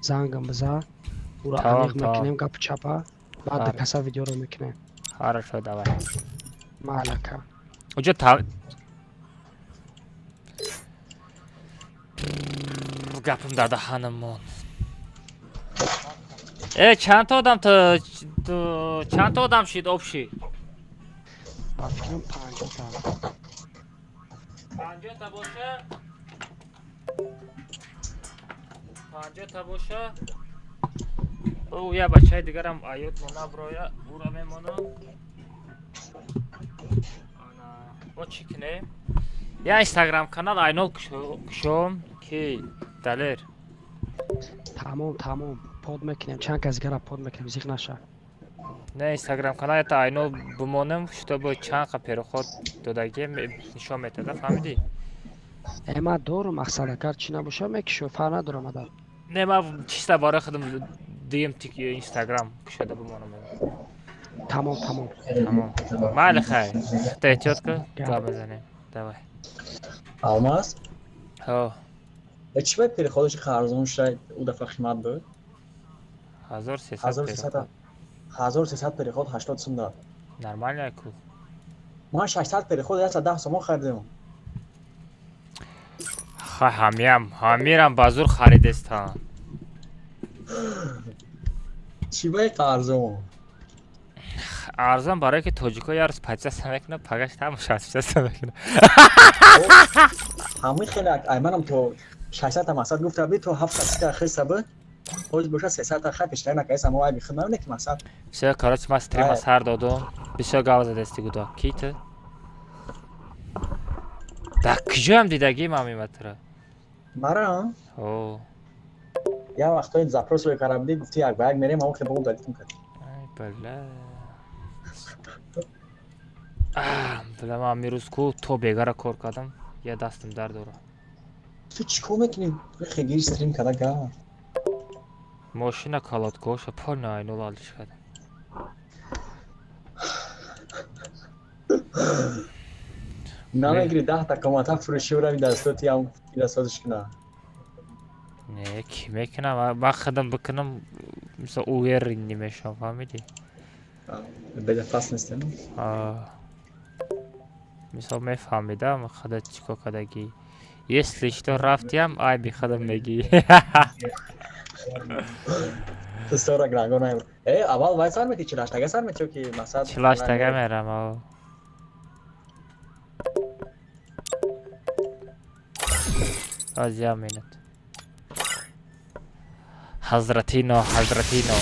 Зангам биза, ура. Тамом, аниқ тамом. Мекунем гапу чапа, баъд Ҳар. каса видеоро мекунем. Хорошо, давай. Малака. Уҷо та гапам дар даҳанам монд. Э, чандта одам ту, чандта одам шид общий? Ба фикрам, 50-та. 50-та боша, 50-та боша. Ӯ я бачаи дигарам аёд мо наброя, ура мемонам. Ана бо чӣ кунем? Я инстаграм канал айнол кушом ки, Далер. Тамом, тамом, под мекунем, чанд кас дигара под мекунем, зиқ наша. Не, инстаграм канал ята айнол бимонам, чтобы чанд қа переход додагӣ нишон метада, фаҳмидӣ? Э, ман дорум, мақсад, агар чӣ набоша, мекушо, фарқ надорам ада. Не, ман чиста барои худам дуюм тик инстаграм кушода бимонам. Тамом, тамом. Тамом, майли, хай, худта эҳтиёт кун, гап мезанем, давай. Алмаз? Ҳо. Э, чӣ бояд переходаш арзон шуд, ӯ дафъа қимат буд? 1300. 1300, 1300 переход 80 сум дад. Нормально ку. Ман 600 переход 110 сомон харидем. Хай, ҳамиам ҳамирам ба зур харидестан. Чӣ бояд арзон? Арзон барое ки тоҷико як рӯз подписаться мекунад, пагаш тамоша подписаться мекунад. Ҳамин хеле айманам то 600 та мақсад гуфта би, то 700 та хеса буд, ҳоз боша 300 та. Хай, пештар накайса, мо айби худ намебинем ки мақсад. Всё, короче, ман стрима Ай. сар додум. Бисёр гап задасти, гудо ки ту дар куҷоям дидагӣ ман мематра? Мара? О. Як вақтҳои запрос рӯй карда будӣ, гуфти як ба як мерем, ҳамон хеле бо дадитум кардем. Ай бала. Била, ман амирӯз ку то бегара кор кардам, я дастам дард дорад. Ту чӣ кор мекунӣ? Хегири стрим карда га. Мошина колодкоша полный айнол алиш кардам. Намегири 10-та комната фурӯшӣ, равӣ дастоти ям дастотиш куна. Не, ки мекунам? Ман худам бикунам, мисол, уверенный мешавам, фаҳмидӣ? Безопасности. А, мисол, мефаҳмидам худа чӣ кор кардагӣ. Если что, рафтиам, айби худам мегӣ. Ту сора гранго наем. Э, аввал вай сар мети, чилаштага сар мети ё ки мақсад? 48-тага мерам, о. Аз як минут. Ҳазратино, ҳазратино.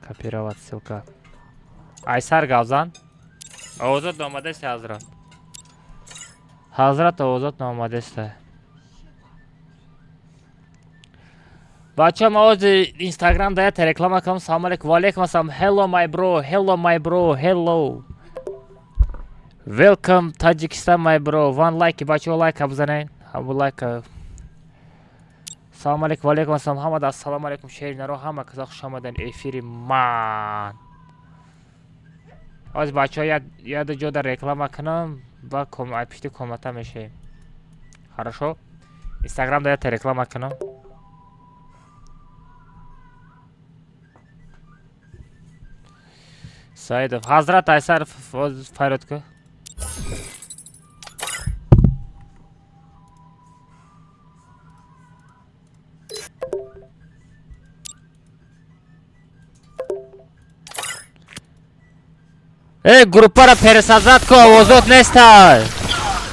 Копировать ссылка. Айсар гавзан. Овозот омадест, ҳазрат. Ҳазрат, овозот наомадеста. Бача, ма ози Инстаграм да ята реклама кардам. Салом алейкум, ва алейкум ассалом. Hello my bro, hello my bro, hello. Welcome Tajikistan, my bro. One like, бачаҳо, лайка бизанед. Ҳамун лайка. Салом алейкум, ва алейкум ассалом. Ҳамада ассалому алейкум, шери наро, ҳама каза хуш омаден эфири ман. Оз бачаҳо яду ҷо дар реклама кунам ва ай пишти комната мешавем. Хорошо? Инстаграм да ята реклама кунам. Саидов, Ҳазрат Айсар, оз фарёд ку. Э, группаро пересоздать ку, овозот нестай.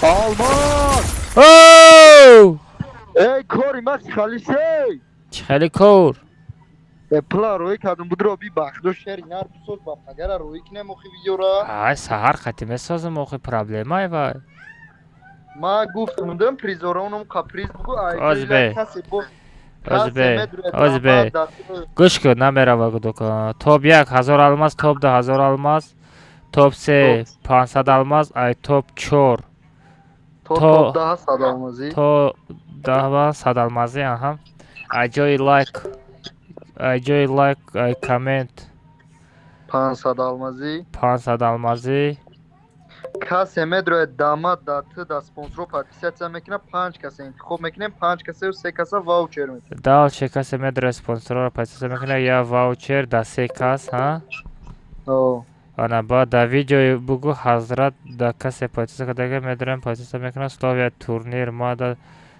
Алмаз! Оу! Эй, кори ма чӣ халишей? Чӣ хеле кор? Э, пула рӯй кардум, будро би бахдо шери нар бисоз, ба пагара рӯй кинем охи видеора. Ай, саҳар хати месозам, охи проблемай вай. Ма гуфтам, дам призоронум каприз бугу, ай Оз бе. касе бо Оз бе, оз бе. Гӯш кун, намерава гудока. Топ як 1000 алмаз, топ 2000 алмаз, топ се 500 алмаз, ай топ чор То топ 10 сад алмазӣ. То 10 сад алмазӣ, аҳа. Ай ҷои лайк, ай ҷои лайк, ай коммент 500 алмазӣ. 500 алмазӣ. Касе медрояд, дама да т да спонсоро подписаться мекунад, панҷ каса интихоб мекунем, панҷ касаю се каса ваучер метиҳем. Дальше касе медрояд, спонсорро подписаться мекунад, я ваучер да се кас, ҳа? О. Ана, баъд дар видео бугӯ, ҳазрат, да касе подписаться кардага, медроям, подписаться мекунад, условия турнир ма да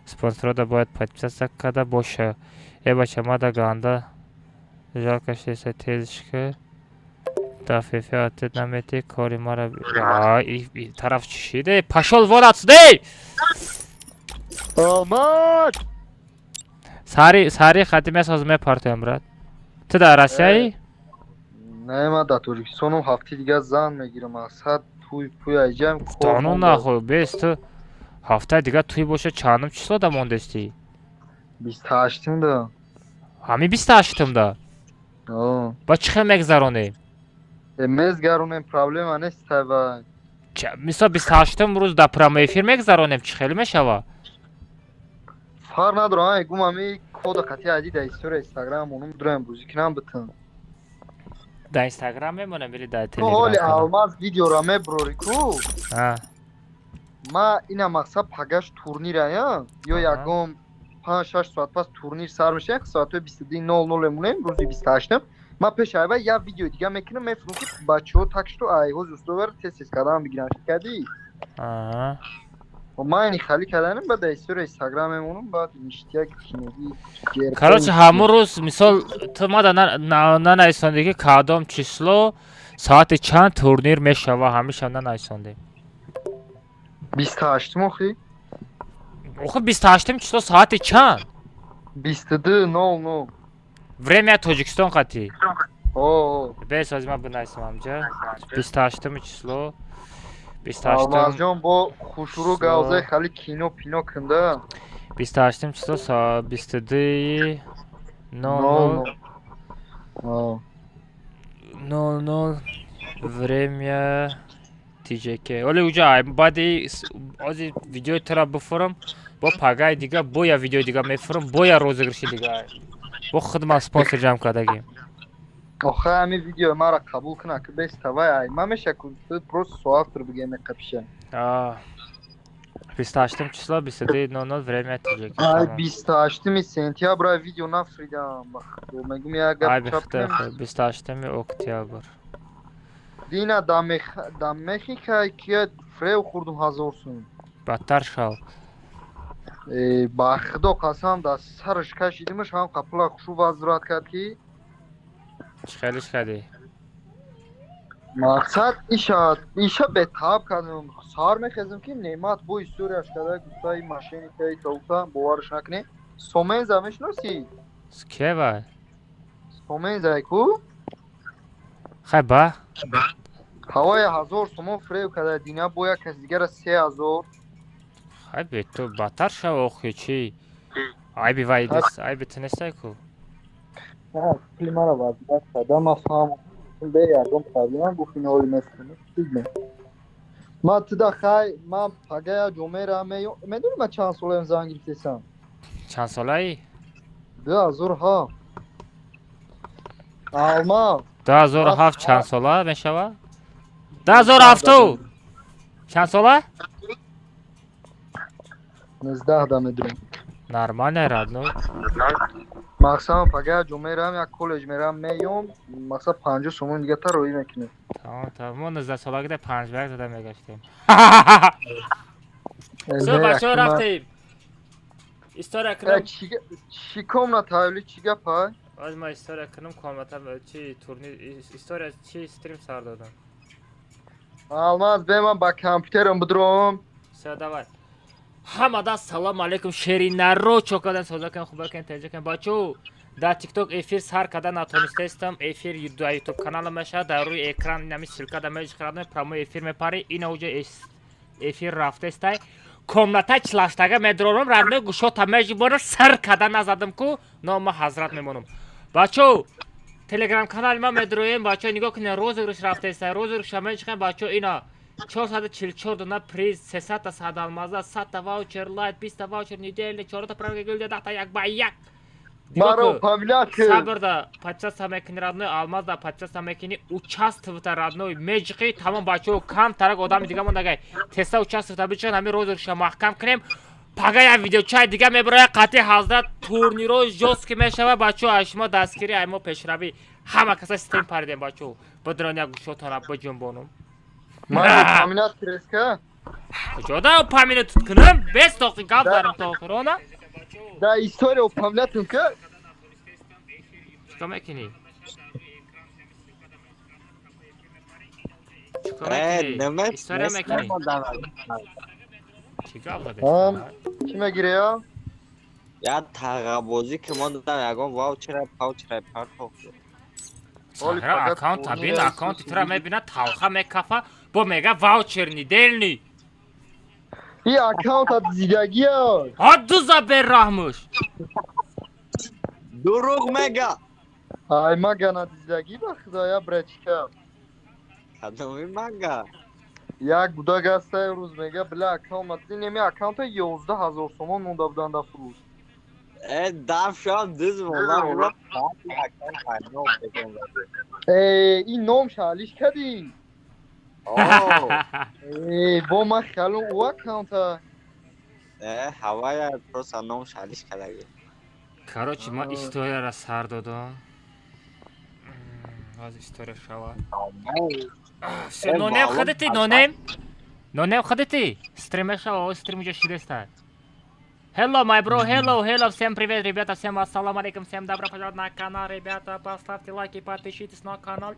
спонсорро бояд подписаться карда боша. Э, бача, ма да ганда жалко шеса тезшка да фефе ответ намети, кори мара тараф чӣ шиде? Пошёл вон отсюда, эй! Омад. Сари сари хати месоз, мепартоям, брат. Ту дар Россияи? Не, ман дар Тоҷикистонам, ҳафти дига зан мегирам, мақсад туй пуй айҷам. Дону нахуй бес, ту ҳафтаи дига туй боша, чандум число да мондестӣ? 28-да. Ҳамин 28-да? О. Ба чӣ хел мегзаронем? Э, мезгаронем, проблема нест, тавай. Мисол, 28-ум рӯз дар прямой эфир мегзаронем, чӣ хеле мешава? Фарқ надорам, ай гум, ами кода қати айди дар история Инстаграм онум, дураем, бозӣ кунам битан. Дар Инстаграм мемонем или дар Ту ҳоли Телеграм? Алмаз, видеора меброри ку. Ма ина, мақсад, пагаш турнирая ё ягон 5-6 соат пас турнир сар меша, як соатҳои 22:00 мемонем рӯзи 28-м. Ман пеш айва як видео дига мекунам, мефурам, ки бачаҳо так что айҳози устовара тез тез кардан бигиранд, кардӣ? Ман ини хали карданам, баъд дар история Инстаграм мемонам, баъд ништяк киноги. Короче, ҳамун рӯз, мисол, ту мада нанависондӣ, ки кадом число, соати чанд турнир мешава, ҳамеша нанависондем. 28-ум охи. Охи, 28-ум число соати чанд? 22:00. Время Тоҷикистон қатӣ? О. Бесози ман бинависам ҳамҷа, 28-уми число, 28-ум. Алмазҷон, бо хушрӯ гавзаи хали кино пино кунда. 28-ум число, соат 22:00. О. 00 время TJK. Оли уҷа баъди ози видеои тура бифурам, бо пагаи дига бо я видеои дига мефурам, бо я розыгрыши дига, бо худман спонсор ҷамъ кардагим. Охай, ҳамин видеои маро қабул куна, ки бес тавай ай ман меша ку, просто соавтор бигем, меқапиша. 28-ум число, 22:00 время TJK. Ай, 28-уми сентябр видео нафридам, мегум як гап. Ай, бихте, 28-уми октябр. Дина да Мехика кия фрев хурдум, 1000 сум. Бадтар шав. Э, ба худо қасам, да сараш кашидимаш, ҳам қапула хушу возврат кард, ки Чӣ хелиш кардӣ? Мақсад, иша бетааб кардем. Сар мехезем, ки Неъмат бо историяш карда, гуфтаи мошенникаи таута, боварш накунӣ. Соменза мешиносӣ? Кева? Сомензае ку. Хай, ба. Ҳавои 1000 сомон фреб карда дина, бо як каси дигара 3000. Хай, бе ту бадтар шав, охи, чӣ айби вай нест, айби ту нестай ку. Пули мара возврат карда, ман фаҳмам, бе ягон проблема, гуфт, ин ҳоли мест. Ман туда хай, ман пагая ҷомера меём. Медонӣ, ман чанд солаем зан гирифтесам? Чанд солаӣ? 2007, Алмаз. 2007 чанд сола мешава? 2007-у чанд сола? 19 да медурем. Нормально, родной. Мақсадам, пагая ҷо мерам, як коллеҷ мерам, меём, мақсад, 50 сомон дига та роӣ мекунем. Тамом, тамом. Мо 19 солагида панҷ ба як зада мегаштем. Всё, бачаҳо, рафтем, история кунам. Чӣ комната ҳавли, чӣ гапа? Оз ма история кунам, комната чи, турнир, история чи, стрим сар додам. Алмаз, бе, ман ба компютерам бидром. Всё, давай. Ҳамада салому алейкум, шеринаро, чокадан, созакан, хубакан, таҷакан. Бачо, дар ТикТок эфир сар карда натонистаистам. Эфир дар Ютуб каналам мешавад, дар рӯи экран нами ссылка да меҷхарадам, прямой эфир мепари, ина уҷа эфир рафтестай. Комната чилаштага медрорам, родной, гушота меҷибора, сар карда назадам ку, нома ҳазрат мемонам. Бачо, Телеграм канали ма медроем, бачо, нигоҳ кунед, розыгрыш рафтестай, розыгрыша меҷихем, бачо, ина 444 дона приз, 300 сад алмаза, 100 ваучер лайт, 20 ваучер недельный, чорта правила гилдия, 10 та як ба як. Маро памлят ки. Сабрда подписаться мекунӣ родной, Алмазда подписаться мекунӣ, участвовать родной, меҷиқӣ тамом бачаҳо кам тарак одами дига мондагай. Теста участвовать бичон ҳамин розыгрыша маҳкам кунем. Пага як видеочай дига мебарояд қатъи ҳазрат турниро жёсткий мешава бачаҳо аз шумо дастгирӣ ай мо пешравӣ. Ҳама каса стрим паридем бачаҳо. Бидрон як гӯшотона биҷунбонум. Маро памлят креска. Куҷода паминат кунам? Бес тоқи гап дарим то охирона. Да история памлятум ка. Чикор мекунӣ? Чикор мекунӣ? История мекунӣ? Чӣ гап задед? Чӣ мегирӣ я? Я тағабозӣ ки мо додам ягон ваучера паучера партофт. Сахра аккаунт табин аккаунти тура мебинад талха мекафа бо мега ваучер неделни. И аккаунт от зидагия. Ҳа дуза бераҳмуш. Дурӯғ мега. Ай мага на дизидагӣ ба худоя брачка. Кадоми мага? Як гудак ҳаста рӯз мега бля аккаунт ма неми аккаунта 11 ҳазор сомон монда буданд дар фурӯш. Э дафшам дуз монда. Э ин ном шалиш кадӣ? Э бо ман хаёлам ӯ аккаунта. Э ҳавая просто ном шалиш кадаги. Короче, ман историяро сар додам. Аз история шава. Всё, нонем худати, нонем. Нонем худати. Стрим шава, стрим уже шидеста. Hello, my bro, hello, hello, всем привет, ребята, всем ассалам алейкум, всем добро пожаловать на канал, ребята, поставьте лайки, подпишитесь на канал.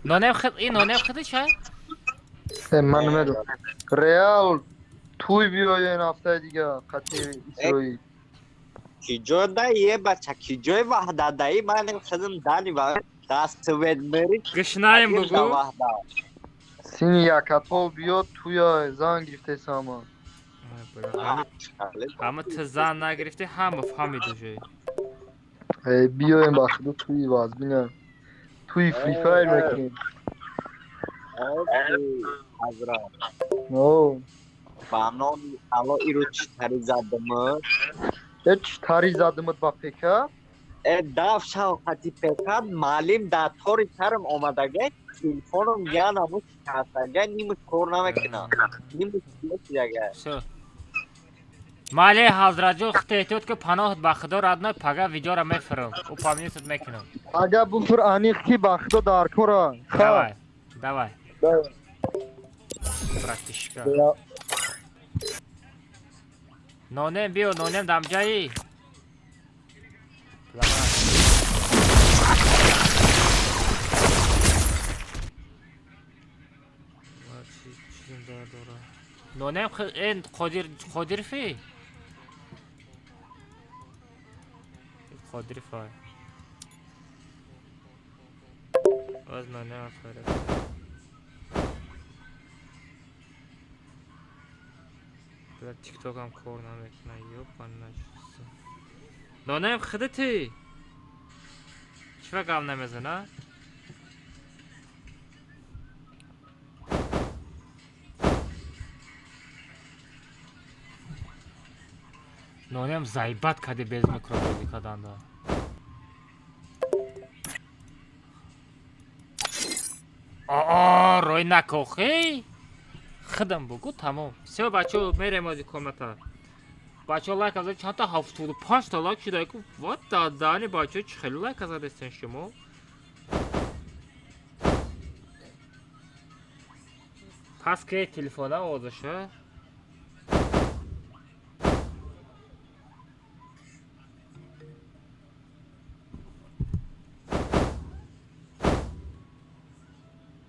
Нонем хид, и нонем хиди чай? Ман намедонам. Реал туй биёен ҳафтаи дига қатъи Исроил. Ки ҷой дае бача, ки ҷой ваҳдадаи ман хизм дани ва даствед мери. Гишнаем бугу. Сини якатол биёд туя зан гирифтесама. Ҳама ту зан нагирифтӣ, ҳама фаҳмид уже. Биёем ба худо туи вазбина. Туи Free Fire мекунем. Ҳазрат. Ба номи Алло иро чӣ тари задамад? Э чӣ тари задамад ба пека? Э даф шавқати пека маълим дар тори сарам омадага телефоном янаму шикастага нимуш кор намекунам. Нимуш чиага. Всё. Мале ҳазратҷон худто эҳтиёт ки паноҳат ба худо родной пага видеоро мефирам. Ӯ паминисат мекунам. Ага буфир аниқ ки ба худо дар кора. Давай, давай. Братишка. Нонем биё, нонем дамҷаи. Нонем эн Қодир Қодирфи? Қодирфа. Боз нонем фарқ. Бля, тиктокам кор намекунад, ёпана. Нонем худати? Чӣ гап намезана? Нонем заебат кади без микрофони каданда. Аа, рой накохи? Хидам бугу тамом. Всё, бачаҳо, мерем ози комната. Бачаҳо лайк азад чандта 75 та лайк шуда. Вот дадани бачаҳо чӣ хеле лайк азадестен шумо. Пас ки телефона овозаша?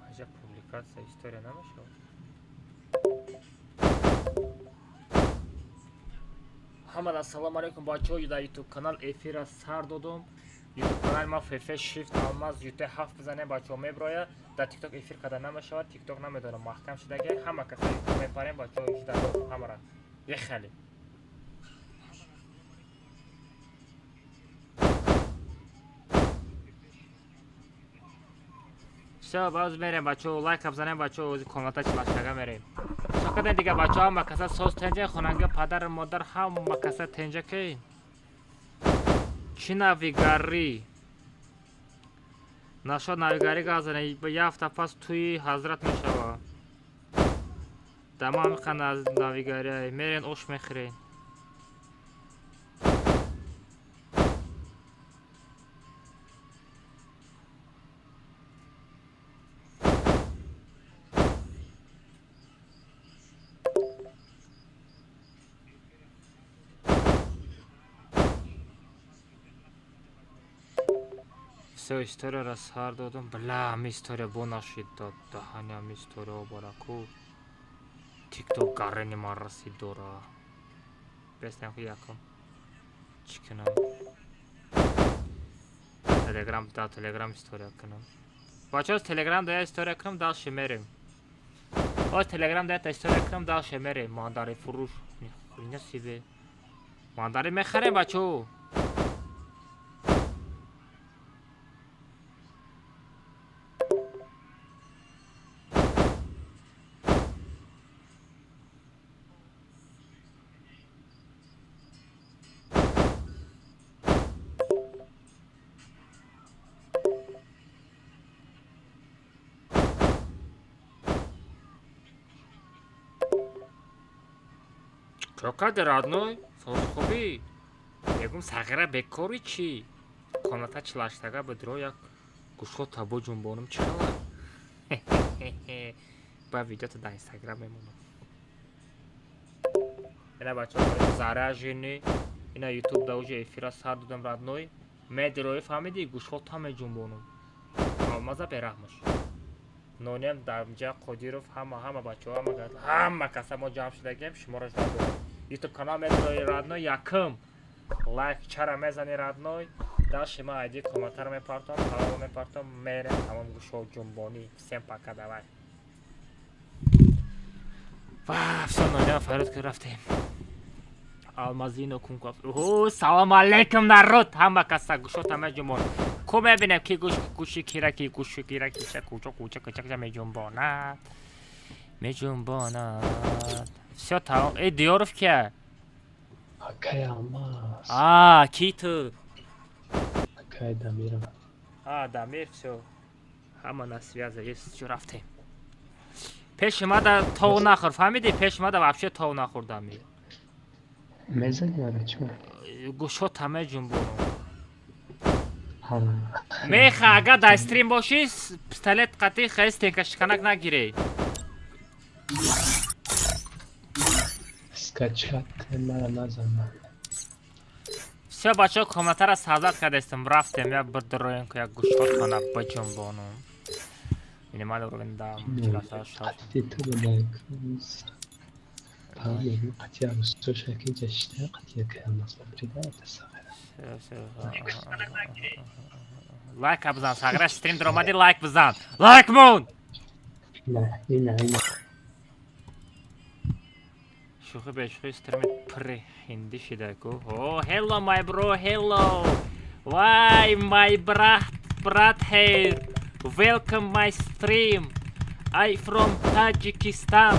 Аҷаб публикатсия история намешавад. Ҳамада ассалому алайкум бачаҳо, дар YouTube канал эфира сар додум. YouTube канали ма FF Shift Алмаз UT 7 бизанем бачаҳо меброяд. Дар TikTok эфир карда намешавад, TikTok намедонам маҳкам шудаги. Ҳама каса YouTube мепарем бачаҳо ижда ҳамара. Ехали. Всё, боз мерем бачаҳо, лайк бизанем бачаҳо, ози комната чилаштага мерем. Чакадан дига бачаҳо ҳама каса соз тенҷа, хонанга падар модар ҳама каса тенҷа ки. Чӣ навигарӣ нашод? Навигарӣ газане, як ҳафта пас тӯи ҳазрат мешава. Дама ҳамиқа навигария мерен, ош мехӯрен. Все, историяро сар додам. Бла, ҳами история бо нашид дод. Даҳани ҳами историяо бараку. Тикток гарени ман расид дора. Бестам ки якам. Чӣ кунам? Телеграм, да, Телеграм история кунам. Бачаҳо, Телеграм да история кунам, дальше мерем. О, Телеграм да история кунам, дальше мерем. Мандари фуруш. Нихуя себе. Мандари мехарем, бачаҳо. Чо кади, родной? Соз, хубӣ? Мегум, сағира бекори чӣ? Комната чилаштага бидро, як гӯшҳо табо ҷунбонум, чӣ хабар? Ба видеото дар Инстаграм мемонам. Ина, бачаҳо, заряженный. Ина Ютуб да уже эфира сар додам, родной. Медирои, фаҳмидӣ, гӯшҳо та меҷунбонум. Алмаза бераҳмаш. Нонем дармҷа Қодиров, ҳама ҳама бачаҳо, ҳама ҳама каса мо ҷамъ шудагем, шуморо ждать дорем. Ютуб канал медирои, родной, якум. Лайк чара мезани, родной. Дальше ма айди комментар мепартом, парол мепартом, мерем тамом гӯшҳо ҷунбонӣ. Всем пока, давай. Ва, всё, нонем фарёд ки рафтем. Алмазино кунков. О, салом алейкум, народ. Ҳама каса гӯшота меҷунбон. Ку мебинем, ки гӯш гӯши кира, ки гӯши кира, ки ша кучо куча куча куча меҷунбонад. Меҷунбонад. Всё, тамом. Эй, Диёров кия? Акай Алмаз. А, ки ту? Акай Дамирам. А, Дамир, всё. Ҳама на связи, есть, чё, рафтем. Пеши мада тов нахӯр, фаҳмидӣ? Пеши мада вообще тов нахӯр, Дамир. Мезани мара чӣ? Гӯшота меҷунбонам. Меха, агар дар стрим бошӣ, пистолет қатӣ хел стенка шиканак нагирӣ. Скачать мара назан. Всё, бачаҳо, комнатаро сазад кардестем, рафтем, як бидроем, ку як гӯшотона биҷунбонум. Минимальный уровень дам, 48. Қатъи ту буда. Қатъи арӯсоша ки ҷашта қатъи акай Алмаз брида тасағира. Лайк бизан, сағира, стрим даромадӣ, лайк бизан. Лайк мон! На, ина, ина. Шӯхӣ бешӯхӣ, стрими пирри ҳиндӣ шида ку. О, hello, my bro, hello. Why, my brat, brat here. Welcome my stream. I from Tajikistan.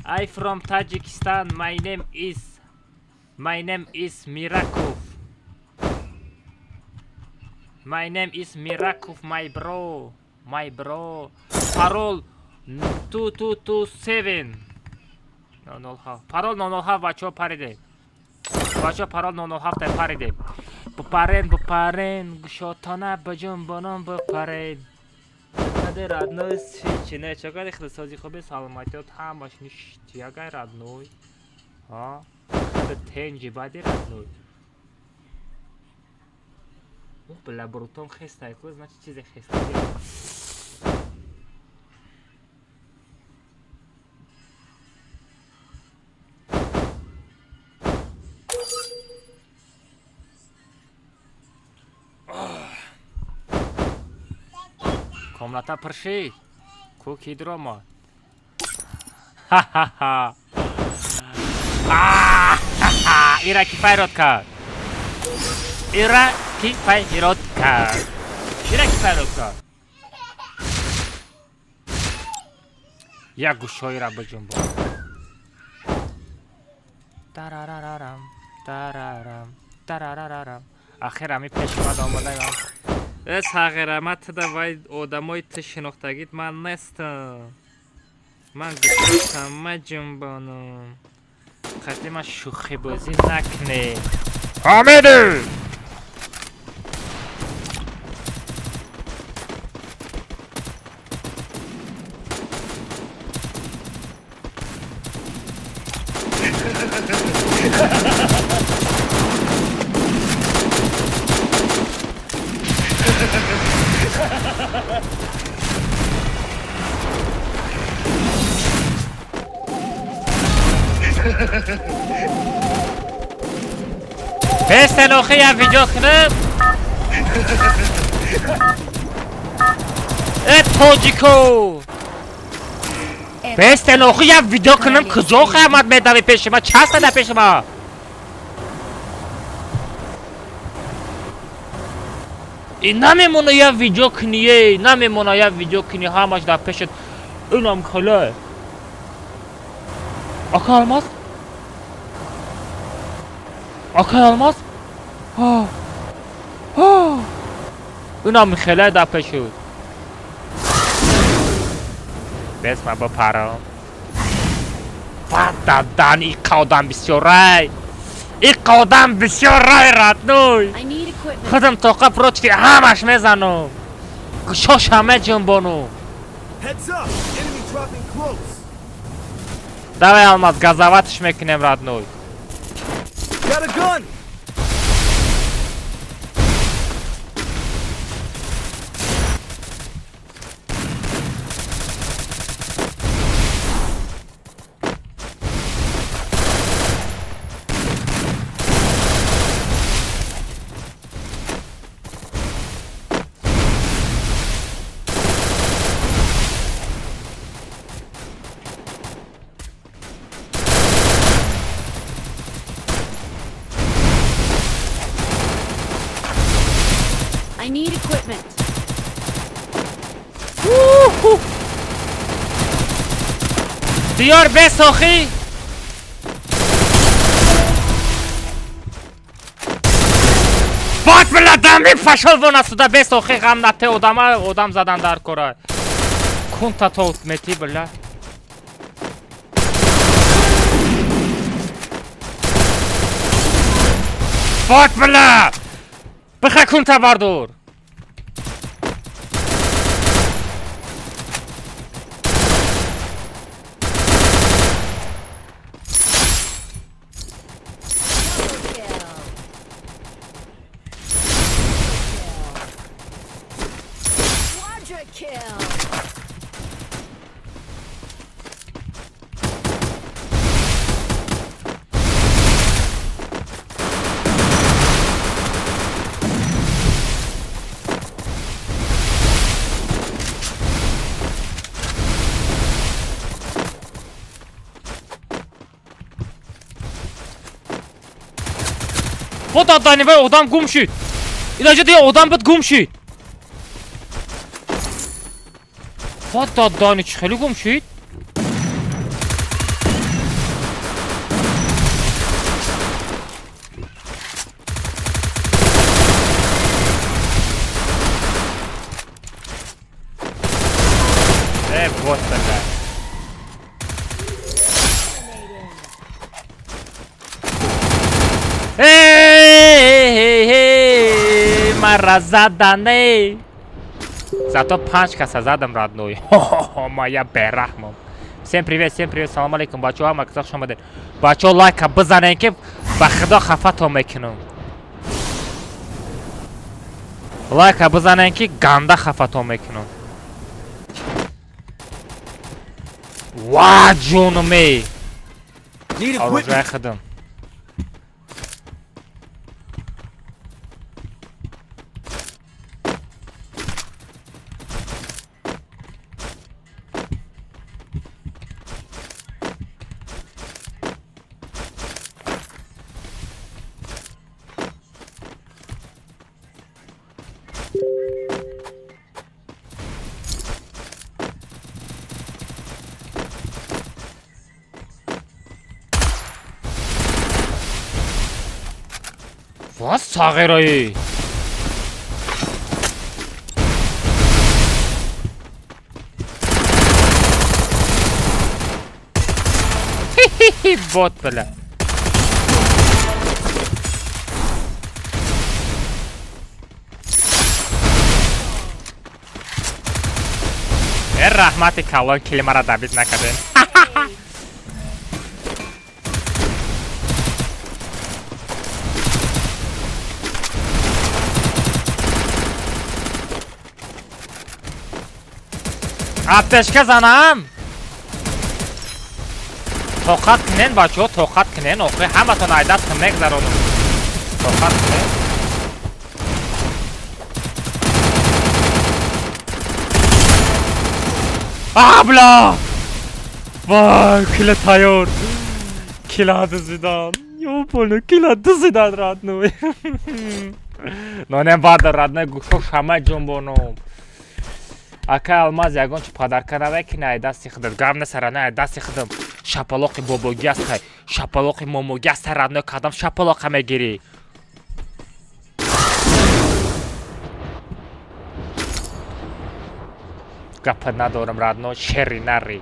I from Tajikistan. My name is Mirakov. My name is Mirakov, my bro. My bro. Парол 2227. 007. Парол 007, бачаҳо, париде. Бачаҳо, парол 007 париде. Бипарен, бипарен, гӯшотона биҷунбонон, бипарен. Каде, родной, чӣ не, чакади худсозӣ, хуби, саломатиёт ҳамаш ништяк ай, родной. Ҳа? Хада тенҷи бади, родной. О, бля, брутон хестай ку, значит, чизе хестай. Комната пур шид. Ку ки диромад? Ха-ха-ха. Ира ки файрод кард? Ира ки файрод кард? Ира ки файрод кард? Як гӯшҳоира биҷунбон. Тарарарарам, тарарам, тарарарарам. Ахир ами пеш мад омадаам. Э сағира, ма туда вай одамои ту шинохтагит ман нестам. Ман гуфтам ма ҷунбонам. Қати ма шӯхибозӣ накне. Ҳамиду! Бестен охи я видео кунам. Э тоҷико! Бестен охи я видео кунам, куҷо қиямат медави пеши ма? Часта да пеши ма? И намемона я видео куние, намемона я видео куни, ҳамаш дар пешат. Инам хеле. Ака Алмаз? Ака Алмаз? Инам хеле дар пешут. Бес ма бипарам. Дадан иқа одам бисёрай. Иқа одам бисёрай родной. Худам тоқа против ҳамаш мезанам. Шош ҳама ҷунбонум. Давай Алмаз, газаватш мекунем родной. I need equipment. Диёр бесохи. Бад биладам пашол вона суда бесохи ғам нате одама одам задан дар кора. Кунта то мети била. Бад била. Бихе кунта бардор. Дани вай одам гум шуд. Илоҷа дия одам буд гум шуд. Фата дани чӣ хеле гум шуд? Э, вот такая. Эй, мара задане. Зато 5 каса задам, родной. Хо-хо-хо, моя берахмом. Всем привет, салам алейкум. Бачо, ама казах шомаден. Бачо, лайка бизанен ки ба худо хафато мекунам. Лайка бизанен ки ганда хафато мекунам. Ва ҷонуме. Оружие худам. Ва сағираи. Бот, бля. Э, раҳмати калон, килимара добить накардем. Аптечка занам. Тоқат кунен, бачаҳо, тоқат кунен, охи ҳаматон айдаст мегзаронам. Тоқат кунен. А, бля! Вай, кила тайёр. Кила дузидан. Ёпону, кила дузидан, родной. Но не бада, родной, гӯшо шама ҷунбонум. Ака Алмаз, ягон чи подарка навекина ай дасти худат. Гап несара, на ай дасти худам. Шапалоқи бобогӣ астай, шапалоқи момогӣ астай, родной, кадам шапалоқа мегирӣ? Гапа надорам, родной, шери нари.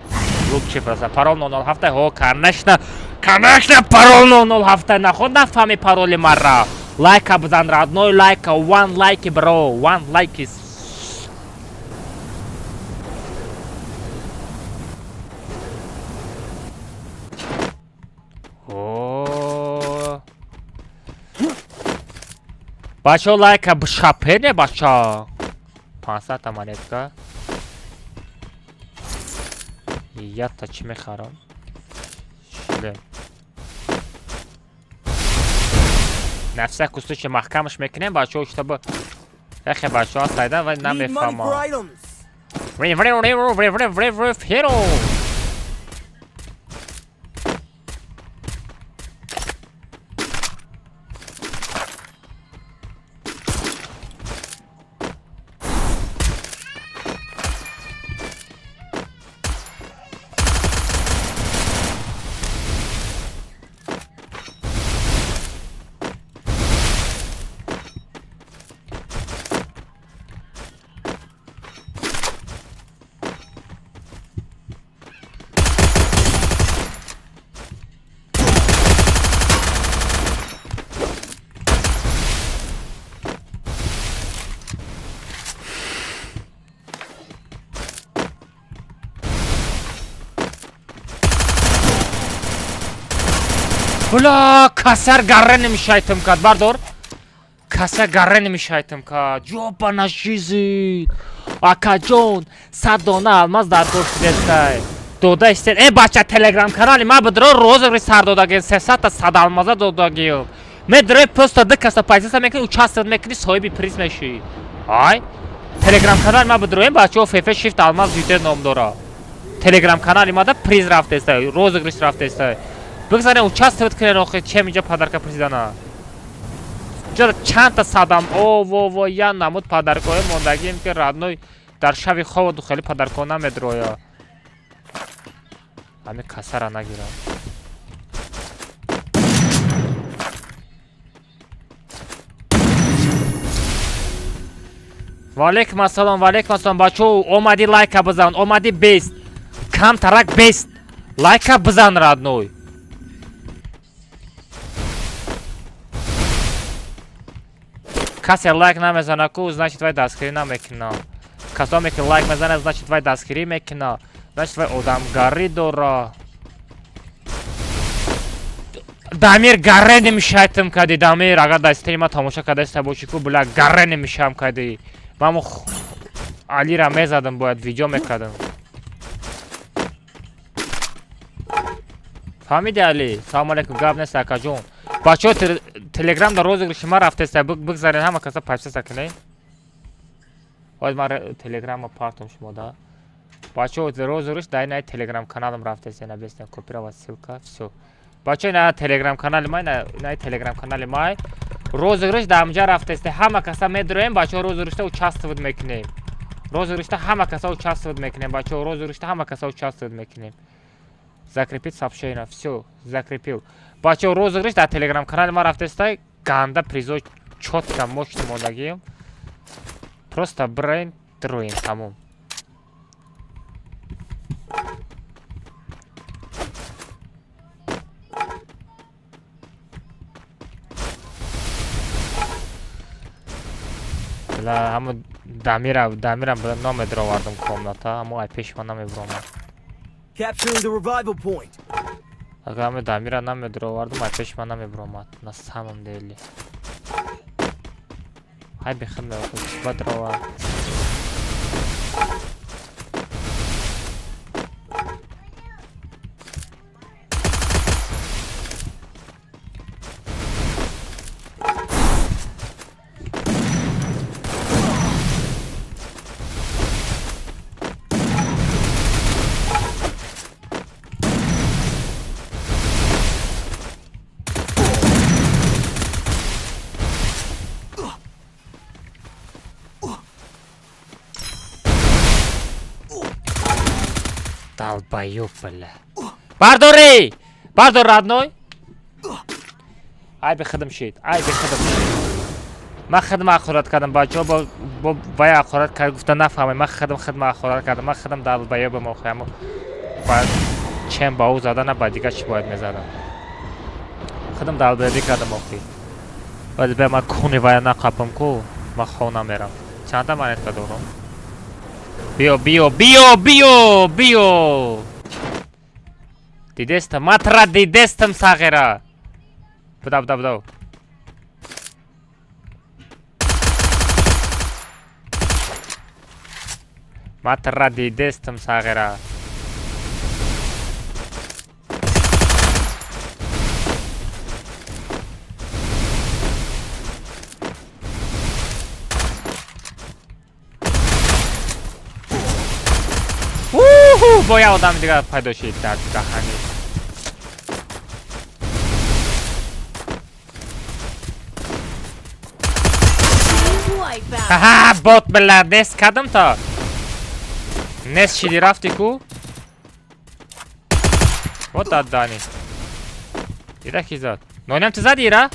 Лучше просто парол 007. Ҳо, конечно, конечно, парол 007. Наход нафаҳми пароли мара. Лайка бизан, родной, лайка, one like, bro, one like is. О. Бачо, лайка бшапене, бачо. 500 монетка. Ята чӣ мехарам? Шлем. На всякий случай маҳкамаш мекунем, бачаҳо, чтобы эхе бачаҳо сайдан ва Need money for намефаҳмам. Items. Херо. Бля, касар гарра намешайтам кад, бардор. Каса гарра намешайтам кад. Ёбана жизнь. Акаҷон, 100 дона алмаз дар кор шудестай. Дода истед. Э, бача, телеграм канали ма бидро, розыгрыш сар додагем, 300 та 100 алмаза додагием. Медрои, просто ду каса подписаться мекунӣ, участвовать мекунӣ, соҳиби приз мешӣ. Ай? Телеграм канали ма бидроем, бачаҳо, ФФ Shift Алмаз Ютер ном дора. Телеграм канали мада приз рафтестай, розыгрыш рафтестай. Бигзарем, участвовать кунен, охи чем инҷа подарка призидана. Ҷо чандта садам, о во во, я намуд подаркаҳои мондагием, ки, родной, дар шави ховоду хеле подаркаҳо намедроя. Ҳамин касара нагирам. Ваалейкум ассалом, ваалейкум ассалом, бачаҳо, омадӣ, лайка бизан, омадӣ, бест. Камтарак бест. Лайка бизан, родной. Касе лайк намезана ку, значит, вай дастгирӣ намекуна. Касоме ки лайк мезана, значит, вай дастгирӣ мекуна. Значит, вай одамгарӣ дора. Дамир, гарре намешайтам кади, Дамир, агар дар стрима тамоша кардаиста бошӣ ку, бля, гарре намешавам кади. Ман Алира мезадам, бояд видео мекардам. Фаҳмиди, Али? Салому алейкум, гап нест, акаҷон. Бачаҳо, телеграм дар розыгрыши ма рафтеста, бигзарен, ҳама каса подписаться кунед. Бояд ман телеграмма партом шумо да. Бачаҳо, розыгрыш дар инаи телеграм каналам рафтеста, ина бестен, копировать ссылка, всё. Бачаҳо, ина телеграм канали май, инаи телеграм канали май. Розыгрыш дар ҳамҷа рафтеста. Ҳама каса медроем, бачаҳо, розыгрышта участвовать мекунем. Розыгрышта ҳама каса участвовать мекунем, бачаҳо, розыгрышта ҳама каса участвовать мекунем. Закрепить сообщение, всё, закрепил. Бачаҳо, розыгрыш дар телеграм канали ма рафтеста. Ганда призои чётко мощный мондагием. Просто бренд дроин тамом. Бла ҳамо дамира дамирам бла намедровардам комната, ҳамо ай пеши ман намебиромад. Capturing the revival point. Агар ҳамо дамира намедровардам, ай пеши ман намебиромад. На самом деле. Ай бехид меохӯд, ба дровард. Долбоёб, бля. Бардори! Бардор, родной! Ай бехидм шид, ай бехидм шид. Ман хидм ахорат кардам, бачаҳо бо вай ахорат кард гуфта нафаҳмед. Ман хидм хидм ахорат кардам, ман хидм долбоёбам охи, аммо ба чем ба ӯ зада на ба дигар чӣ бояд мезадам. Хидм долбоёбӣ кардам охи. Баъд бе ман куни вая нақапам ку, ман хона мерам. Чанда монетка дорам? Биё, биё, биё, биё, биё. Дидестам, матра дидестам сағира. Буда, буда, буда. Матра дидестам сағира. Бо як одами дигар пайдо шид дар даҳани. Wipeout. Ҳа, бот била, нест кардам то. Нест шиди рафти ку? Вот даддани. Ира ки зад? Ноням ту зади ира?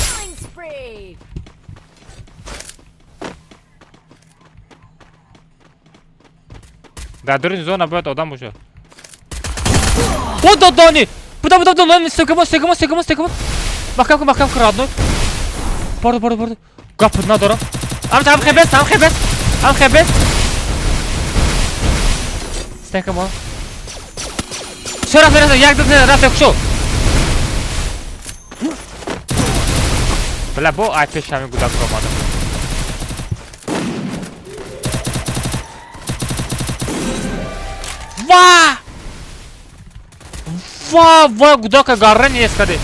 Killing spree. Дар дуруни зона бояд одам бошад. Вот даддани! Буда, буда, буда, нон, секунд, секунд, секунд, секунд. Маҳкам кун, маҳкам кун, родной. Борду, борду, борду. Гап надорам. Ам ам хебес, ам хебес. Ам хебес. Стекамо. Всё, рафт, рафт, як, ду, се, рафт, шо. Бля, бо ай пеш ҳамин гудак ромадам. Ва! Ва, ва, гудака гарра нест каде.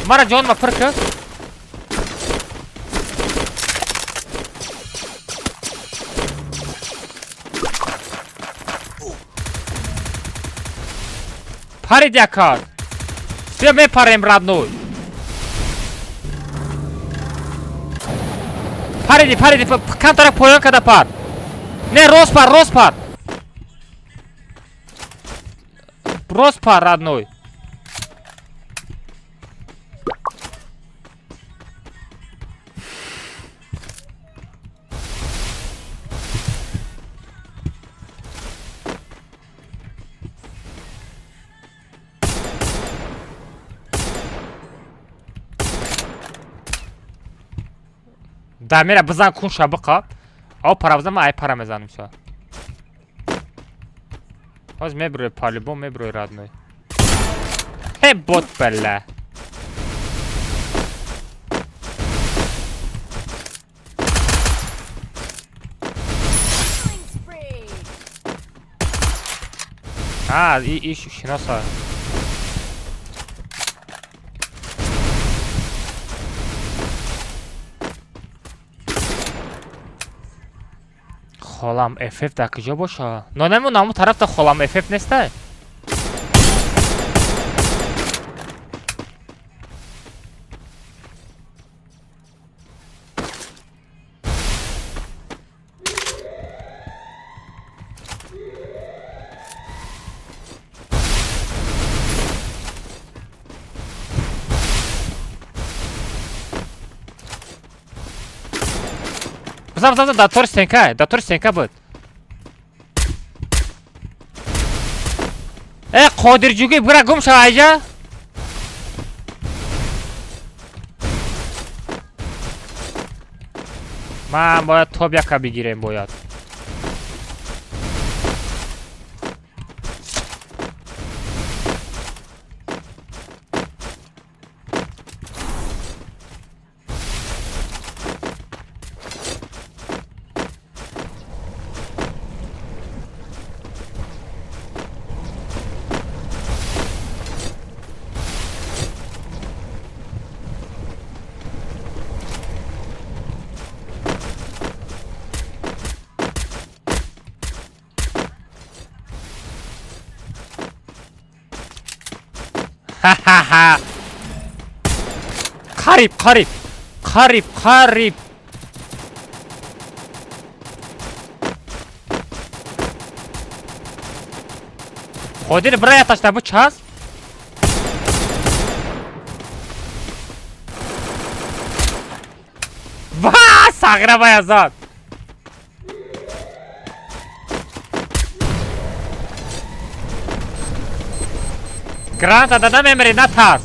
Мара ҷон ма пир кард. Парид як кар. Бия мепарем родной. Париди, париди, камтарак поён када пар. Не, рост пар, рост пар. Рост пар, родной. Дамира бизан кун шабиқа. Ав пара бизан, ман ай пара мезанам ша. Ҳоз мебурӯй по-любому мебурӯй родной. Ҳе бот бала. Killing spree. А, и шиноса. Холам ФФ дар куҷо боша? Нонему наму тарафта холам ФФ нестай? Бизан, бизан, бизан, дар тори стенка, дар тори стенка буд. Э, Қодирҷугӣ, бира гум шав айҷа. Ман бояд топ яка бигирем бояд. Ха-ха-ха. Қариб, қариб. Қариб, қариб. Қодир бира яташта бу час? Ва, сағира баязад. Граната дада мемри, натарс.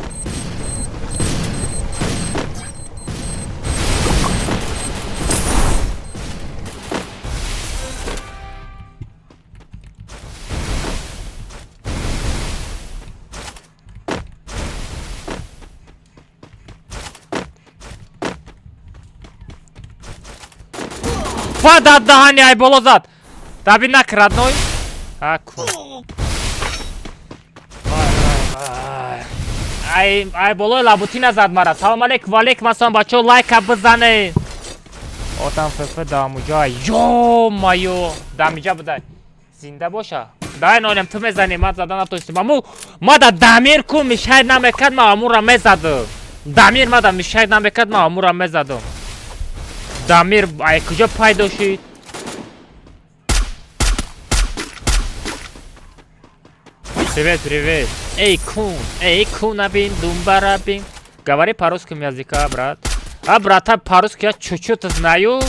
Ва дар даҳани ай боло зад. Даби накр, родной. Аку. Ай, ай болои лабутина зад мара. Салом алейкум, ва алейкум ассалом, бачаҳо, лайка бизанед. Отам фф дамуҷа. Ё маё. Дамиҷа будай. Зинда боша. Дай нолем ту мезанӣ, ман зада натонистам. Аму мада дамир ку мишай намекард, ман амура мезадам. Дамир мада мишай намекард, ман амура мезадам. Дамир ай куҷо пайдо шид? Привет, привет. Эй, кун, эй, кун, абин, думбарабин. Говори по-русскому языка, брат. А, брата, по-русски я чуть-чуть знаю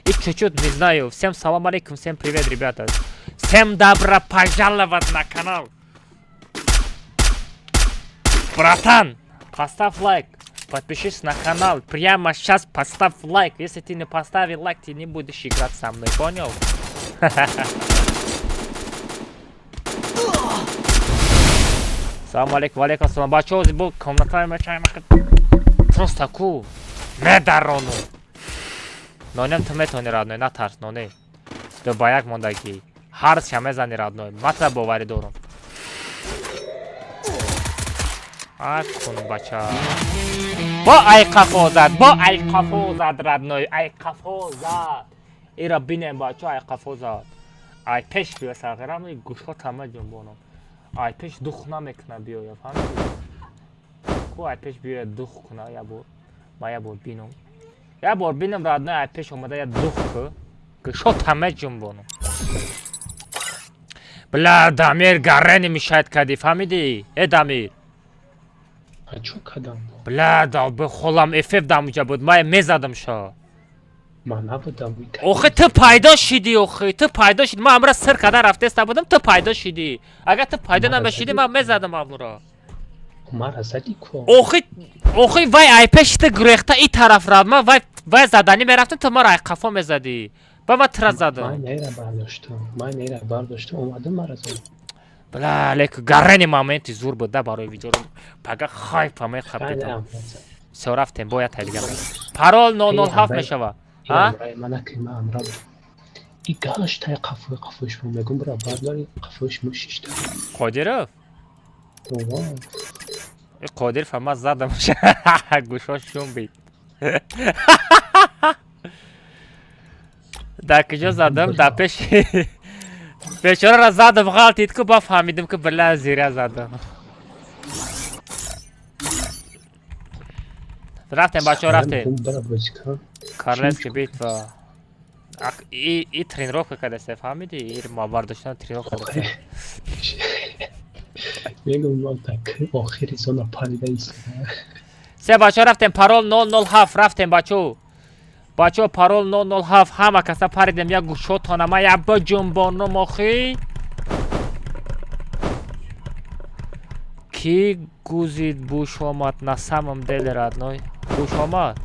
и чуть-чуть не знаю. Всем салам алейкум, всем привет, ребята. Всем добро пожаловать на канал. Братан, поставь лайк, подпишись на канал. Прямо сейчас поставь лайк. Если ты не поставил лайк, ты не будешь играть со мной, понял? Салом алейкум, алейкум ассалом. Бачаҳо, ҳозир бо комнатаи мечаем, просто ку медарону. Нонем ту метавонӣ, родной, натарс, ноне. Ту ба як мондагӣ. Ҳарсша мезанӣ, родной. Ман тра боварӣ дорам. Акун бача. Бо ай қафо зад, бо ай қафо зад, родной, ай қафо зад. Ира бинем, бача, ай қафо зад. Ай пеш биё сағирам, гӯшҳо тама ҷунбонам. Ай пеш дух намекуна биёя, фаҳмидӣ? Ку ай пеш биёя дух куна я бор. Ма я бор бинам. Я бор бинам, родной, ай пеш омада я дух ку. Гӯшҳо тама ҷунбонам. Бля, Дамир, гарени мешает кади, фаҳмидӣ? Э, Дамир. А чо кадам? Бля, да, холам ФФ дамуҷа буд, ман мезадам шо. Ман набудам. Охи ту пайдо шидӣ, охи ту пайдо шидӣ. Ман амра сир када рафтеста будам, ту пайдо шидӣ. Агар ту пайдо намешидӣ, ман мезадам амуро. Мара задӣ ку. Охи, охи вай ай пеши ту гурехта и тараф рафт. Ман вай вай заданӣ мерафтам, ту маро ай қафо мезадӣ. Ба ман тира задам. Ман нера бардоштам. Ман нера бардоштам, омадам мара задам. Бля, лек гарени моменти зур буд да барои видео. Пага хайфа мехапидам. Всё, рафтем, бояд тай дигар. Парол 007 мешава. А? И гаштай қафои қафои шумо мегум бира бардори қафои шумо шишта. Қодиров? И Қодиров ама задам. Гӯшош шум бид. Дар куҷо задам? Дар пеши бечораро задам, ғалтид ку, ба фаҳмидим, ки била зира задам. Рафтем, бачаҳо, рафтем. Королевский битва. И тренировка кадаста, фаҳмидӣ? И бардоштан тренировка кадаста. Мегум, так охири зона парида истода. Се, бачаҳо, рафтем, парол 007, рафтем, бачаҳо. Бачаҳо, парол 007, ҳама каса паридем, як гӯшотона ма як биҷунбонум охи. Ки гузид буш омад на самом деле, родной? Буш омад?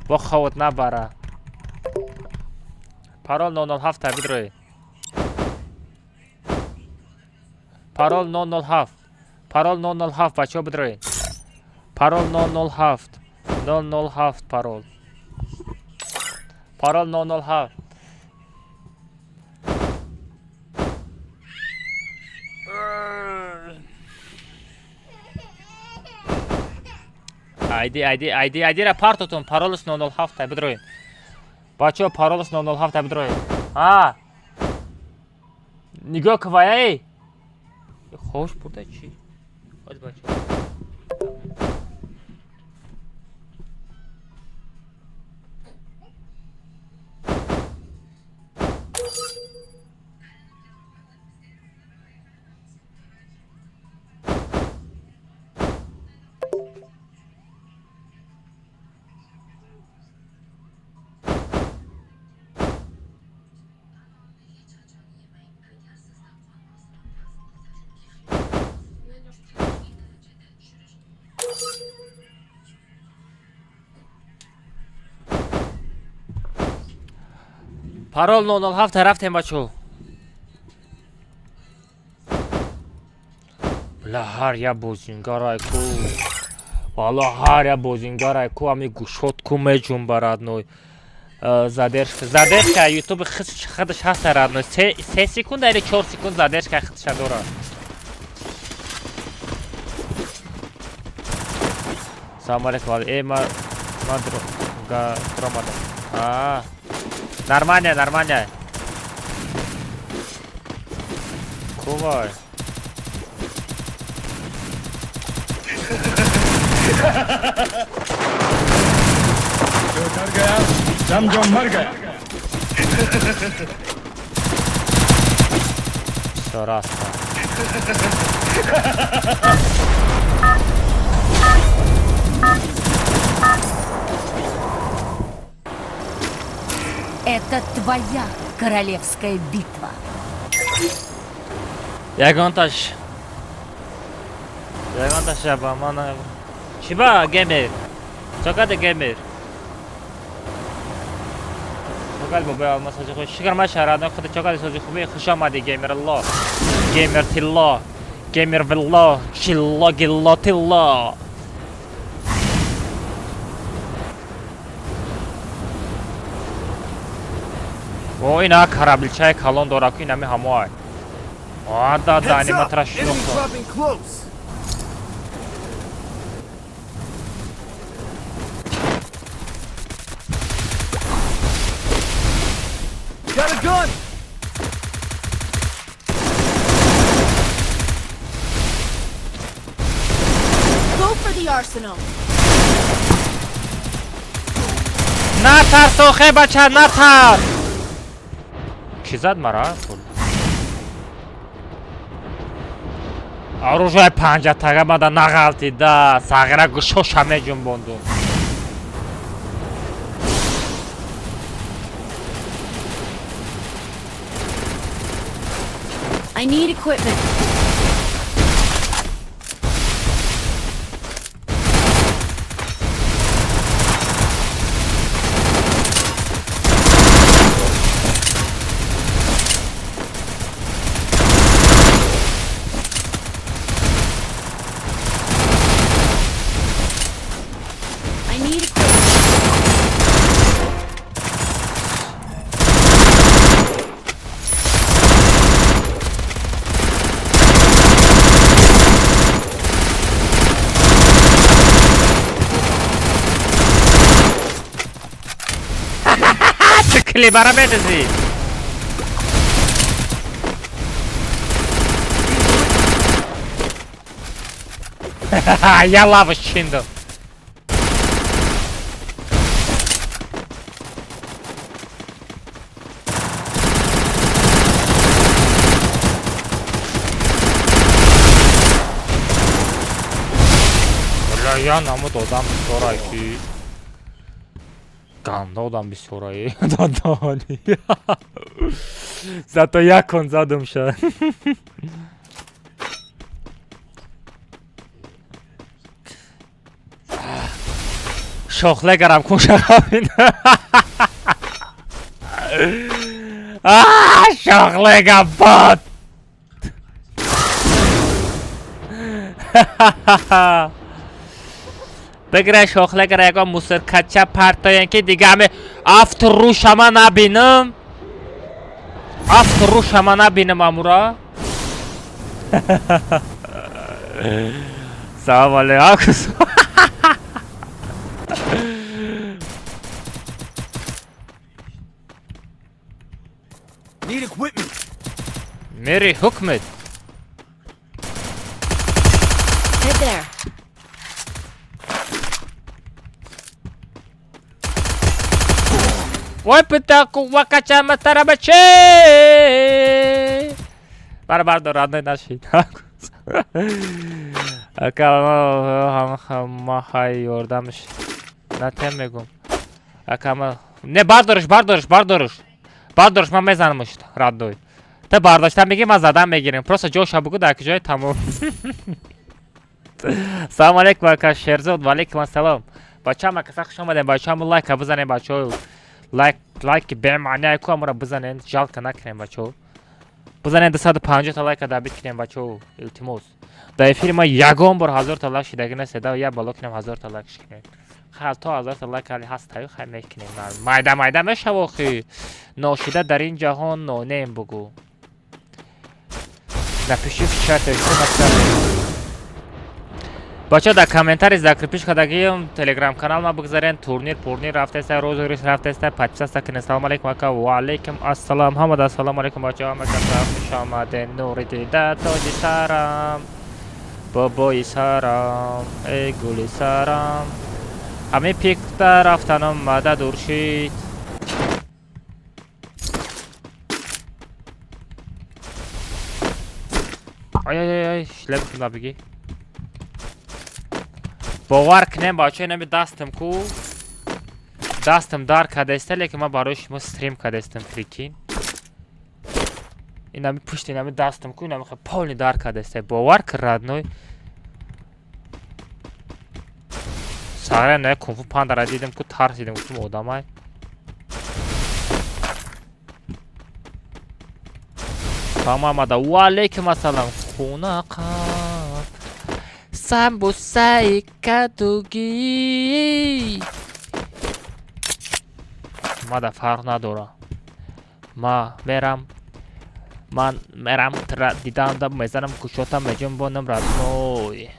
Бо ховот набара. Парол 007 та бидрои. Парол 007. Парол 007, бачаҳо, бидроед. Парол 007. 007 парол. Парол 007. Айди, айди, айди, айдира партотон, паролш 007 та бидроед. Бачаҳо, паролш 007 та бидроед. А. Нигоҳ кваяй. Хош бурда чӣ? Оз, бачаҳо. Парол 007, рафтем, бачаҳо. Бла, ҳар як бозингарай ку. Валло, ҳар як бозингарай ку ами гӯшот ку меҷунба, родной. Задержка, задержка ютуб худаш ҳаста, родной. 3 секунда или 4 секунд задержка худша дорад. Салом алейкум. Э, ма дромадам. А. Нормально, нормально. Кувай. जो डर गया समझो मर गया। Всё, раста. Это твоя королевская битва. Ягонташ. Ягонташ ба ман. Чиба геймер? Чокаде геймер? Чокад бобои алмаз сози худ. Шукр маша, родной, худ чокаде сози хуби, хуш омадӣ, геймер алло. Геймер тилло. Геймер вилло. Чилло гилло тилло. О, ина корабличаи калон дора ку, инами ҳамоай. А, да, да, Heads up! аниматора Enemy шинохтам. dropping close. Got a gun! Go for the arsenal. Натарс, охе, бача, натарс! Кӣ зад мара? Оружие панҷатага мада нағалтида, сағира гӯшоша меҷунбондум. I need equipment. I need equipment. Клибара медизӣ. Я лаваш чиндам. Я намуд одам бисёрай ки ганда одам бисёрай дадони. Зато якон задум ша. Шохле гарам кун шахабин. Шохле габбат. Бигира шохле гара ягон мусоркача партоян ки дига ҳаме афт рӯшама набинам. Афт рӯшама набинам амура. Салом алейкум. Need equipment. Мери ҳукмет. Head there. Вой питаку вакачама тарабаче. Бар бардор родной наши. Ака ма хай ёрдамш. Натем мегум. Ака ма не бардорш бардорш бардорш. Бардорш ман мезанамш родной. Та бардошта меги ман задан мегирем. Просто ҷоша бугу дар ҷои тамом. Салом алейкум ака Шерзод, ва алейкум ассалом. Бачаам ака хуш омадем. Бачаам лайка бизанем бачао. Лайк лайки бемаъне ку амра бизанен, жалко накунем бачао. Бизанен 250 та лайка дабит кунем бачао, илтимос. Дар эфири ма ягон бор 1000 та лайк шидаги нест, да я бало кунем 1000 та лайк шикунем. Хай то 1000 та лайк али ҳаст таю хай мекунем. Майда майда мешава охи. Ношида дар ин ҷаҳон нонем бугу. Напиши в чате, что написали. Бача дар комментарий закрепиш кардагиам телеграм-канал ма бигзарен, турнир пурнир рафтеста, розыгрыш рафтеста, подписаться кунед. Салом алейкум ака, ва алейкум ассалом. Ҳамада ассалому алейкум бача, ҳама каса хуш омаден. Нури дида тоҷи сарам, бобои сарам, эй гули сарам. Ҳамин пикта рафтанам мада дур шид. Ай ай ай, шлеп кунда бигӣ. Бовар кунем бача, инами дастам ку дастам дар кардааста, лекин ман барои шумо стрим кардаастам, прикинь. Инами пушти инами дастам ку, инами хеле полный дар кардааста. Бовар кун родной. Сағра не кунфу пандара дидам ку тарсидам, гуфтам одамай. Салом омада. Ва алейкум ассалом. Хона қаб самбусаи кадугӣ. Мада фарқ надора. Ма мерам. Ман мерам тра диданда мезанам кушота меҷунбонам родной.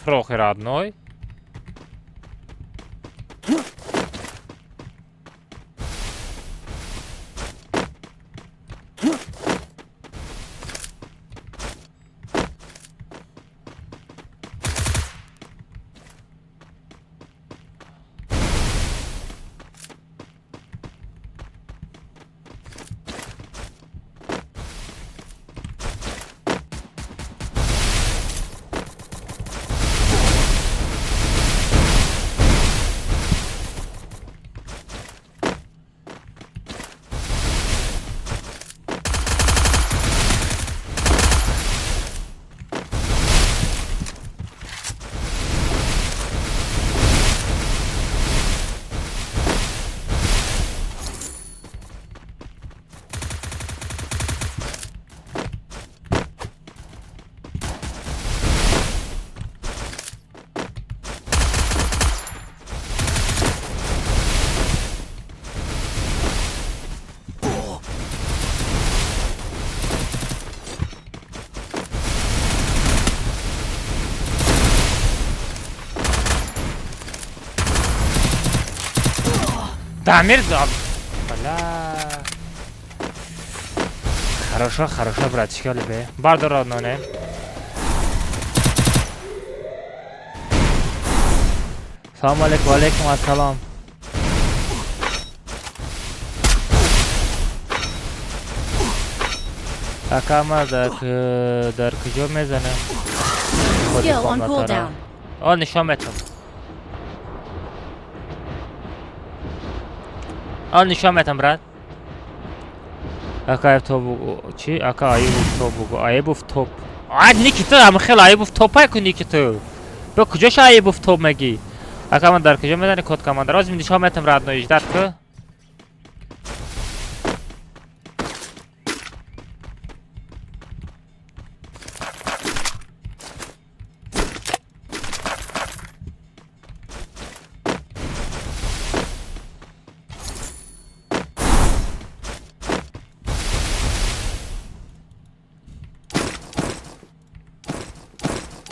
Фрохи родной. Дамир, бля. Хорошо, хорошо, братишка, либе. Бардор родноне. Салом алейкум, алейкум ассалом. Ака ма дар куҷо мезанем? Skill on cooldown. О, нишон метам. О, нишон метам, брат. Ака топ чи? Ака Аюбов топ бугу. Аюбов топ. А, Никита, ам хел Аюбов топай ку Никита. Бо куҷош Аюбов топ меги? Ака ман дар куҷо мезани код команда? Роз нишон метам родной, ждат ку.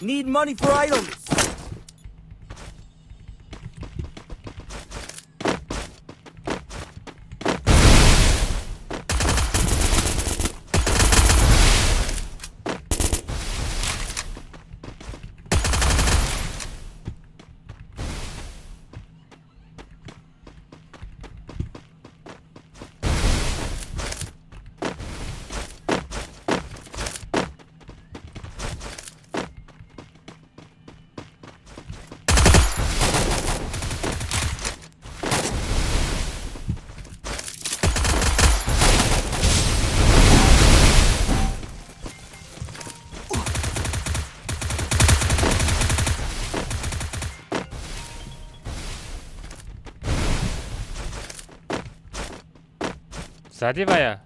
Need money for items. Зади вая.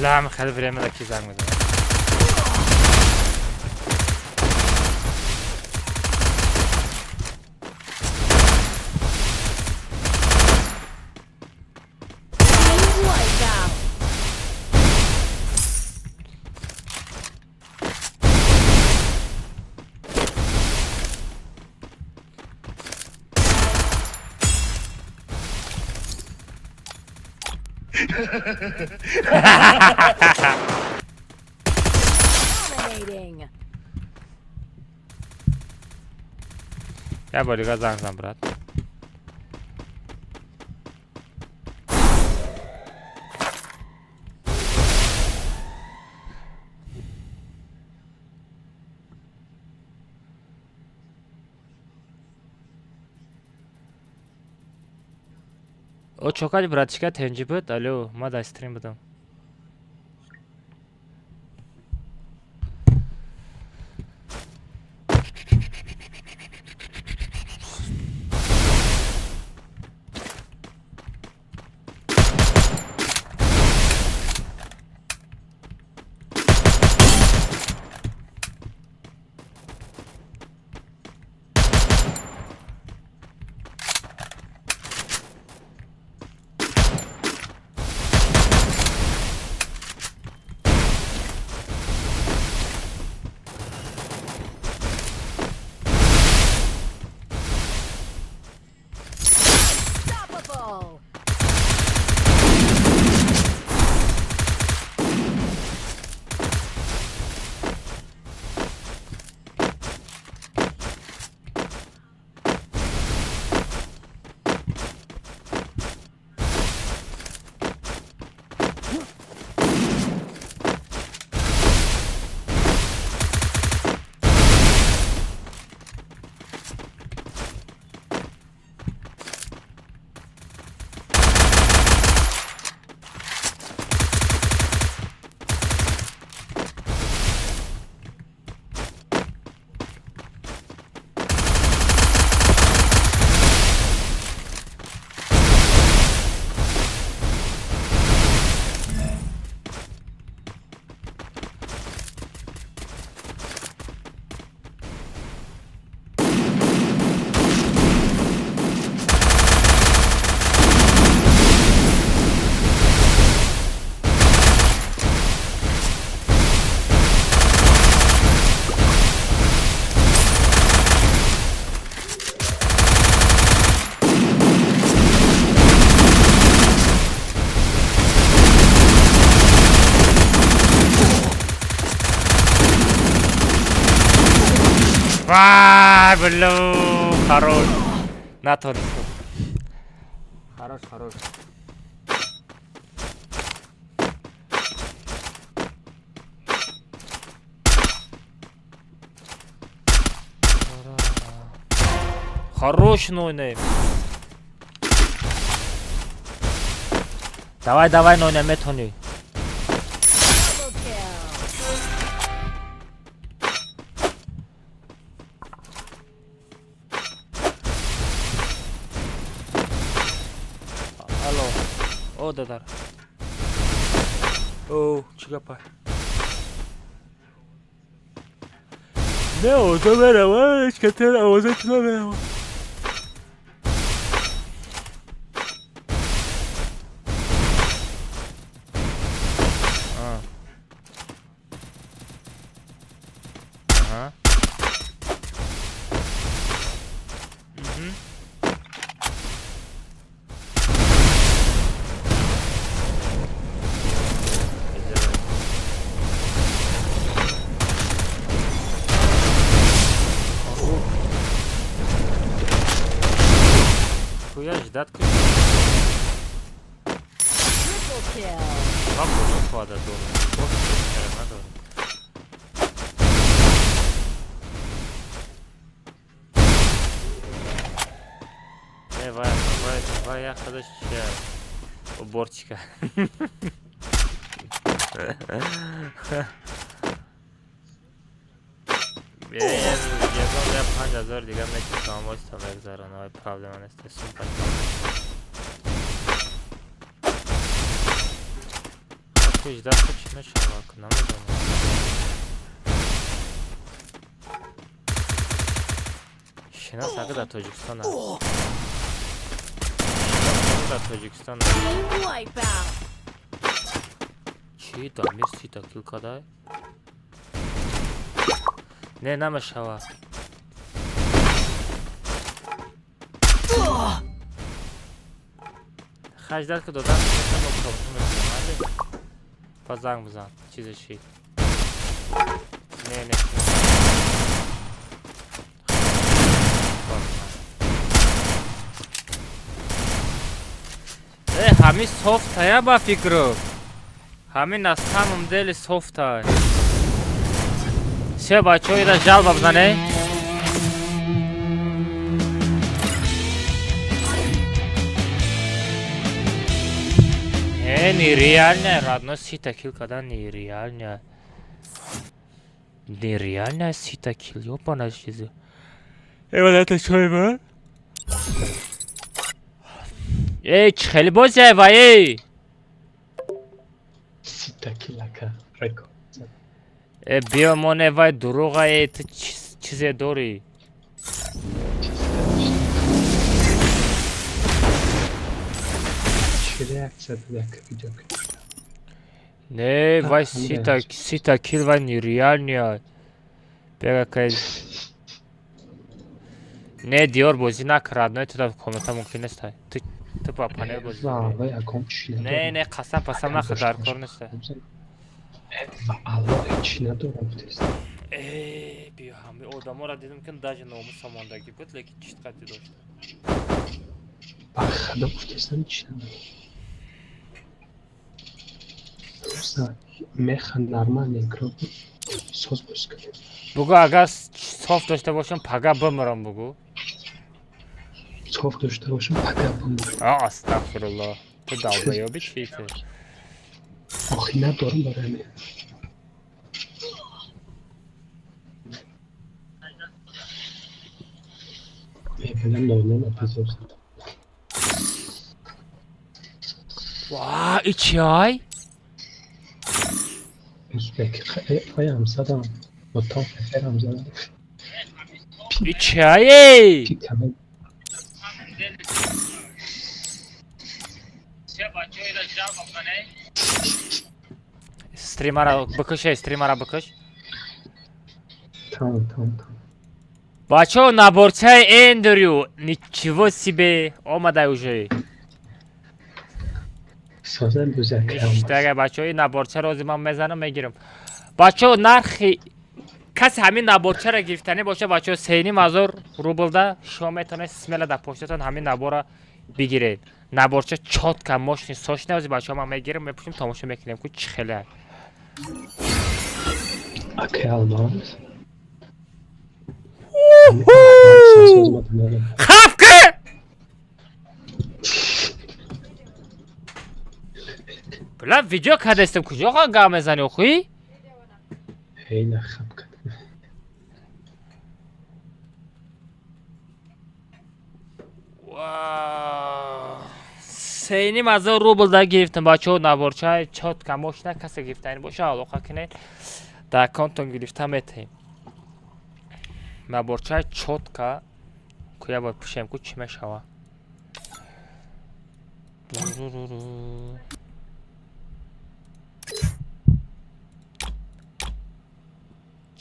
Лам хел время ки занг мезанад. Dominating. Я бори занг зан, брат. О, чокали, братишка, тенҷи буд? Алло, ма дар стрим будам. Вай, блю, хорош. Натонистам. Хорош, хорош. Хорош, Нойнейм. Давай, давай, Нойнейм, метони. Double kill. Алло. О, дадар. О, чӣ гапа? Не, овоза мерава, ҳеч катер овоза чӣ намерава. Ага. Мгм. Хуя ждать. Triple kill. Хватит дома. Не, вай, вай, вай, я хадаш уборчика. Ягон я 5000 дига метавонам войста мегзарам, вай проблема нест, сумка. Ждать чӣ мешавад, намедонам. Шинас ага дар Тоҷикистон аст. Шинас дар Тоҷикистон аст. Team wipeout. Чӣ Дамир 30-та килл кадай? Не, намешавад. Хаҷдат ки додан метавонам, па занг бизан, чизе шид. Не, не. Э, ҳамин софтая ба фикру. Ҳамин на самом деле софтай. Все, бачаҳо, ира жалба бизане. Э, нереально, родной, 30-та килл када нереально. Нереально 30-та килл, ёбана чизи. Э, вот это чё, ма? Эй, чӣ хеле бозия ва, эй! 30-та киллака рекорд. Э, биё моне вай дурӯға, э, ту чизе дорӣ. Чӣ реаксия дод як видео? Не, вай А, 30-та реаксия. 30-та килл вай нереально. Бега кай. Не, Диор бозӣ накард, родной, ту дар комната мумкин нест. Ту ба панел бозӣ. Ва вай ягон чӣ Не, надорам. не, қасам пасам Агар нахӯр, дар дошта кор бошам, нест. Ва Аллоҳ ҳеҷ надорам гуфтест. Э, биё ҳами одаморо дидам, ки даже номуса мондагӣ буд, лекин чит қадди дошт. Ба худо гуфтестам, ҳеҷ надорам. Просто меха нормальный игрок буд. Соз бозӣ кардем. Бугӯ, агар соф дошта бошам, пага бимирам, бугӯ. Соф дошта бошам, пага бимирам. А, астағфируллоҳ. Ту долбоёби чӣ ту? Охи надорам барои ҳамин. Мебинам нолнол эпизод задам. Ва, и чиай? Узбек ваям задам. Бо том феферам задам. И чиай, эй? Пикаме. Стримара бикуш, эй, стримара бикуш. Тамом, тамом, тамом. Бачаҳо, наборчаи Эндрю, ничего себе, омадай уже. Созам бузак. Ништага, бачаҳо, ин наборчаро ҳозир ман мезанам, мегирам. Бачаҳо, нархи Касе ҳамин наборчаро гирифтанӣ боша, бачаҳо, 3500 рублда шумо метавонед смело дар почтатон ҳамин набора бигиред. Наборча чётко, мощный, сочный. Ози, бачаҳо, ман мегирам, мепӯшем, тамошо мекунем, ку чӣ хеле. Акай Алмаз. Хавка. Бла, видео кардастем, куҷо гап мезанӣ, охӯӣ? Ҳей, на хаб кад. 3500 рубл да гирифтам, бачаҳо, наборчаи чётко, мощный. Касе гирифтанӣ боша, алоқа кунед, дар аккаунтон гирифта метаҳем. Наборчаи чётко. Ку як бор пӯшем, ку чӣ мешава.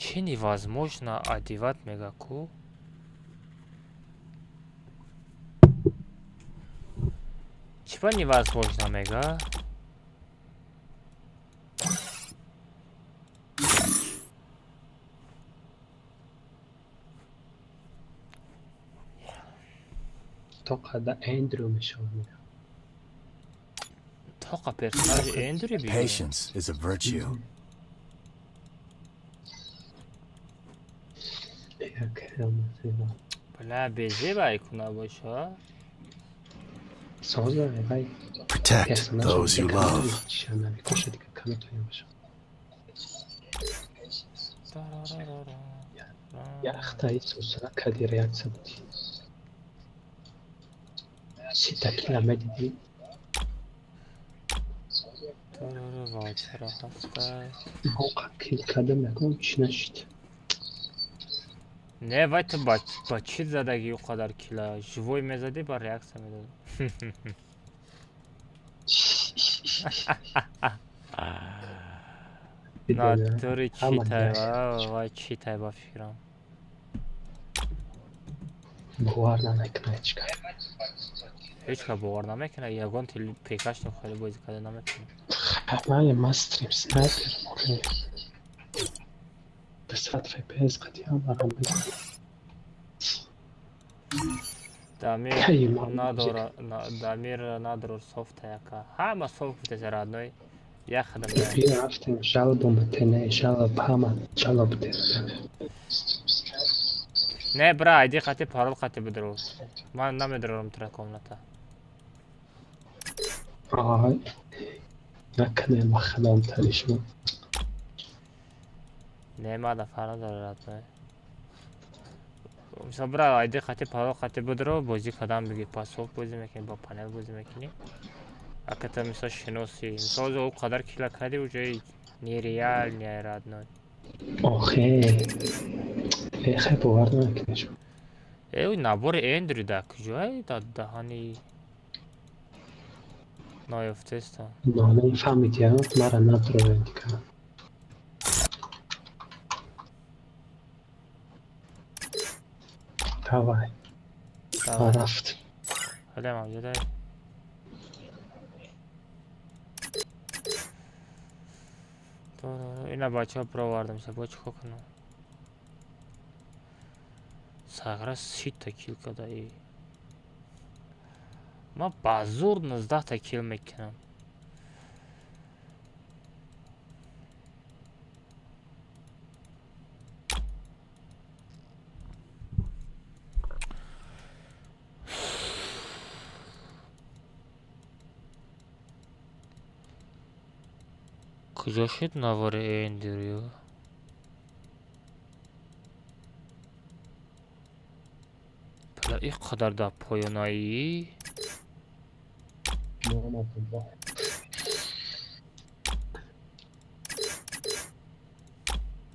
Чӣ невозможно одевать мега ку? Чӣ ба невозможно мега? Тоқа да Эндрю мешавад. Тоқа персонажи Эндрю бигирем. Patience is a virtue. Акай Алмаз. Бла, безеба икуна боша. Соза вай. Protect those you love. Намекоша, дига каметонем боша. Яхта исусана кади реакция буди. Сита кила медиди. Ваучера ҳаста. Моқа кил кардам, ягон чӣ нашид. Не, вай, ту ба чӣ задагӣ ӯ қадар кила? Живой мезадӣ, ба реаксия медодӣ. Натури читай, вай читай, ба фикрам. Бовар намекунад ҳеҷ кас. Ҳеҷ кас бовар намекунад, ягон пекашно хеле бозӣ карда наметавонад. Ман ма стрим снайпер мохе. 200 FPS қатъиан барам мезанам. Дамир Кай ман надора, Дамир надорор софта яка. Ҳама софт гуфтеса, родной. Як хадам. Биё, рафтем, жалобу метене, жалоб, ҳама жалоб дер. Не, бра, айди қати парол қати бидро. Ман намедорам тра комната. Ай. Накунем, ба худом тари шумо. Не, мада фарқ надора, родной. Мисол, бра, айди қати парол қати бидро, бозӣ кадан бигир, па софт бозӣ мекунӣ, ба панел бозӣ мекунӣ. Ака та мисол шиносӣ. Мисол, ӯ қадар кила кардӣ, уже нереальный, родной. Охе. Хай, бовар намекунед шумо. Э, набори Эндрю да куҷое? Да даҳани наёфтеста. Номи фаҳмидия, мара надорем дига. Давай. Давай. Рафт. Ҳале мавҷудай. Ина, бачаҳо, бировардам, бо чӣ кор кунам? Сагра 30-та кил кадаи. Ман ба зур 19-та кил мекунам. Куҷо шуд навори Эндрю? Бла, ин қадар дар поёнаӣ? Мама бобо.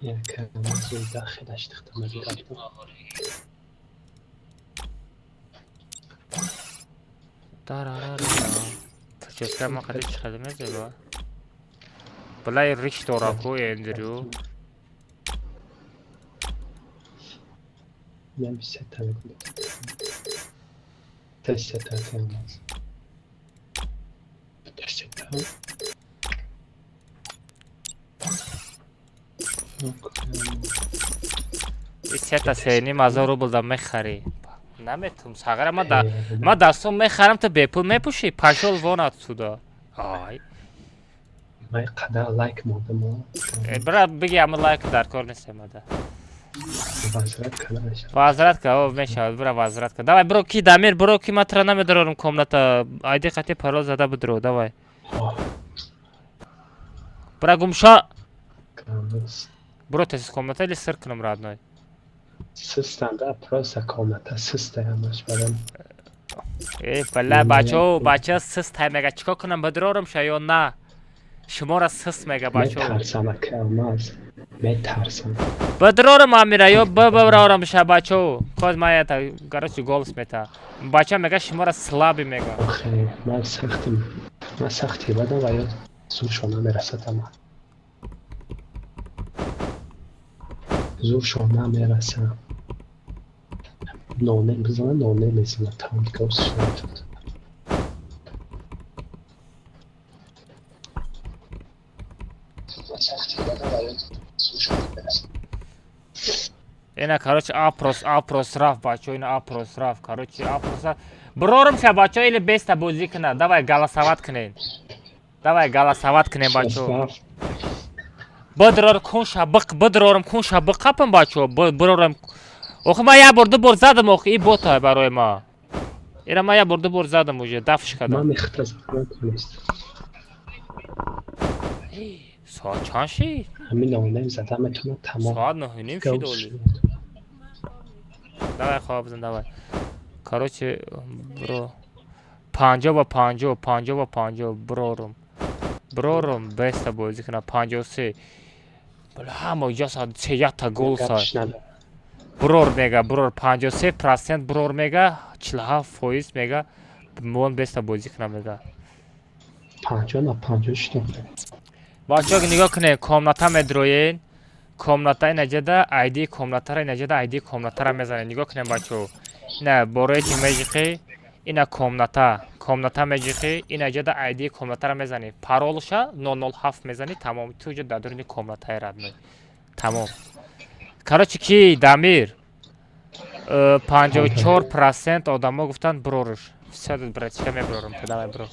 Як мазуи дахилаш тихта мегирад. Дарарара. Прическа ман қади чӣ қадар мезеба? Блай, риш дора ку Эндрю. Мен сета мекунам. Та сета алмаз. Та сета. Сета сеним ҳазор рубл да мехарӣ. Наметум, сағира ма да ма дастом мехарам, ту бепул мепӯшӣ, пашол вон отсюда. Ай. Ман қадар лайк мондам. Бира биги ама лайк дар кор нест мада. Возврат карда мешавад. Возврат ка, о мешавад, бира возврат ка. Давай бро ки Дамир, бро ки ма тра намедорам комната. Айди қати парол зада бидро, давай. Бира гумша. Бро тез комната или сир кунам родной. Систанда просто комната систа ҳамаш барам. Э, бала бачо, бача сист мега чико кунам бидрорам ша ё на? Шуморо сист мега бачо. Метарсам ака, маз. Метарсам. Бидрорам Амира ё биброрам ша бачо. Коз ма ята, короче голос мета. Бача мега шуморо слабый мега. Охе, ман сахтим. Ман сахти бадам ва ё зуршон намерасад ама. Зуршон намерасад. Ноне бизана, ноне мезана, тамом дига усш наметавонад. Ина короче опрос, опрос рафт бачо, ина опрос рафт, короче опрос. Брорам ша бачо или беста бозӣ кунад. Давай голосовать кунед. Давай голосовать кунед бачо. Бидрор кун ша биқ, бидрорам кун ша биқапам бачо, бирорам. Охи ман як бор ду бор задам, охи и бота барои ма. Ира ман як бор ду бор задам уже, дафш кардам. Ман мехта задам нест. Соат чанд шид? Ҳамин нонем задам метавонад тамом. Соат 9:30 шид оли. Давай хоб бизан, давай. Короче, бро. 50 ба 50, 50 ба 50 брорум. Брорум беста бозӣ кунад 53. Бля, ҳама ҷо сад се якта гол сад. Брор мега, брор 53% брор мега, 47% мега. Мон беста бозӣ кунад мега. 50 на 50 шуд. Бачаҳо нигоҳ кунед, комната медроен. Комната инаҷада ID комнатара инаҷада ID комнатара мезанед. Нигоҳ кунед бачаҳо. Ина бораи ки меҷиқӣ, ина комната, комната меҷиқӣ, инаҷада ID комнатара мезанӣ. Паролша 007 мезанӣ, тамом. Ту ҷо дар дуруни комнатаи родной. Тамом. Короче ки Дамир 54% одамо гуфтанд броруш. Всё, братишка, меброрам. Давай бро.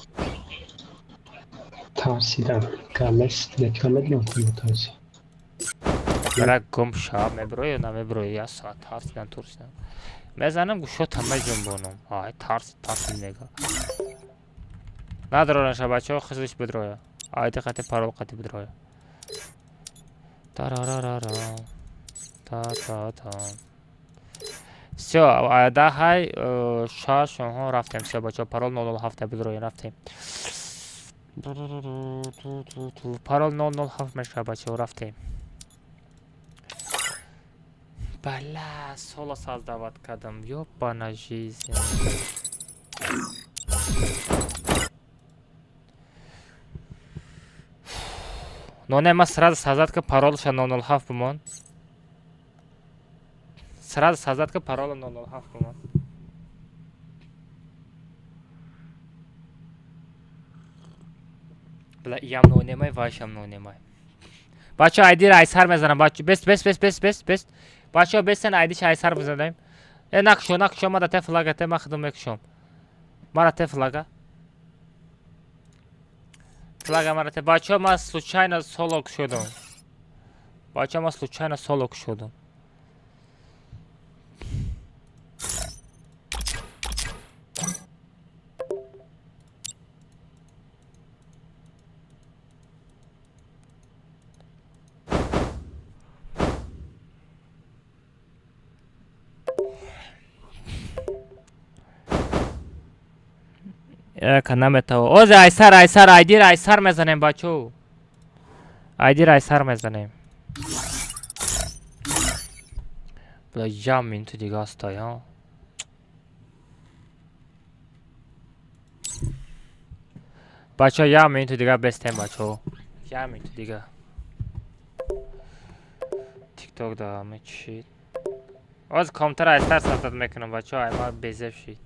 Тарсидам. Гамес, некамеднам комнатаси. Бра гум ша, меброи ё намеброи? Я соат тарсидам, турсидам. Мезанам гӯшота меҷунбонам. Ай, тарс, тарсид мега. Надорона бачаҳо, хизиш бидроя. Ай, диққати парол қати бидроя. Тарарарара. Та-та-та. Всё, даҳай, шаш, онҳо рафтем. Всё, бачаҳо, парол 007 бидроя, рафтем. Парол 007 мешавад, бачаҳо, рафтем. Бала, соло создавать кардам. Ёбана жизнь. Ноне ма сразу создать ка паролша 007 бимон. Сразу создать ка парола 007 бимон. Бла, иям нонемай, вайшам нонемай. Бачаҳо айдира айсар мезанам, бачаҳо. Бест, бест, бест, бест, бест, бест. Бачаҳо бестен айдиш айсар бизанем. Э, накушо, накушо, ма да те флага, те ма худам мекушом. Мара те флага. Флага мара те. Бачаҳо ма случайно соло кушодам. Бачаҳо ма случайно соло кушодам. Яка наметава. Озе айсар, айсар, айдир айсар мезанем бачо. Айдир айсар мезанем. Бла ям минуту дига астай, ҳа. Бачо, ям минуту дига бестем бачо. Ям минуту дига. TikTok да мечи. Оз компютер айсар сатат мекунам бачо, ай ма безеб шид.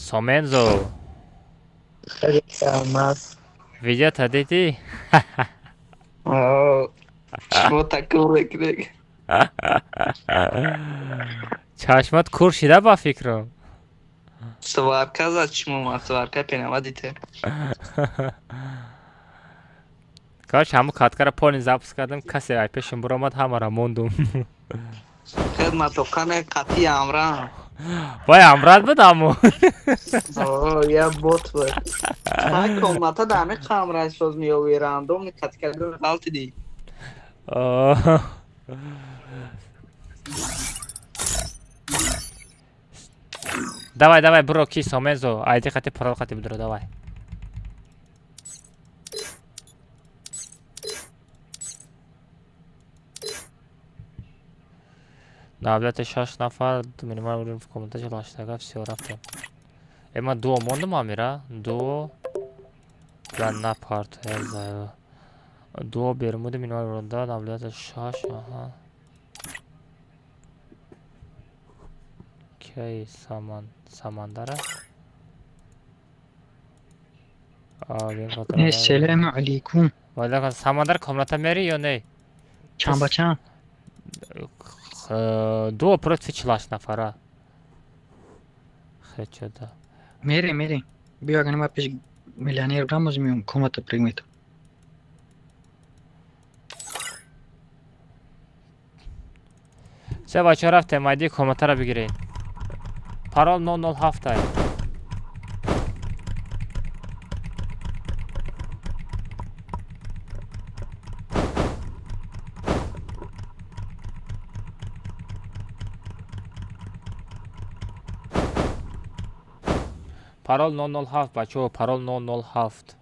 Сомензо. Видео-та дидӣ? Шумо такур мекунед. Чашмат кур шида ба фикрам. Сварка зад шумо, сварка пенава дите. Короче, ҳамун каткара полный запуск кардам, касе ай пешам буромад, ҳамаро мондум. Хидматоқане қатъи амран. Вай, амрат буд ҳамун. О, я бот буд. Ҳай комната дар ҳамин қамран соз меёви рандом каткада ғалтидӣ. Давай, давай, буро ки Сомензо, айди қати парол қати будро, давай. Навлати шаш нафар, минимал в комната желаштага, всё, рафтем. Э, ман дуо мондум, Амира? Дуо ва на парта, зайва. Дуо бермуди минимал ронда, навлати шаш, аҳа. Кай саман, самандара? Ассалому алайкум. Ва алайкум. Самандар комната мери ё не? Чанд ба чанд? Дуо против 48 нафара. Хечода. Мерем, мерем. Биё, агар ма пеш миллионер будам, боз меом комната пригметам. Се бачаҳо рафтем, айди комнатаро бигиред. Парол 007 ай. Парол 007 бачаҳо, парол 007.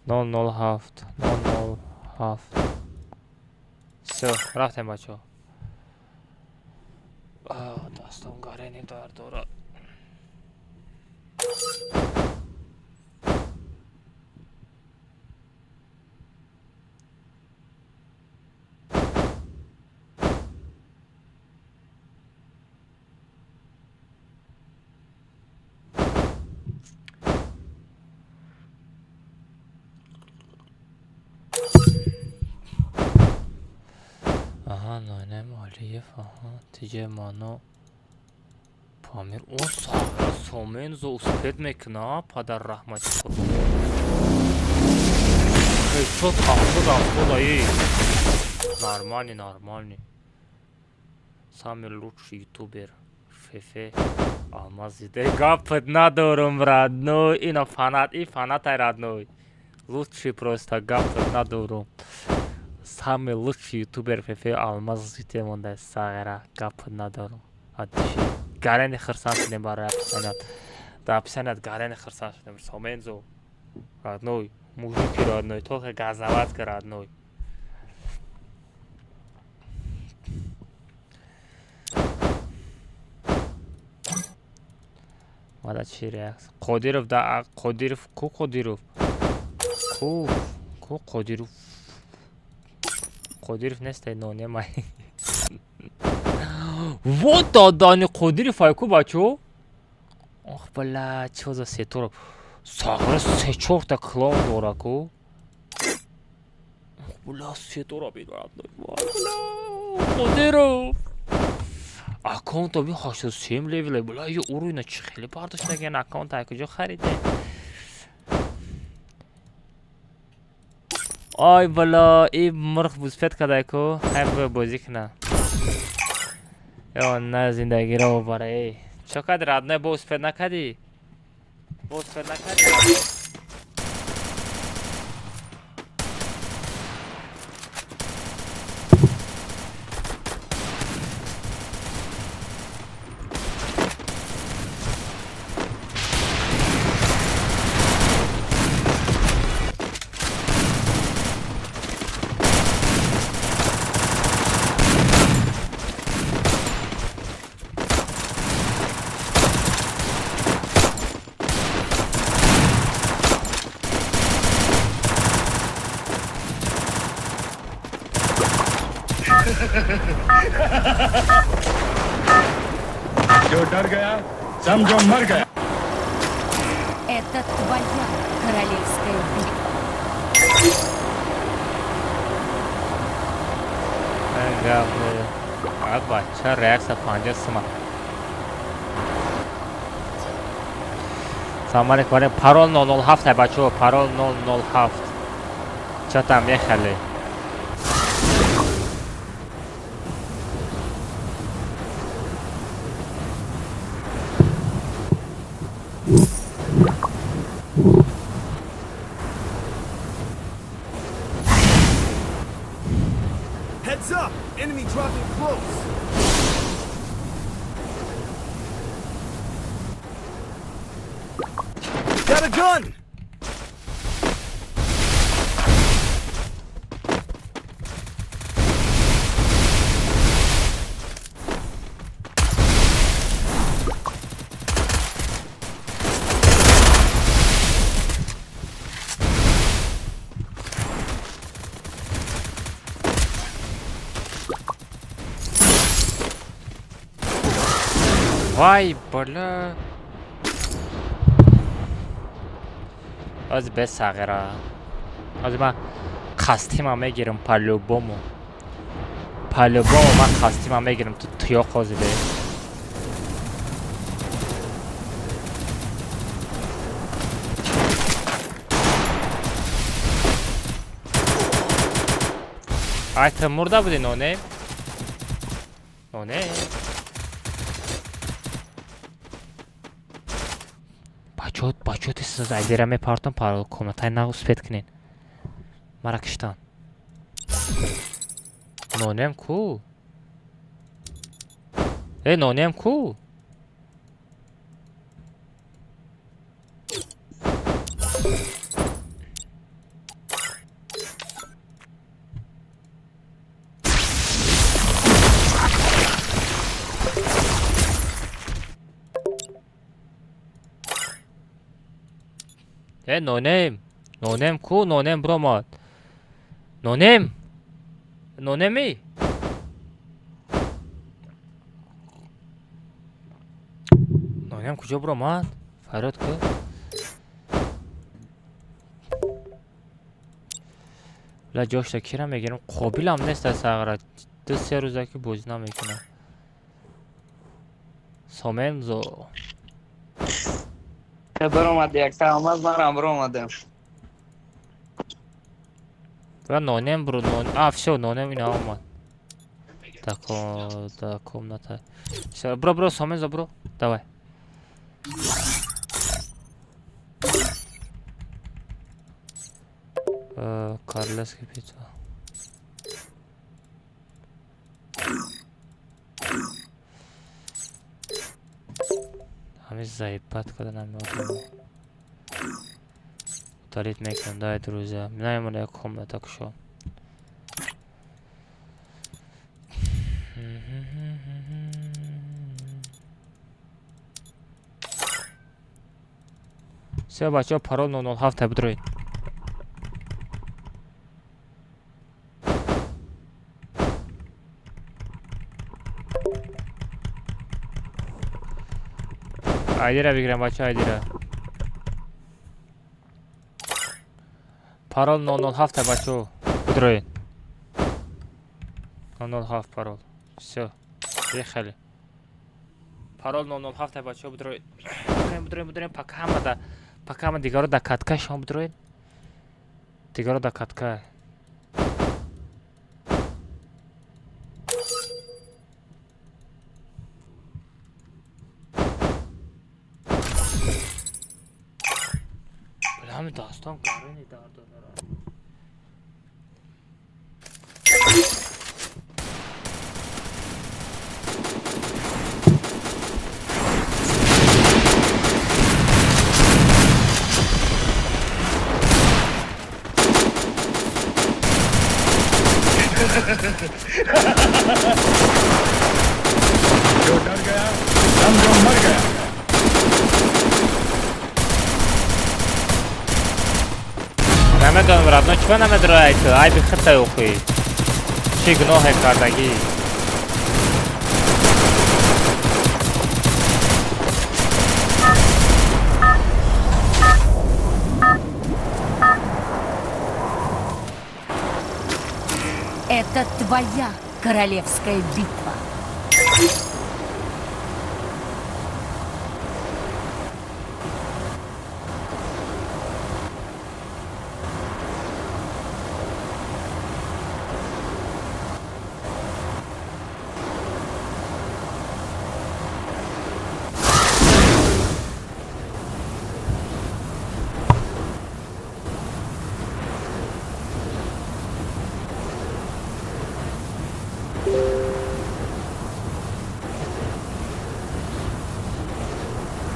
007, 007. Всё, рафтем бачаҳо. Дастам гарени дард дорад. Аҳа, Нонем Алиев, аҳа, Тиҷе Мано Памир. О, сағира Сомензо успед мекуна, падар раҳмати Худо. Ҳеҷот ҳафтод ҳафтод аи. Нормальный, нормальный. Самый лучший ютубер. Фефе Алмазиде. Гапат надорум, родной. Ина фанат, и фанатай родной. Лучший просто, гапат надорум. Самый лучший ютубер Фефе Алмазиде монда сағира. Гапат надорум. Адиши. Гарени хирсан шудем барои описаният. Дар описаният гарени хирсан шудем. Сомензо. Родной. Мужики родной. Только газоватка родной. Мада чи реакс? Қодиров да Қодиров ку Қодиров? Ку ку Қодиров? Қодиров нестай нонемай. Вот додани Қодиров ай ку бачо? Ох бла, чо за сетора? Сағира се чорта клон дора ку. Ох бла, сетора бин родной. Вай бла, Қодиров. Аккаунта би 83 левел бла, ё уруйна чӣ хеле бардоштаген аккаунт ай куҷо хариде? Ай бала, и мурғ бузпет кадай ку, ҳай бо бозӣ куна. Ё на зиндагиро бара эй. Чо кади родной, бо успед накадӣ? Бо успед накадӣ? जो डर गया समझो मर गया। Это твоя королевская битва. Бача реаксия 50 сума. Салом алейкум. Парол 007 бачо, парол 007. Чё там ехали? Heads up! Enemy dropping close! Got a gun! Вай, бля. Аз без сағира. Аз ман қастима мегирам по-любому. По-любому ман қастима мегирам. Ту туёқ ҳозир бе. Ай, ту мурда будӣ, ноне? Ноне? Бачо, бачо, тез айдера мепартам, парол комнатай на успеть кунед. Мара киштан. Нонем ку? Э, нонем ку? Э, нонем. Нонем ку? Нонем бромад. Нонем? Нонеми? Нонем куҷо бромад? Фарёд ку? Ла ҷошта кира мегирам? Қобилам нест аз сағра. 2-3 рӯза ки бозӣ намекунам. Сомензо. Баромад якта омад, манам баромадам. Бра нонем бро нон. А, всё, нонем ина омад. Так, да, комната. Всё, бро, бро, Сомензо, бро. Давай. Королевский битва. Ҳамин заебать када намеодам. Удалить мекунам, давай, друзья. Намемона як комната кушо. Всё, бачаҳо, парол 007 бидроед. Айдира бигирам, бачаҳо, айдира. Парол 007 бачаҳо, бидроед. 007 парол. Всё. Ехали. Парол 007 бачаҳо, бидроед. Бидроем, бидроем, бидроем, пока ҳама да, пока ҳама дигаро да катка шумо бидроед. Дигаро да катка. Ҳамин дастон гарини дард дорад. जो डर गया समझो मर गया। Намедонам, родной, чиба намедрояй ту? Айби хитай охи. Чӣ гуноҳе кардагӣ? Это твоя королевская битва.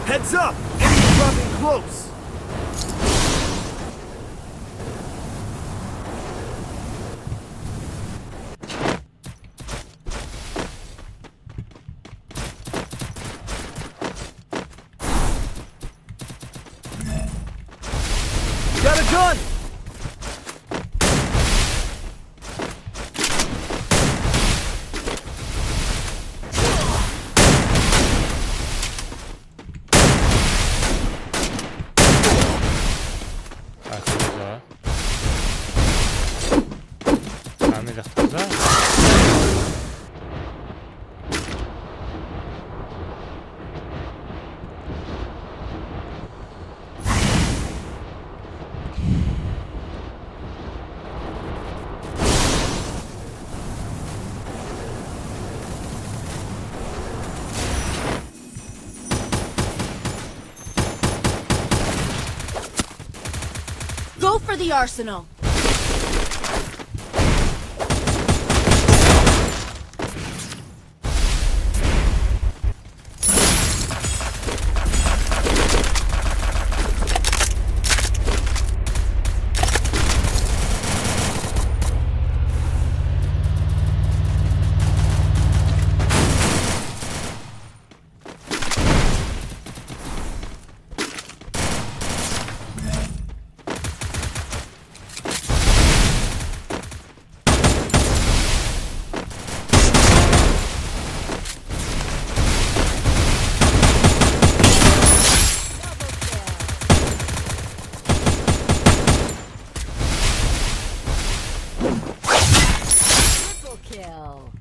Heads up! Enemy dropping close! Got a gun! Go for the arsenal. Kill.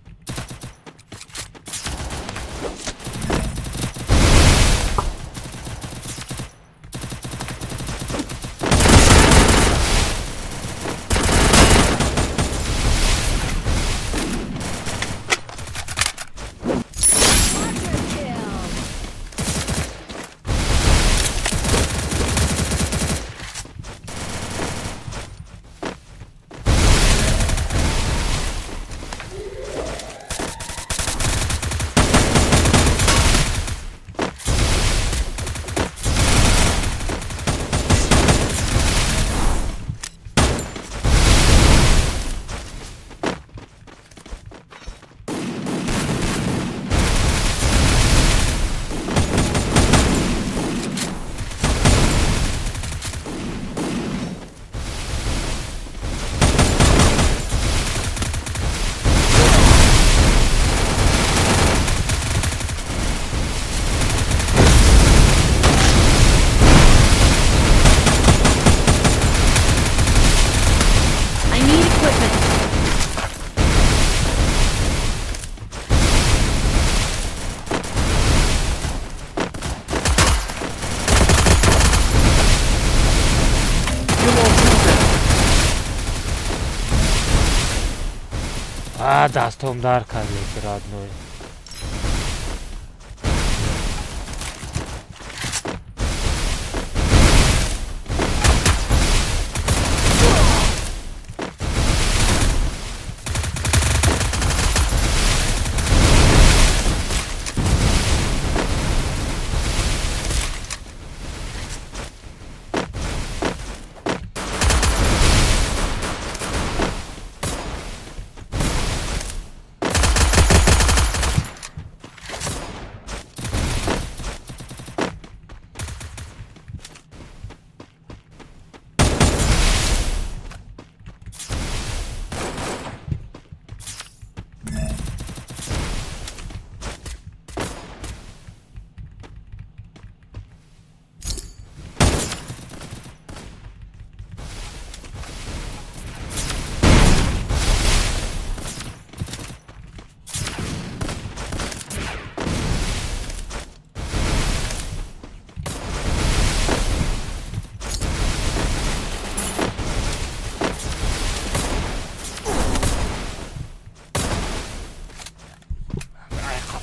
А, дастом дар кард леки родной.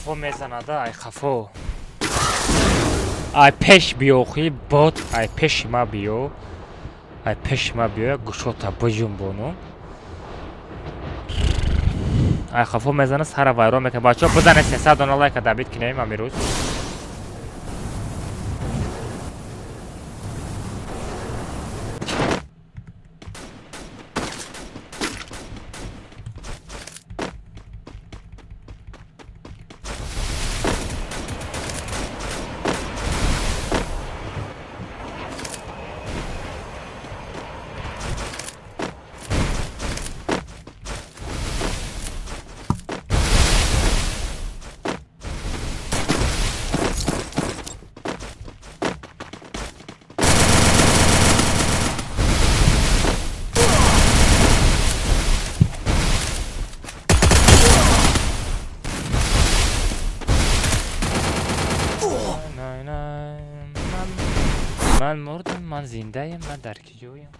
Хафо мезанада, ай хафо. Ай пеш биё, хи бот, ай пеши ма биё. Ай пеши ма биё, гӯшота биҷунбону. Ай хафо мезана, сара вайрон мекунад. Бачаҳо, бизанед 300 дона лайка, добить кинем амирӯз. Най, най, ман мурдам, ман зиндаем, ман дар киҷоям?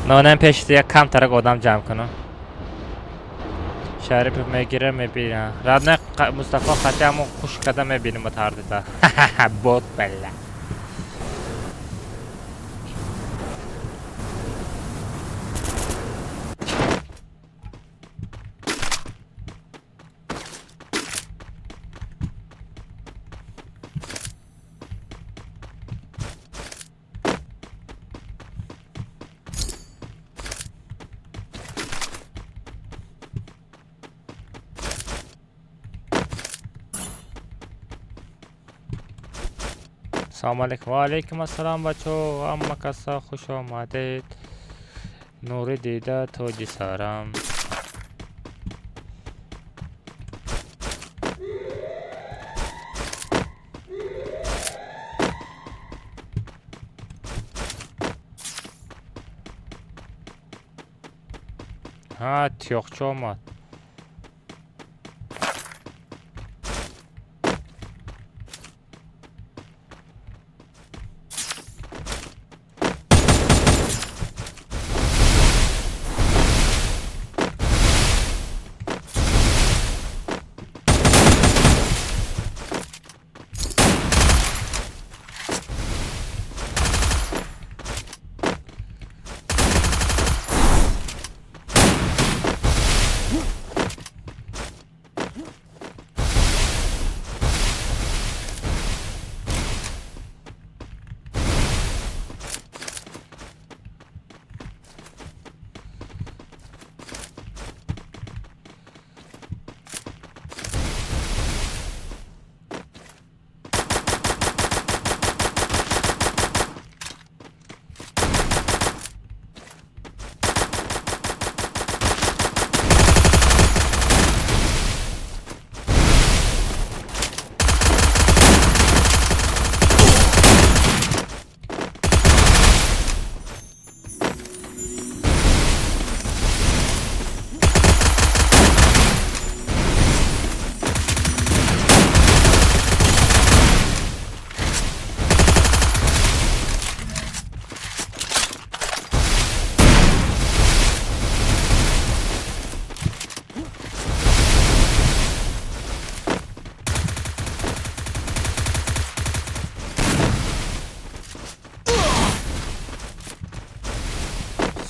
Нонам пеши як камтарак одам ҷамъ кунам. Шарипов мегира, мебина. Радна Мустафо хати ҳамон хуш када мебинем ҳардита. Бот бала. Салом алейкум. Ва алейкум ассалом, бачо. Ҳама каса хуш омадед. Нури дида, тоҷи сарам. Ҳа, тиёқча омад.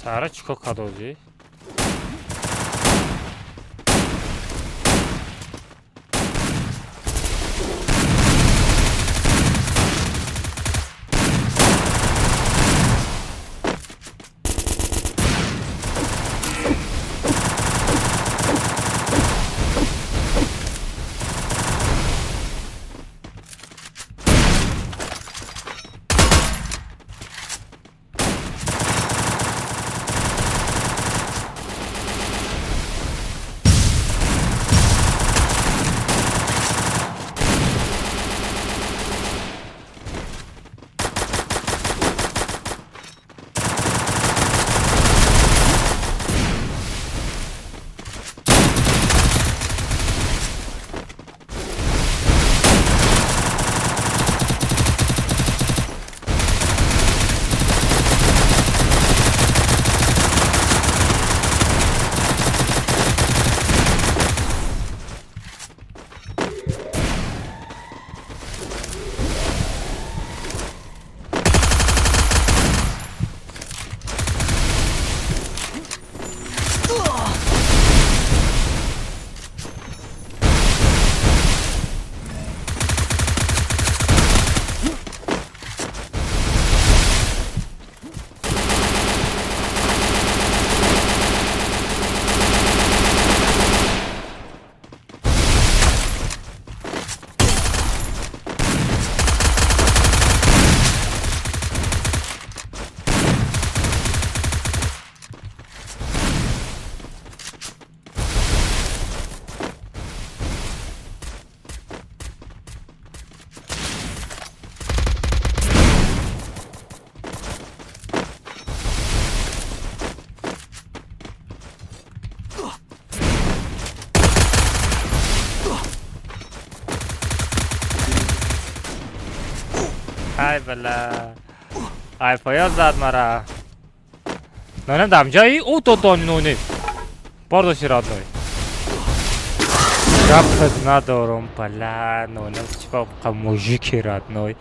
Сара чӣ кор кардозӣ? Ай бала. Ай поён зад мара. Нонем дамҷаи ӯ то тони нонем. Бардоши родной. Гапат надорам, бала, нонем чипа мужики родной.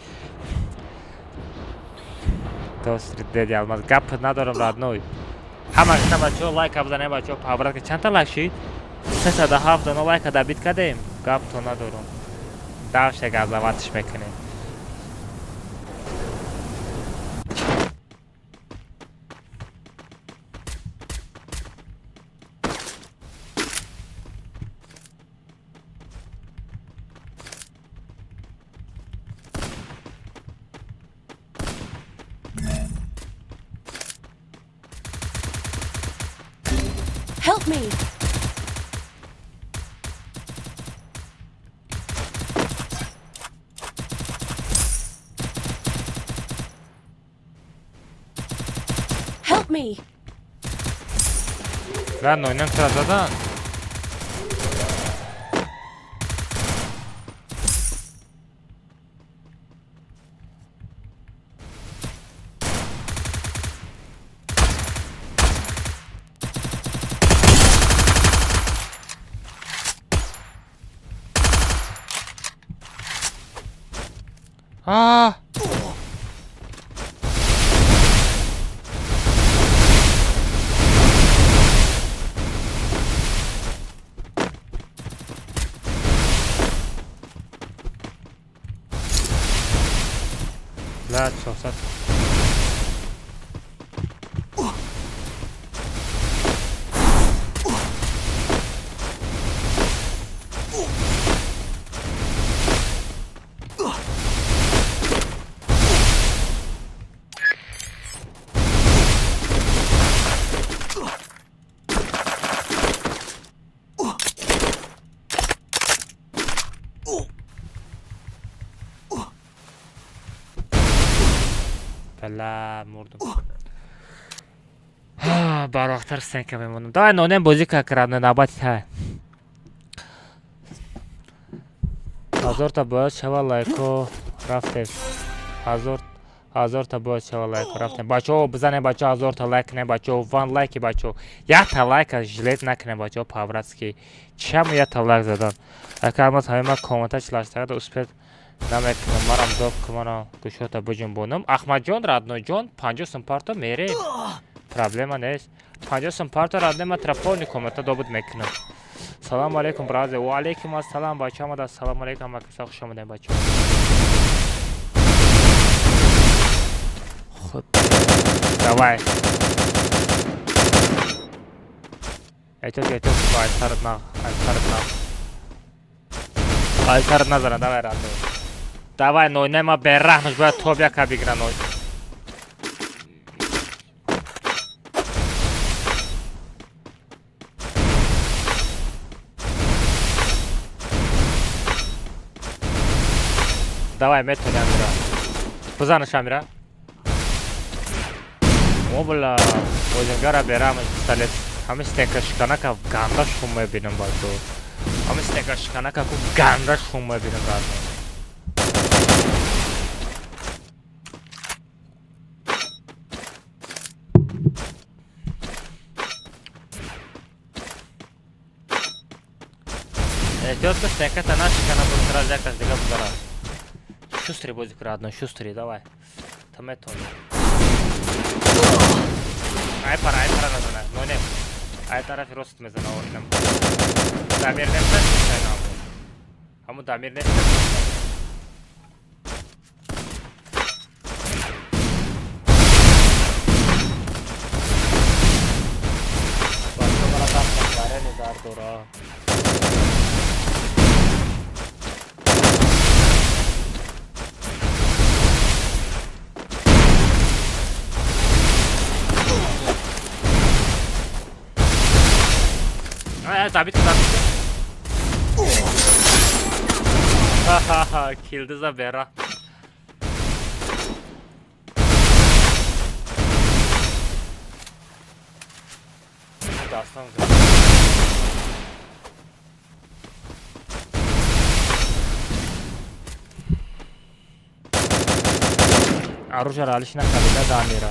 Достри деди алмаз гапат надорам родной. Ҳама кита бачаҳо лайка бизанем бачаҳо паврат ки чандта лайк шид? 307 дона лайка дабит кардем. Гапто надорам. Давша газаватш мекунем. Help me! Help me! Ладно, нонем сразу задан. А! Ла, 400. Бала, мурдум. Барвақттар стенка мемонам. Давай нонем бозӣ кард навбати та. 1000 та бояд шава лайко рафтем. 1000 та бояд шава лайко рафтем. Бачаҳо бизанем бачаҳо 1000 та лайк кунем бачаҳо ван лайки бачаҳо. Якта лайка жилет накунем бачаҳо по-братски. Чаму якта лайк задан. Ака алмаз ҳамин ман комната члаштагада успеть намекунам. Марам доб кумана гӯшота биҷунбонам. Ахмадҷон роднойҷон 50 сум парто мерем. Проблема нест. 50 сум парто родной ман траполни комната добуд мекунам. Салому алейкум бразе. Ва алейкум ассалам бачаҳо омада. Ассалому алейкум акаса хуш омадем бачаҳо. Худ. Давай. Эҳтиёт, эҳтиёт, ай сарат на, ай сарат на. Ай сарат назана, давай родной. Давай, ной, нема бераҳмаш бояд тоб яка бигира ной. Давай, метони Амира. Бизанаш Амира. О, бла, бозингара бераҳмаш пистолет. Ҳамин стенка шиканака ганда шум мебинам бачо. Ҳамин стенка шиканака ку ганда шум мебинам родной. Эҳтиёт ки стенката нашикана бо сразу як кас дига бузара. Шустрый бозӣ кун родной, шустрый, давай. Ту метавонӣ. Ай пара, ай пара назана. Нонем. Ай тарафи рост мезана инам. Дамир нест, ҳамун дамир нест. Бачаҳо мара дафтан барени дар дора. Забит, забит. Ха-ха-ха, килды забера. Дастан. Оружие алиш накарда дамира.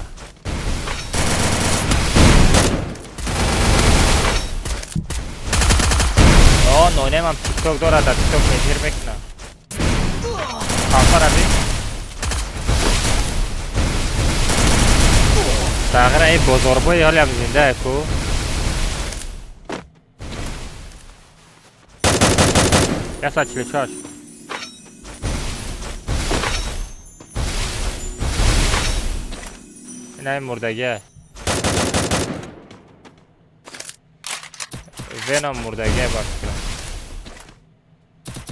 О, нонемам тикток дорад, дар тикток эфир мекунад. Хафа раби. Тағира ин бозорбои ҳолиам зиндае ку. 144. Ина ин мурдагия. Веном мурдагия ба фикрам.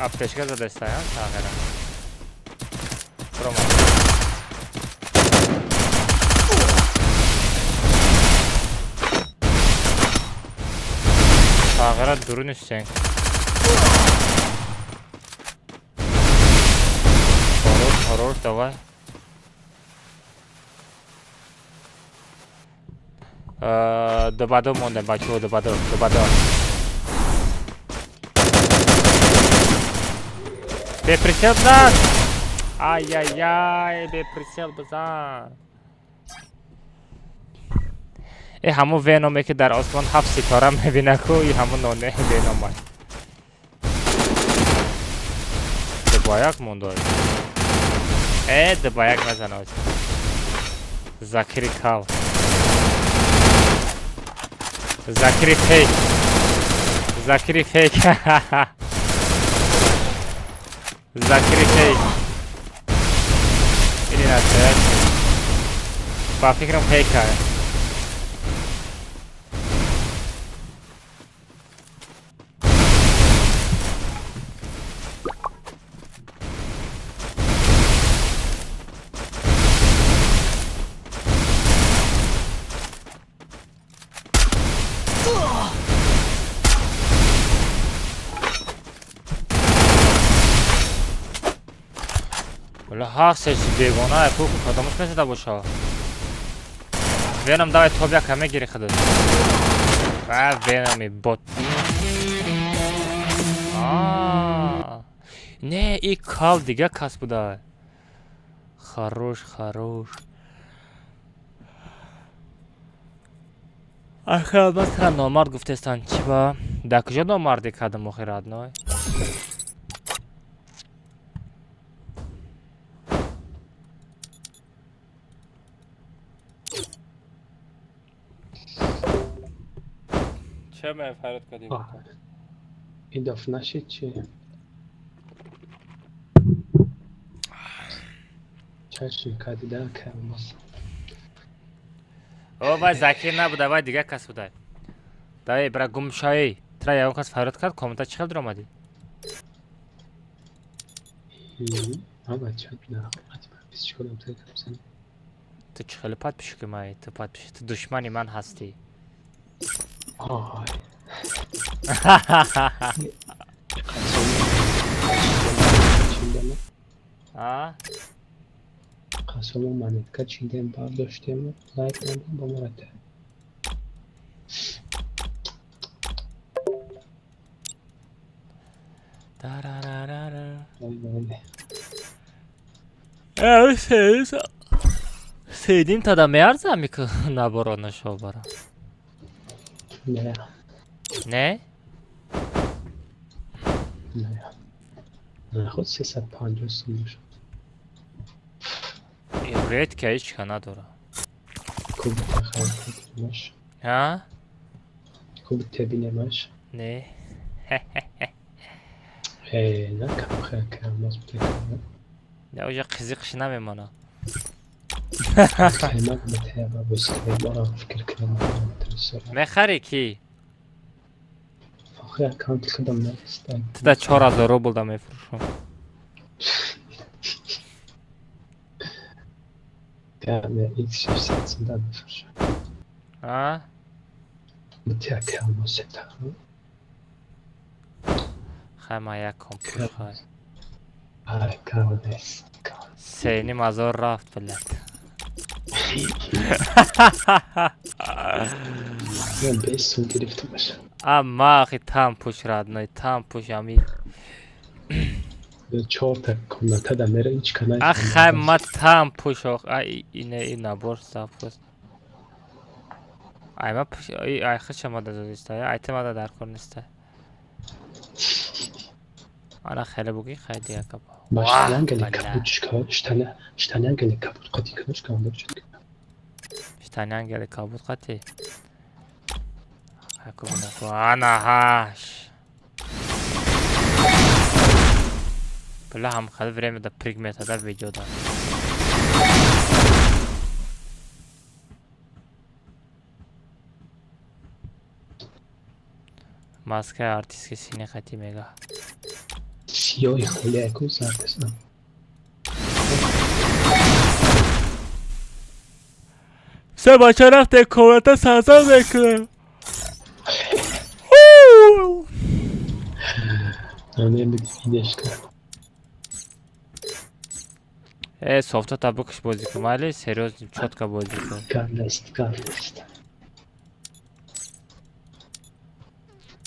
Аптечка задастаян тағира. Прома. Тағира дуруни сен. Хорош, хорош, давай. Добадо мондем, бачаҳо, добадо, добадо. Беприсел бизан! Ай-яй-яй, беприсел бизан. Э ҳамун Веноме ки дар осмон ҳафт ситора мебина ку, и ҳамун ноне Венома. Дубаяк мондой. Э, дубаяк мезанад. Закири кал. Закири фейк. Закири фейк. Закири фейк. Или настоящий. Ба фикрам фейка. Ҳар сеси бегона ку кадомаш мезада боша. Веном давай топ яка мегири худат. А Веноми бот. А не, и кал дига кас буда. Хорош, хорош. Ахи албатта номард гуфтестан чӣ ба? Дар куҷо номардӣ кардам охи родной? Че ме фарёд кардӣ? Ин дафъа нашид чи? Чашм кардида калмос. О, вай Закир набуда, вай дигар кас буда. Давай, бра гумшаи. Тра ягон кас фарёд кард, комната чӣ хел дуромадӣ? Ама чат на. Подписчиконам та гап. Ту чӣ хеле подписчики маи? Ту подписчик, ту душмани ман ҳастӣ. Ой. А? Қасому монетка чидем бардоштему лайк мондем ба мората. Тарарарара. Сейдим тада меарзам ки наборо нашо бара. Не. Не? Не. Не, худ 350 сум бошад. Редка ҳеч ка надора. Куб тахармаш. Ҳа? Куб тебинемаш. Не. Э, на кам хел калмос буда. Не, уже қизиқш намемона. Қаймақ битеба бускай фикр кунам. Мехарӣ ки? Охи аккаунти худам нест. Ту да 4000 рубл да мефурӯшам. Я X600 сум да мефурӯшам. А? Битя калмос та. Хай ма як компюр хай. Ай, кал нест. 3,5 ҳазор рафт, блядь. Ман 20 сум гирифтамаш. А ма ахи там пуш родной, там пуш ами. Чорта комната да мера ҳеч кана. Ахай, ма там пушох. Ай, ине и набор запуск. Ай, ма пуш, ай хича ма дадиста, ай те ма дар кор неста. Ана хеле буги хай дига капа. Ба штани кабуд чикор, штани ангели кабуд қати кадош кам чит. Штани ангели кабуд қати. Ай ку бина ку ана ҳаш. Бля, ҳам хеле время да прыг метада видео да. Маска артистки сине қати мега. Сиёҳи холи айку зард аст. Все, бача, рафте комната саза мекунем. Видешка. Э, софта та бикш бозӣ кун, майли, серьёзно, чётко бозӣ кун. Гап нест, гап нест.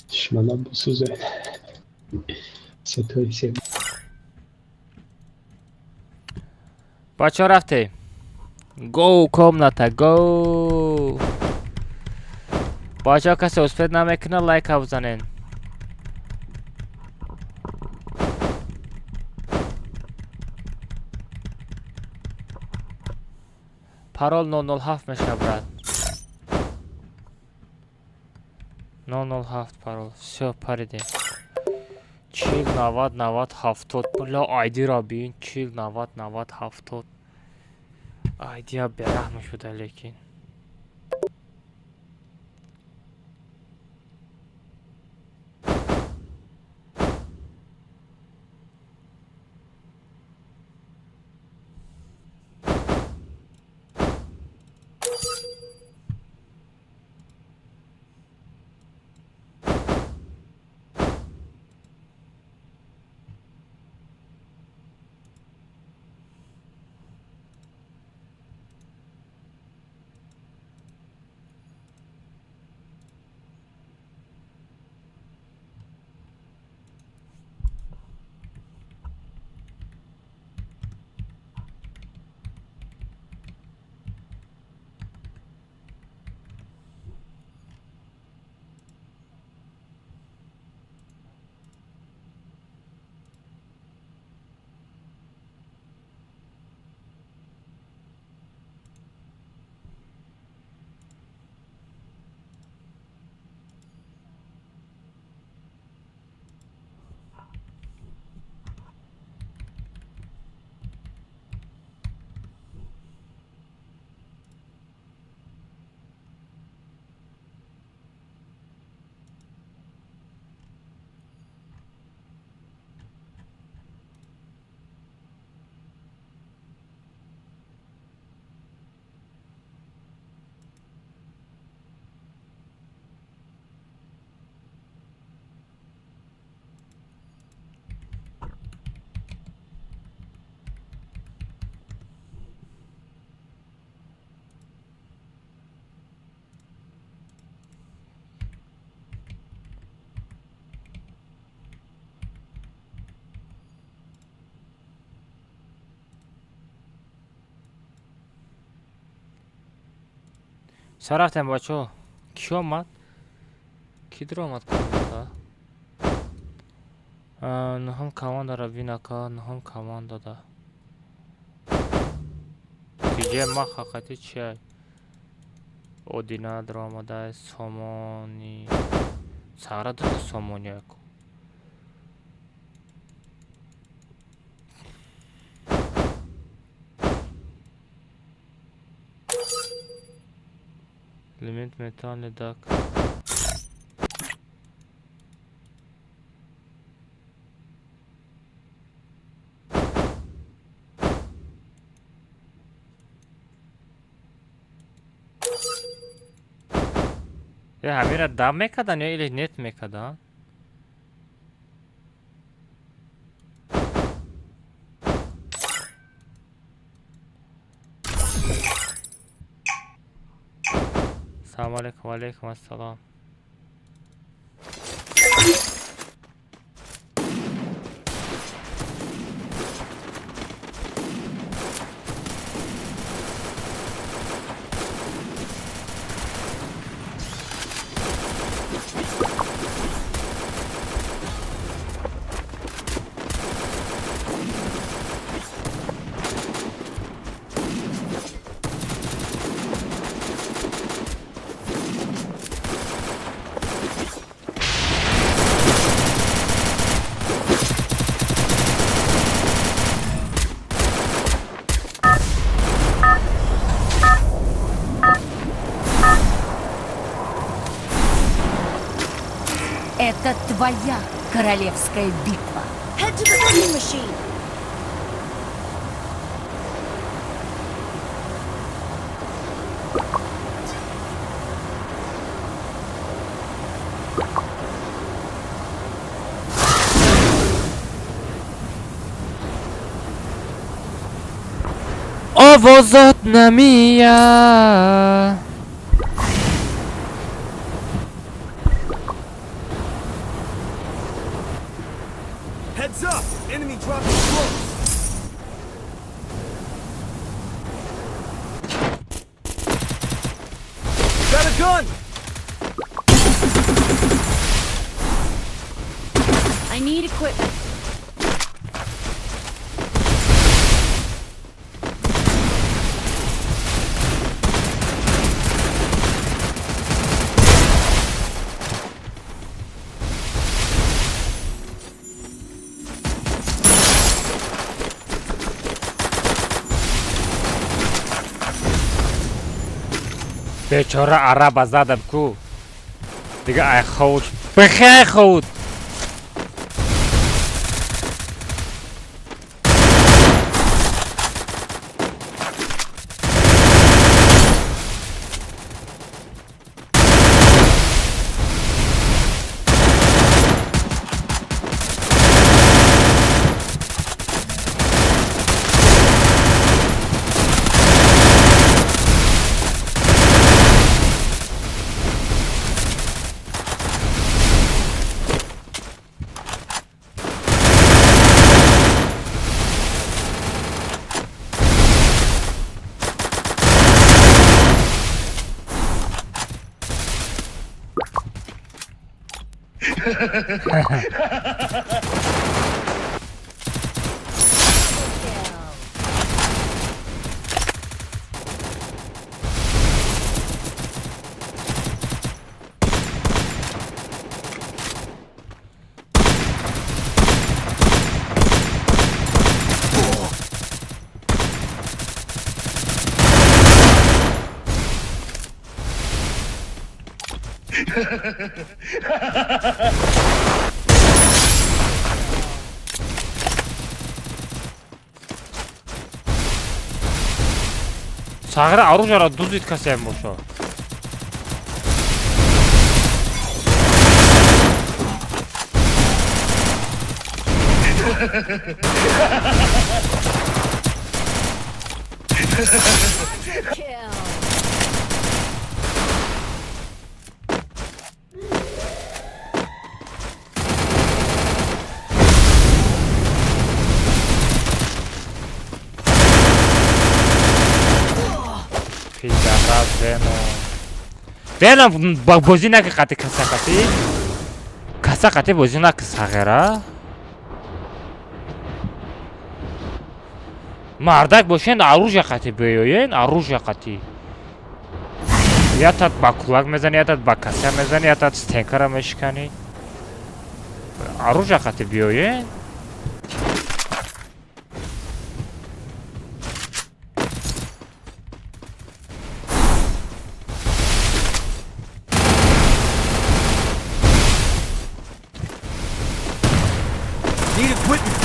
Душманам бисӯзед. Сетои се. Бачаҳо, рафте. Го комната, го. Бачаҳо, касе успеть намекунад, лайка бизанен. Парол 007 мешавад, брат. 007 парол. Всё, паридем. 40 90 90 70. Бля, айдиро бин. 40 90 90 70. Айдия бераҳм шуда, лекин. Всё, рафтем, бачаҳо. Кӣ омад? Кӣ дуромад комната? Нуҳум командаро бинака, нуҳум командада. Тиҷе маха қати чиай? Одина дуромадай, Сомони. Сара дута Сомони ку. Элемент металлный дак. Ҳамира дам мекардан ё или нет мекардан? Салому алейкум, алейкум ассалом. Это твоя королевская битва. Head to the vending machine. Овозот намия. Heads up! Enemy dropping close! Got a gun! I need equipment. Бечора араба задам ку. Дига ай ховуд. Бихай ховуд. Сағира оружиеро дуздид касеам бошо. Kill. Пидарас Веном. Веном бозӣ наки қати каса қати. Каса қати бозӣ наки сағира. Мардак бошен оружие қати биёен, оружие қати. Ятат ба кулак мезани, ятат ба каса мезани, ятат стенкара мешикани. Оружие қати биёен. Need equipment!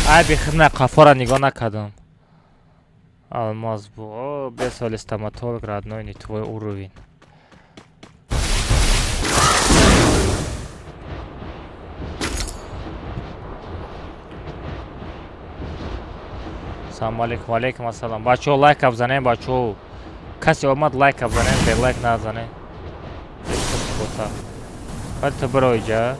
Ай бихидна қафора нигоҳ накардам. Алмаз бу. О, бесоли стоматолог родной, не твой уровень. Салому алейкум, алейкум ассалом. Бачаҳо, лайк абзанем, бачаҳо. Касе омад, лайк абзанем, бе лайк назанем. Бота. Ход ту биро иҷа.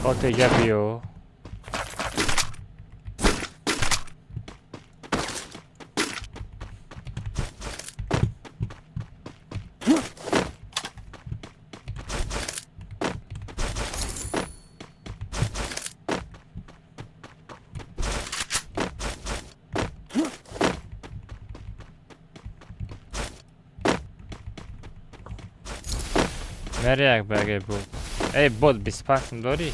Ход ту иҷа биё. Мери як баге буд. Эй, бот 25 дорӣ?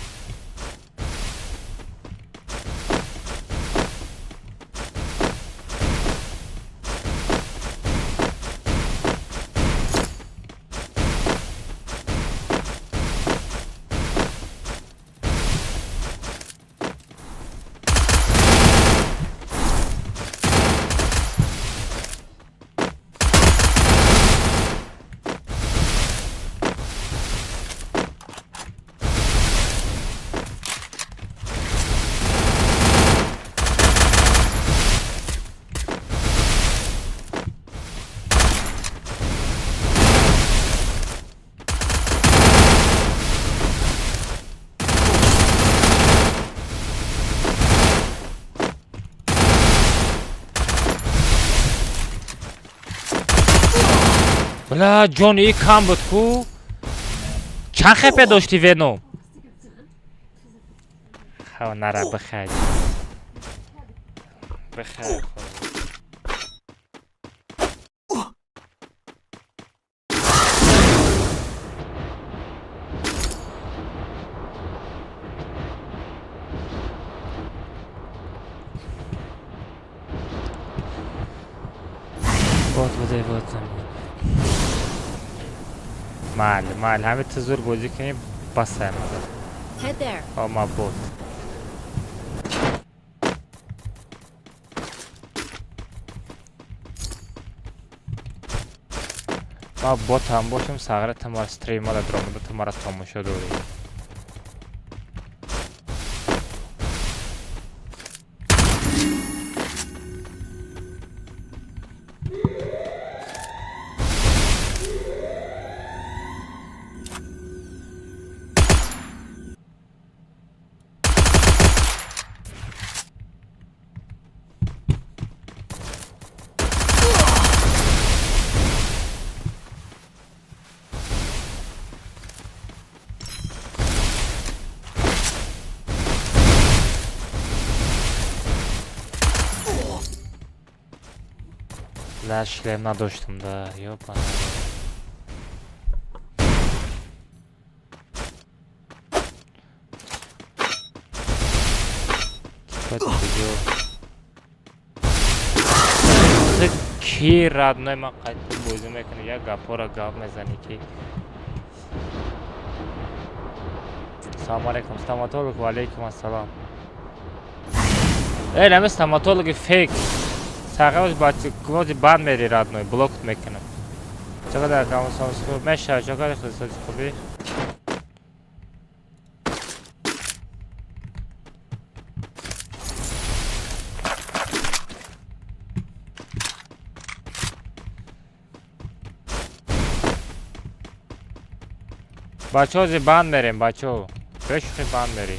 Бла, ҷон, и кам буд ку? Чанд хепе дошти Веном? Ха, нара, бихай. Бихай. Бот будай, бот замин. Мал, мал, ҳаме ту зур бозӣ кунӣ, басай мада. Head there. Ама бот. Ма бот ҳам бошам, сағра тумара стримала дромада тумара тамошо дорӣ. Да, шлем надоштам, да, ёпана. Типа ты чё? Ты ки родной ма қайта бозӣ мекунӣ, як гапора гап мезанӣ ки. Салом алейкум, стоматолог, ва алейкум ассалом. Эй, нами стоматологи фейк. Сағавоз бачи банд мери родной, блок мекунам. Чақадар камосамос хуб мешава, чақадар хисоси хубӣ? Бачаҳо зи банд мерем, бачаҳо. Бешухи банд мерем.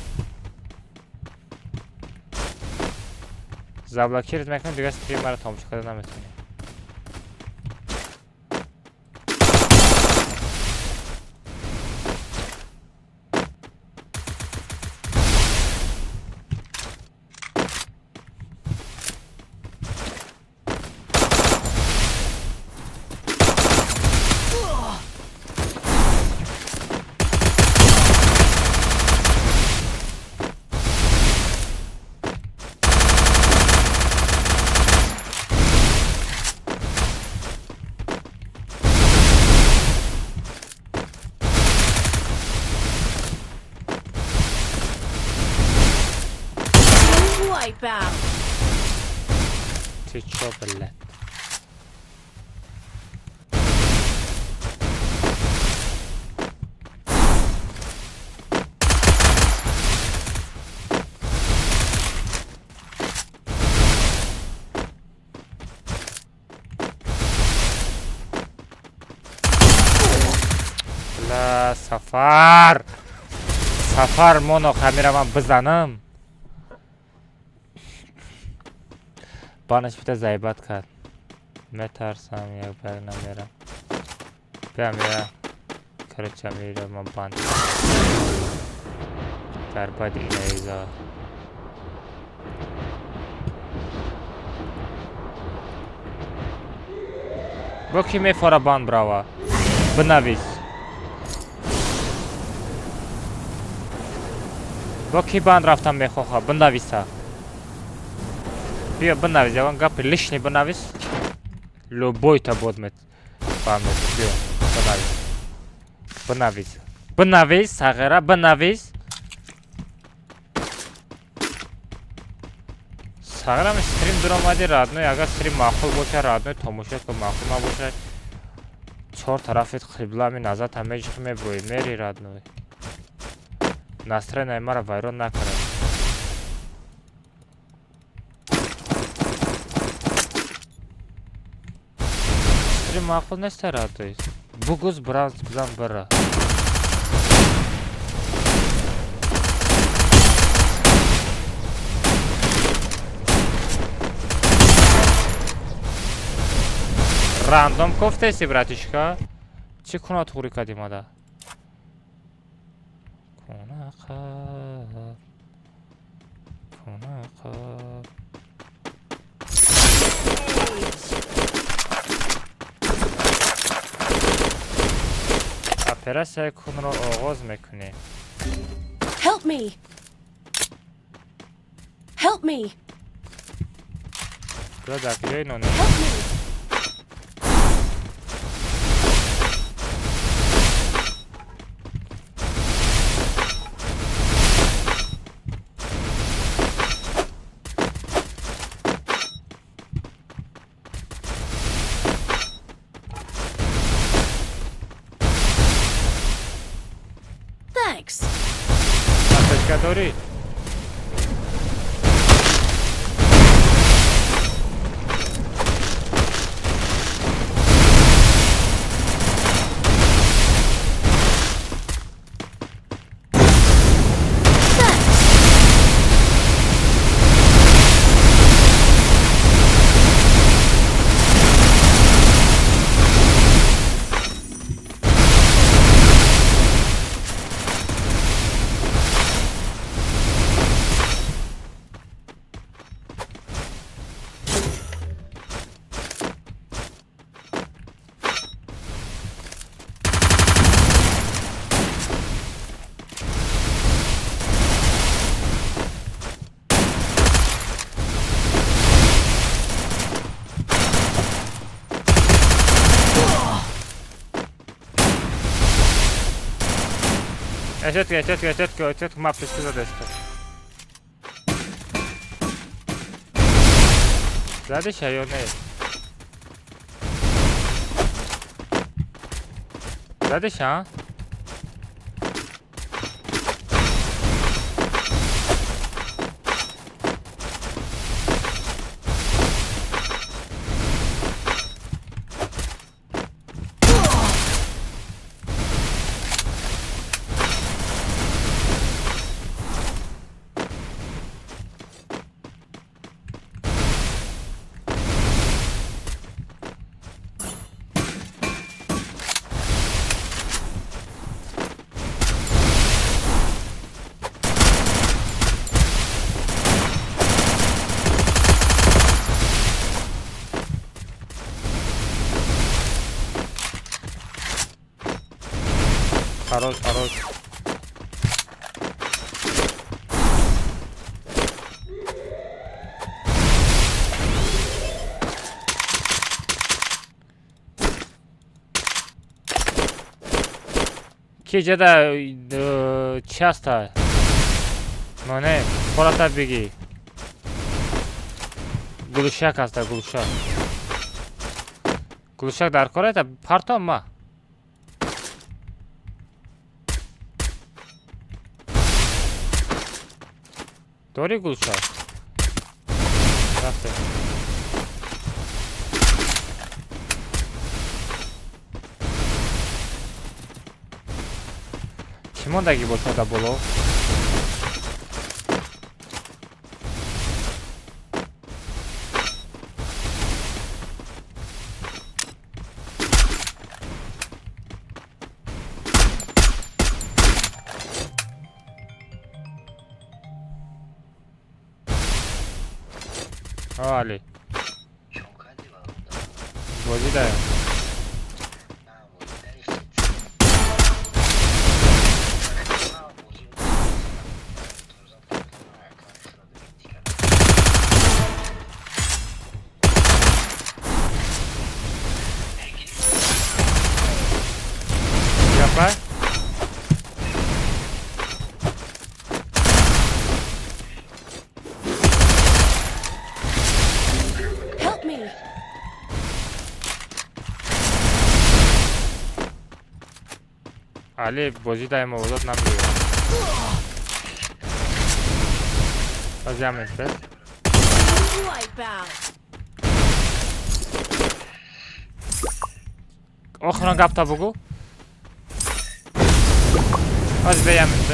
Заблокировать мекунем, дигар стримара тамошо карда наметавонем. Wipeout. Ты чё, блядь? Бля, Сафар! Сафар, моно хамира ман бизанам. Банаш бита заебать кард. Метарсам, як ба як намерам. Бия мера. Короче, мера ман банд. Дар баъди инаиза. Бо ки мефора банд брава? Бинавис. Бо ки банд рафтан мехоҳа? Бинависа. Биё бинавис, ягон гапи лишний бинавис. Любой та бод мет. Фаҳмед, биё, бинавис. Бинавис. Бинавис, сағира, бинавис. Сағирам стрим дуромади, родной, агар стрим маъқул боша, родной тамошо кун, маъқул набоша. Чор тарафит қибла ми назар та меҷихи меброи, мери родной. Настроение мара вайрон накард. Стрим маъқул нест, родной. Бугуз бранз бизан бира. Рандом кофтеси, братишка? Чӣ куна туғри кардӣ мада? Куна қаб. Куна қаб. Оператсияи кунро оғоз мекунем. Help me! Help me! Бля, дар куҷои ноне? Help me! Thanks. Аптечка дорӣ? Thanks. Эҳтиёт кун, эҳтиёт кун, эҳтиёт кун, эҳтиёт кун, ман аптечка задастам. Задиша ё не? Задиша? Хорош, хорош. Ки ҷада чи ҳаста? Моне, хората бигӣ. Гулушак ҳаста, гулушак. Гулушак дар кор ета партом ма. Дорӣ гулушак? Рафте. Чӣ мондагӣ бошад дар боло? Али. Бозӣ даем. Гапай? Help me! Али, бозӣ даем, овозот намеёбад. Бозиам нест. Wipe out! Охирон гапта бугӯ. Ҳозир беям нест.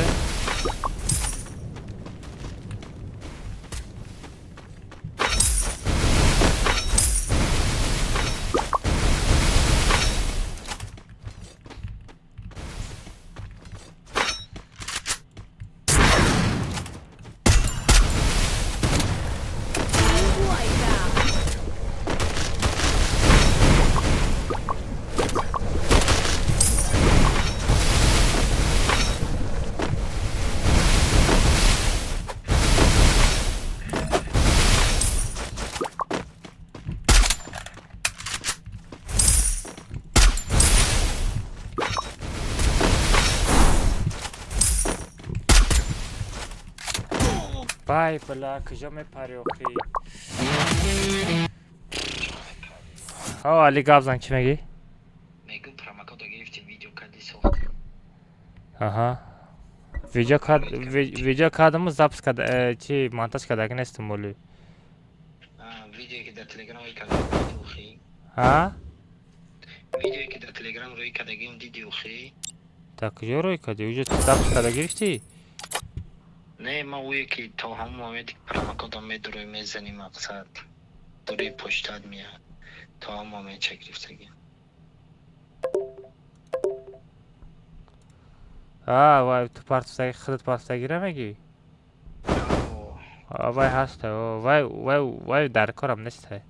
Wipe out! Вай, бля, куҷо мепарӣ охи? О, Али, гап зан, чӣ мегӣ? Мегӯм, промокода гирифти, видео кади, сохти? Аҳа. Видео кад, видео кардаму запись кад, чи монтаж кардаги нестам оли. Видеое ки дар телеграм рӯй кардагим диди охи? Ҳа? Видеое ки дар телеграм рӯй кардагим диди охи? Дар куҷо рӯй кардӣ? Уҷо запись карда гирифтӣ? Не, ман ӯе ки то ҳамон моменте ки промокодам медурӯй, мезанӣ, мақсад дуруи почтаат меяд, то ҳамон момент ча гирифтагим. А, вай, ту партофтаги, худат партофтагира мегӣ? А, вай ҳаста, о, вай, вай, вай дар корам нестай.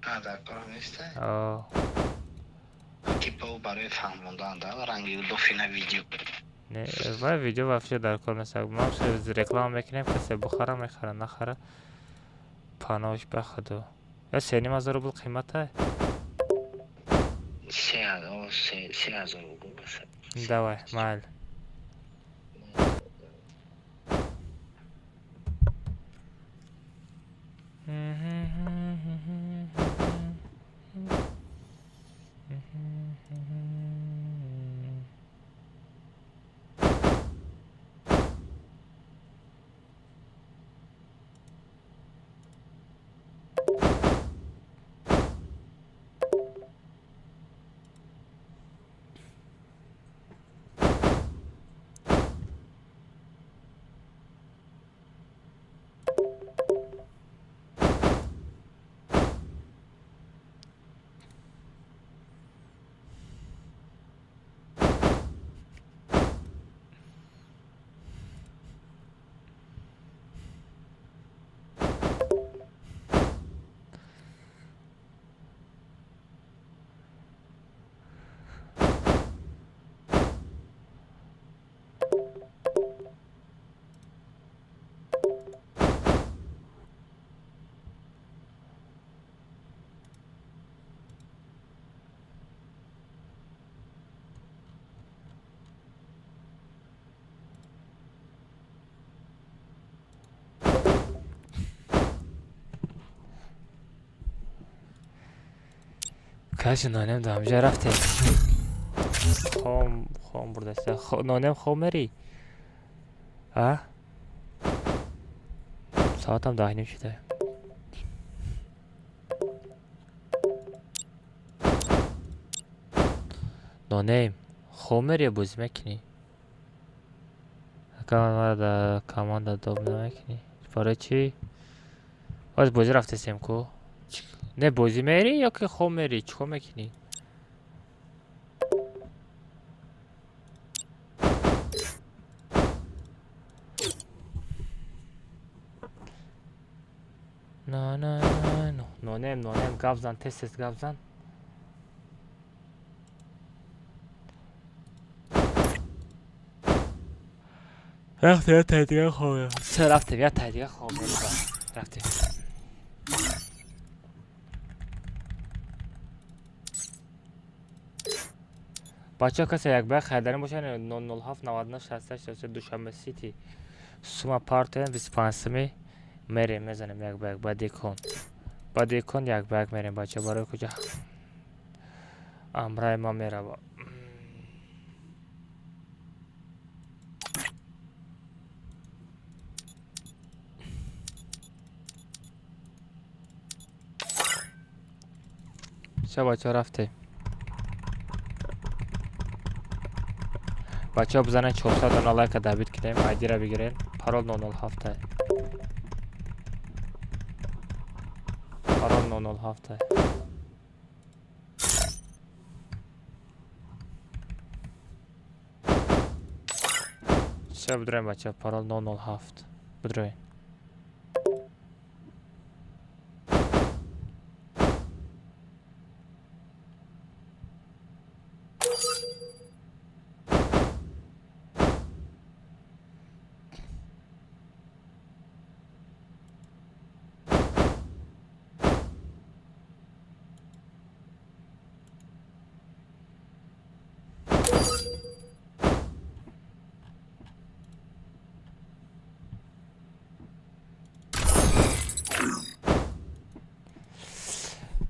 А, дар корам нестай? О. Типа ӯ барои фаҳмондан да ранги лофина видео. Не, вай видео вообще дар кор нест. Ма вообще реклама мекунем, касе бухара мехара, нахара. Паноҳш ба худо. Я 3500 рубл қимата? 3000 рубл баса. Давай, майли. Каси нонем да ҳамҷа рафтем. Хом, хом бурдаста. Нонем, хом мерӣ? А? Соатам 10:30 шуда. Нонем, хом мерӣ ё бозӣ мекунӣ? Акамара дар команда доб намекунӣ. Барои чӣ? Боз бозӣ рафтесем ку? Не, бозӣ мерӣ ё ки хоб мерӣ? Чӣ кор мекунӣ? На на на нонем нонем, гап зан, тез тез гап зан. Рафтем, я тай дига хоб. Се, рафтем, я тай дига хоб. Рафтем. Бачаҳо, касе як бай хайдарин бошад, 007 99 68 63, Душанбе Сити сума партоем, 25 суми мерем, мезанем як ба як ба декон. Ба декон як ба як мерем, бача, барои куҷа амраи ма мерава. Всё, бачаҳо, рафтем. Бачаҳо, бизанед 400 дона лайка добить кунем, айдира бигирем. Парол 007. Парол 007. Всё, бидроем, бачаҳо, парол 007. Бидроем.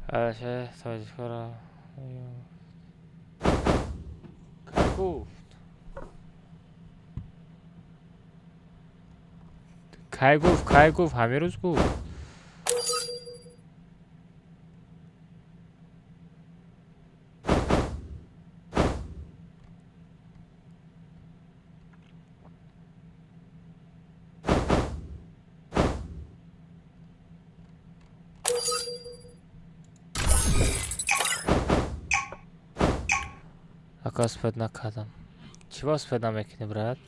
Аше тоҷикора кай гуфт? Кай гуфт? Кай гуфт? Ҳамин рӯз гуфт. Ака, успеть накардам. Чӣ ба успеть намекунӣ, брат?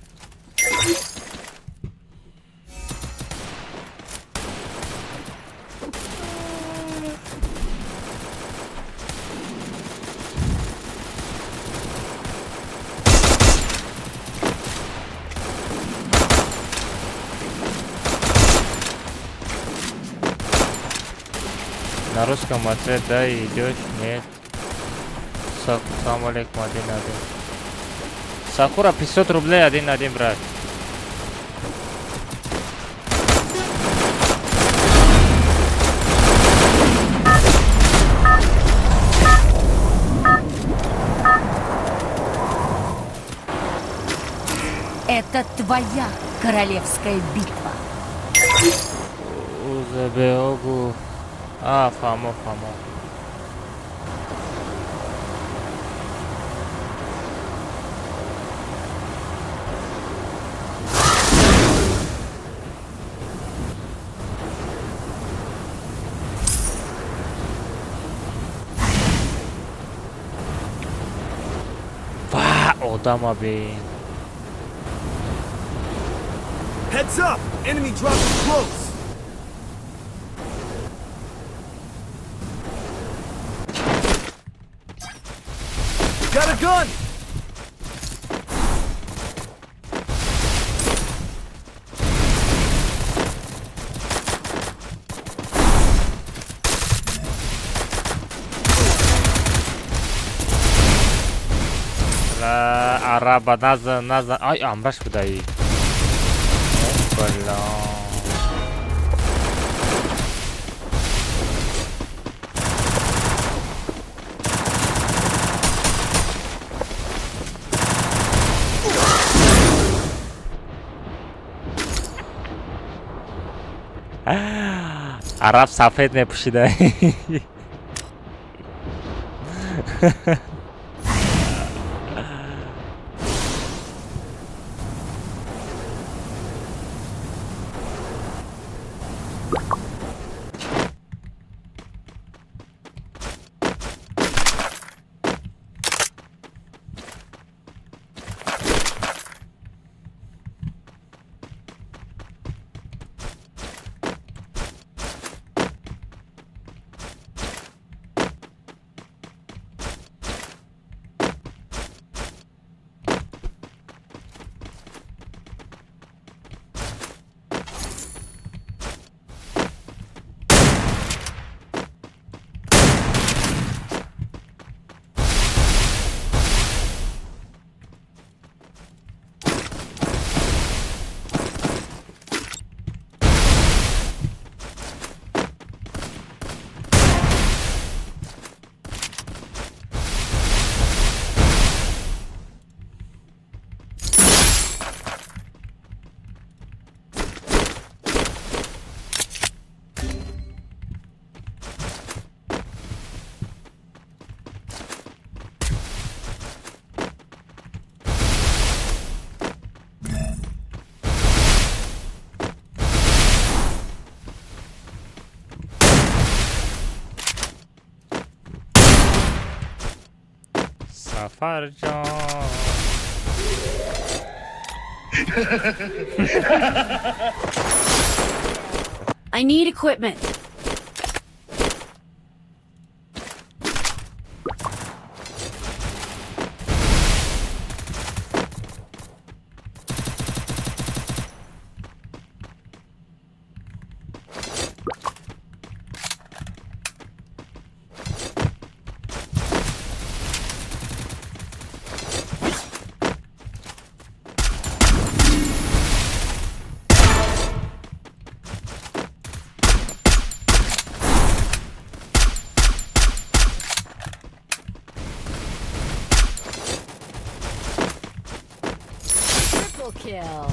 На русском ответ дай, идешь? Нет. Салам алейкум, один один. Сакура, 500 рублей, один один, брат. Это твоя королевская битва. Узбеогу. А, фамо, фамо. Ва, одама бин. Heads up! Enemy dropping close! Got a gun! ла араба назан, назан. Ай, амраш будаи. Бала. Араб сафед мепӯшида. Сафарҷон. I need equipment. Kill.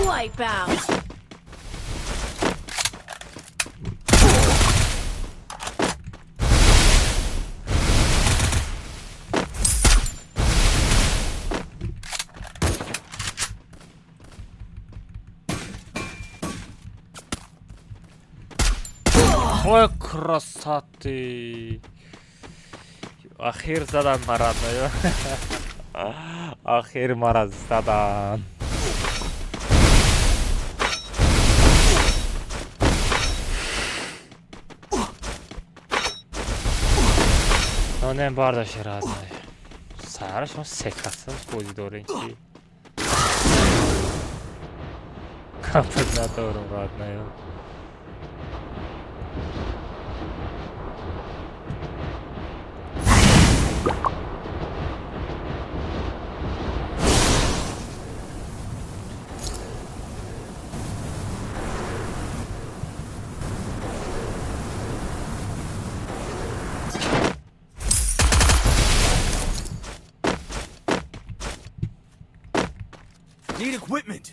Wipeout. Какой красоты! Ахир задан мара, ахир мара задан. Нонем бардоши, родной. Сара шумо се каса бозӣ дорем ки капат надорум, родной. Need equipment.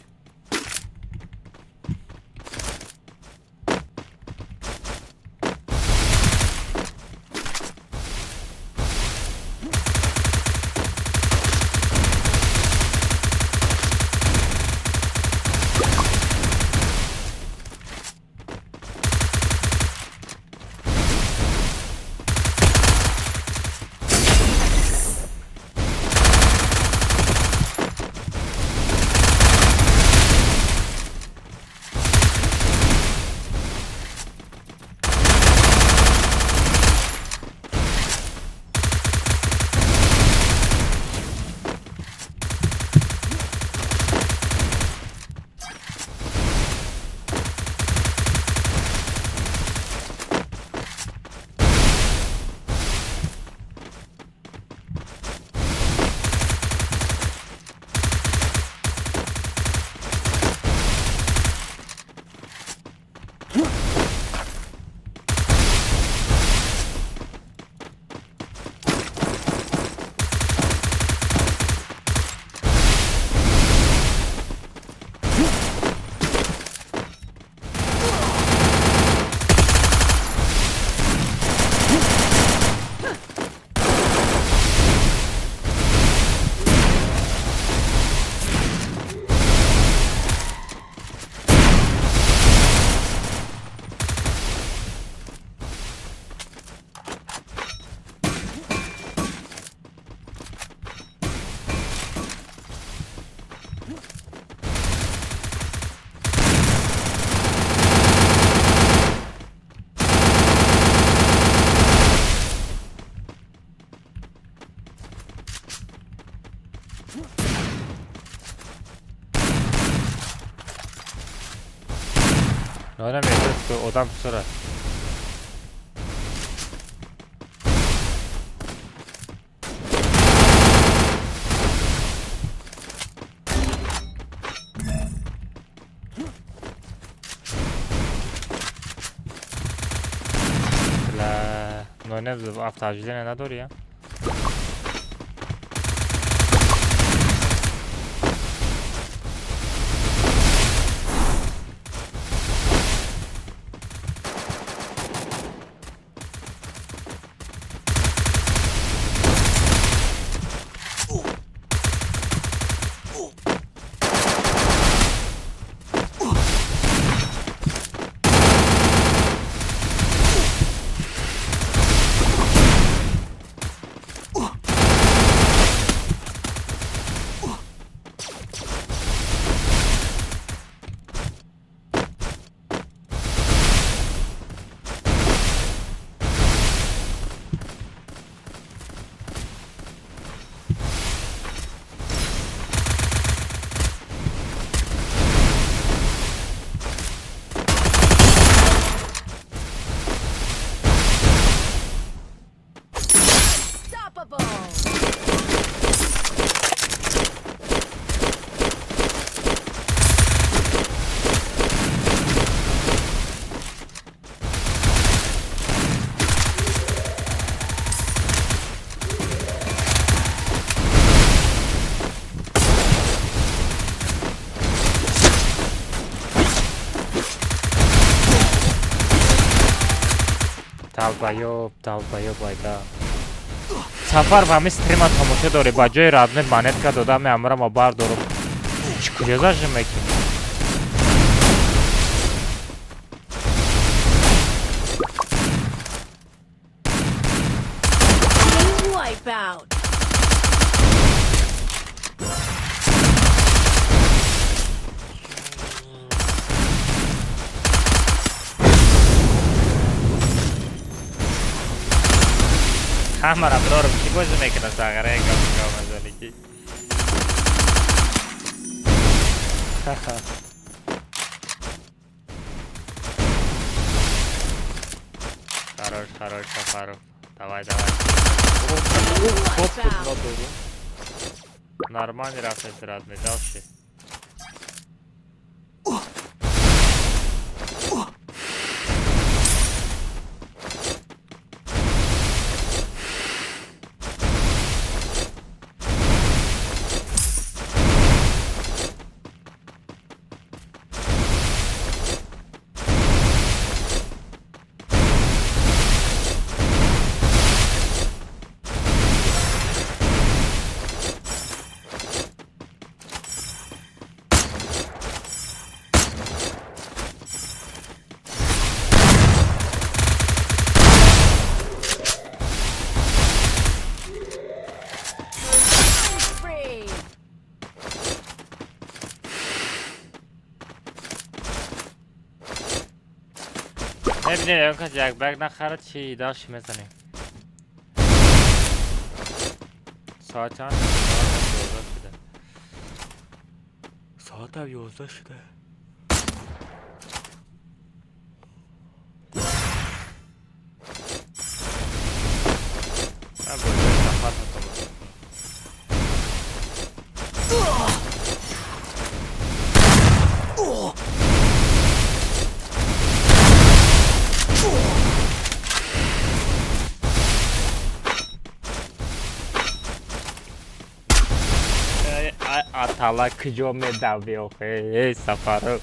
Нонем эҳсос одам писара. Бля, нонем автообжижение надори, я? Долбоёб, долбоёб, айда. Сафар ба ҳамин стрима тамошо дорӣ, ба ҷои родной монетка дода меамра ма бардорум. Чӣ куҷо зажим мекунӣ? Wipeout. Ҳамара бирорам чӣ бозӣ мекунад сағара гап ки. Хорош, хорош, Сафаров. Давай, давай. Нормально рафтаси родной, дальше. Мебинед, он кас як баг нахарад, чи даши мезанем. Соат чанд? Соат 11 шуда. Соат 11 шуда. Ман бо ҷои сафар тамошо кунам. Атала куҷо медавӣ охе? Эй Сафаров.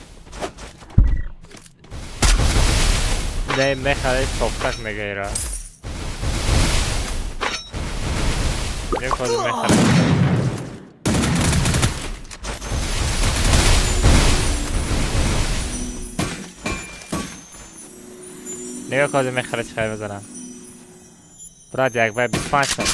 Не мехарӣ софтак мегира. Мехоҳӣ мехарӣ. Нигоҳ кун мехарӣ чӣ хел мезанам. Брат, як бай 25 та.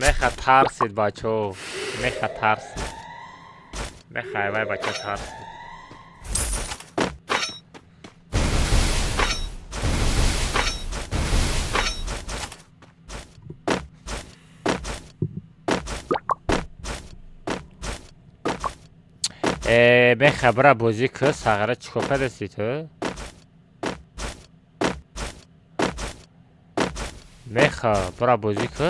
Меха тарсид бачо, меха тарсид. Меха вай бача тарсид. Меха бира бозӣ ку, сағара чӣ кор кардасти ту? Меха бира бозӣ ку.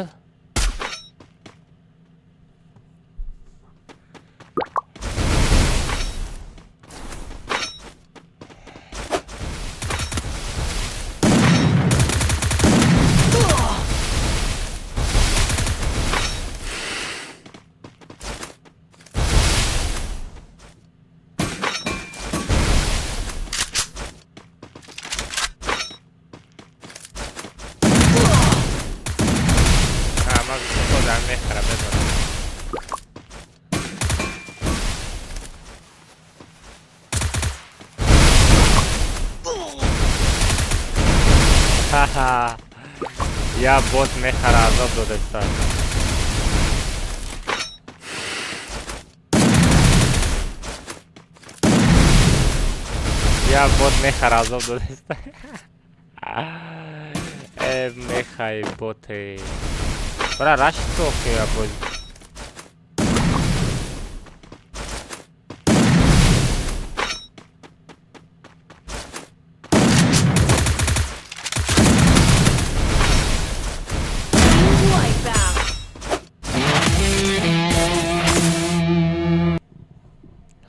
Я бот мехара азоб додаста. Я бот мехара азоб додаста. Э мехай боте. Бра раш то ки я боз.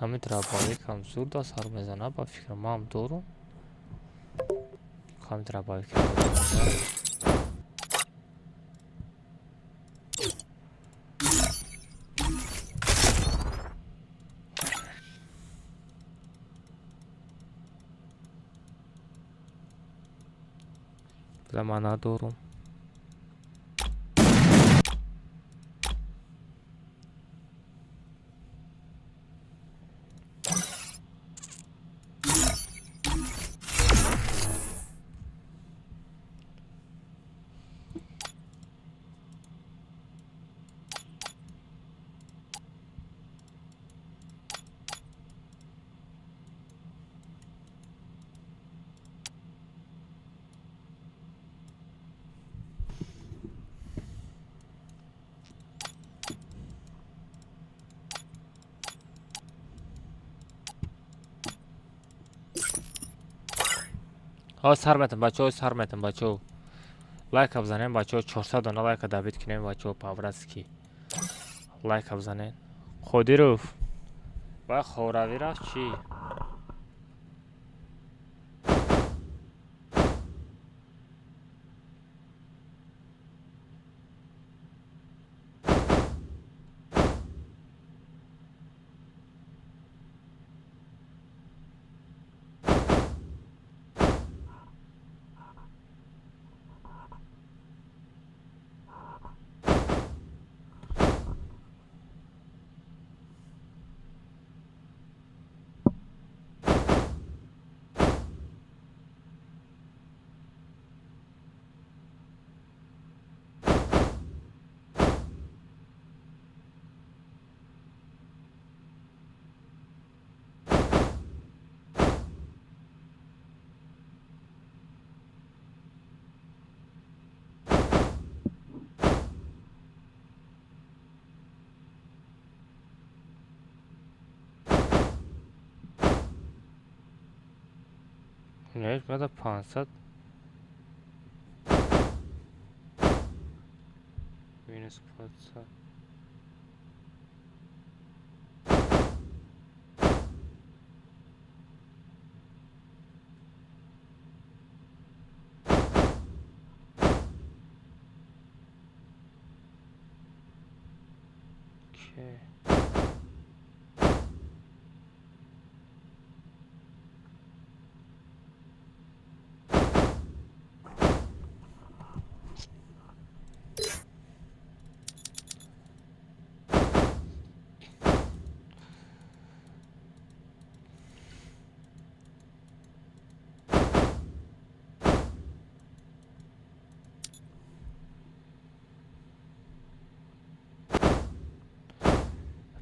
Ҳамин драбовикам зуд асар мезанад, ба фикр ман дорум. Ҳамин дробовикам. Бля, ман надорум. Ҳо, сар метам, бачаҳо, сар метам, бачаҳо. Лайка бизанем, бачаҳо, 400 дона лайка добить кунем, бачаҳо, по-братски. Лайка бизанем. Қодиров. Вай хоравӣ рафт чӣ? Не, мада 500 минус 500. Окей.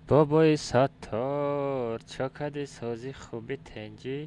Бобои Саттор, чо кади, созӣ, хубӣ, тенҷӣ?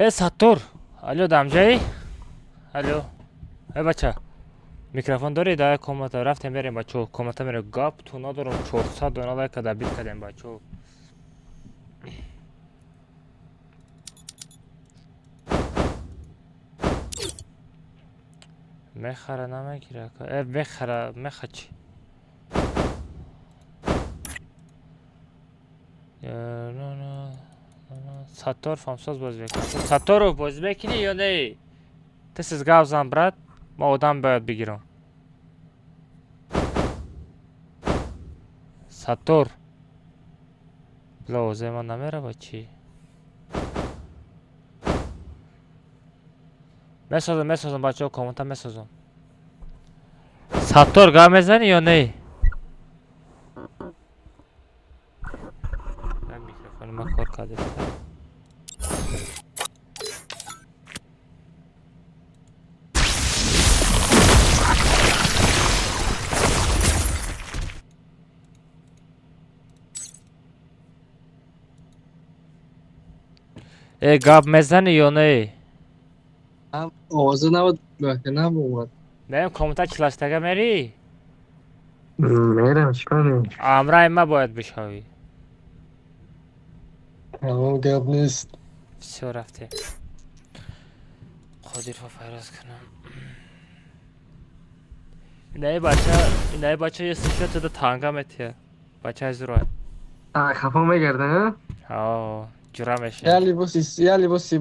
Э, Саттор, алло, дамҷаи, алло, э, бача, микрофон дорӣ? Да, комната рафтем, берем, бачо, комната мерем. Гап ту надорам, 400 дона лайка добить кардем, бачо. Мехара, намегира, э, мехара, меха чӣ? Саттор фамсоз бозӣ мекунад. Сатторов, бозӣ мекунӣ ё не? Тез гап зан, брат, ма одам бояд бигирам. Саттор, била, овозаи ман намеравад чӣ? Месозам, месозам, бачаҳо, комната месозам. Саттор, гап мезанӣ ё не? Микрофони ма кор кардеста. Э, гап мезанӣ ё не? Овоза набуд, набуд. Наем комната чилаштага мерӣ? Мерам, чикор мерам? Амраи ма бояд бишавӣ. Тамом, гап нест. Всё, рафтем. Қодирро файроз кунам. Инаи бача, инаи бача е сишотада танга метия. Бачаи зурай. А, хафо мегарда, ҳа? Ҳо, ҷура мешавад. Я либоси, я либоси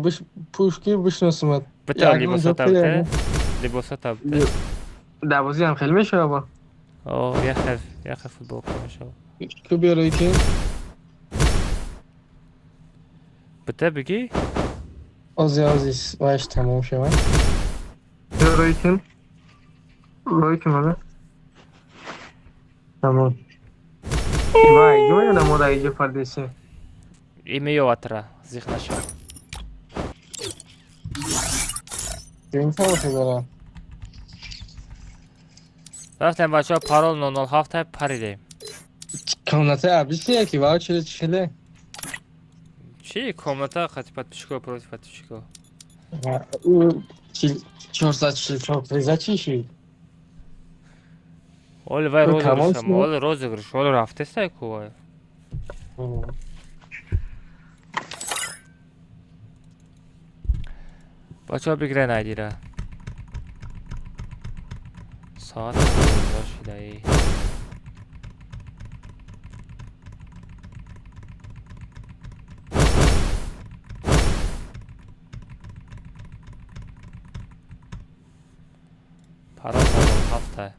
пӯшки бишносумад. Бита либосата бите. Либосата бите. Дар бозӣ ҳам хеле мешава ба? О, яхе, яхе футболка мешава. Ку биёрой ки? Бите бигӣ? Ози, ози, вайш тамом шава. Биёрой кин. Рой кин ана. Тамом. Вай, ҷоя намода иҷо фардеси. Имеёватра, зиқ нашав. Ин тамошо дорам. Рафтем, бачаҳо, парол 007 паридем. Комната абиси яки вау чиле чиле. Чӣ комната хати подписчико против подписчико? 444 приза чӣ шид? Оли вай розыгрышам, оли розыгрыш, оли рафтестай ку вай. Бачаҳо, бигирен айдира. Соат шидаи. Парол 007.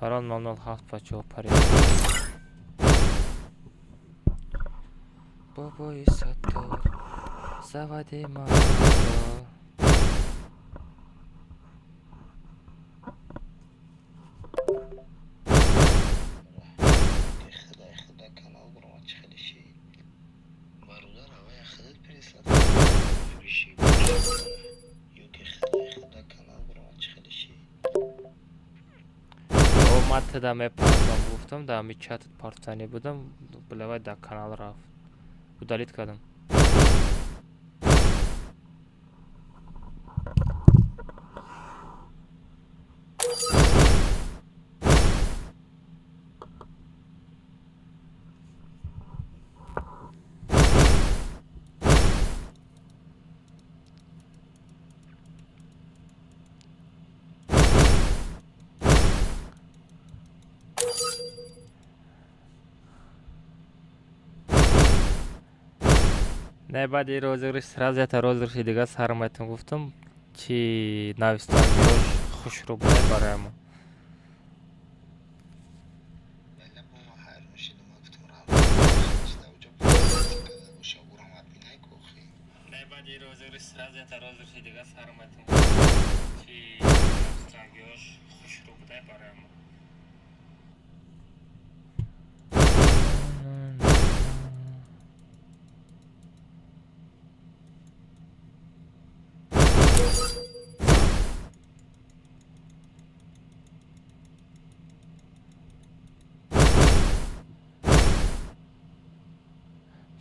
Парол 007, бачаҳо, парид. Бобои Саттор, заводи мотор. Худой, худо, канал буромад, чӣ хеле ши бародар, авая худат переслад биши ёки худой, худо, канал буромад, чӣ хеле ши. Ман тада мепартам гуфтам, дар ҳами чатат партанӣ будам, билавай дар канал рафт. Удалить кардам. Не, баъди розыгрыш сразу ята розыгрыши дига сар метон гуфтам, чи навистагиёш хушрӯ будай барои мо. Бела, бо ма ҳайрон шидам, ма гуфтам, рамда уҷо карда боша, урам админай кохи. Не, баъди розыгрыш сразу ята розыгрыши дига сар метон гуфтам, чи навистагиёш хушрӯ будай барои мо.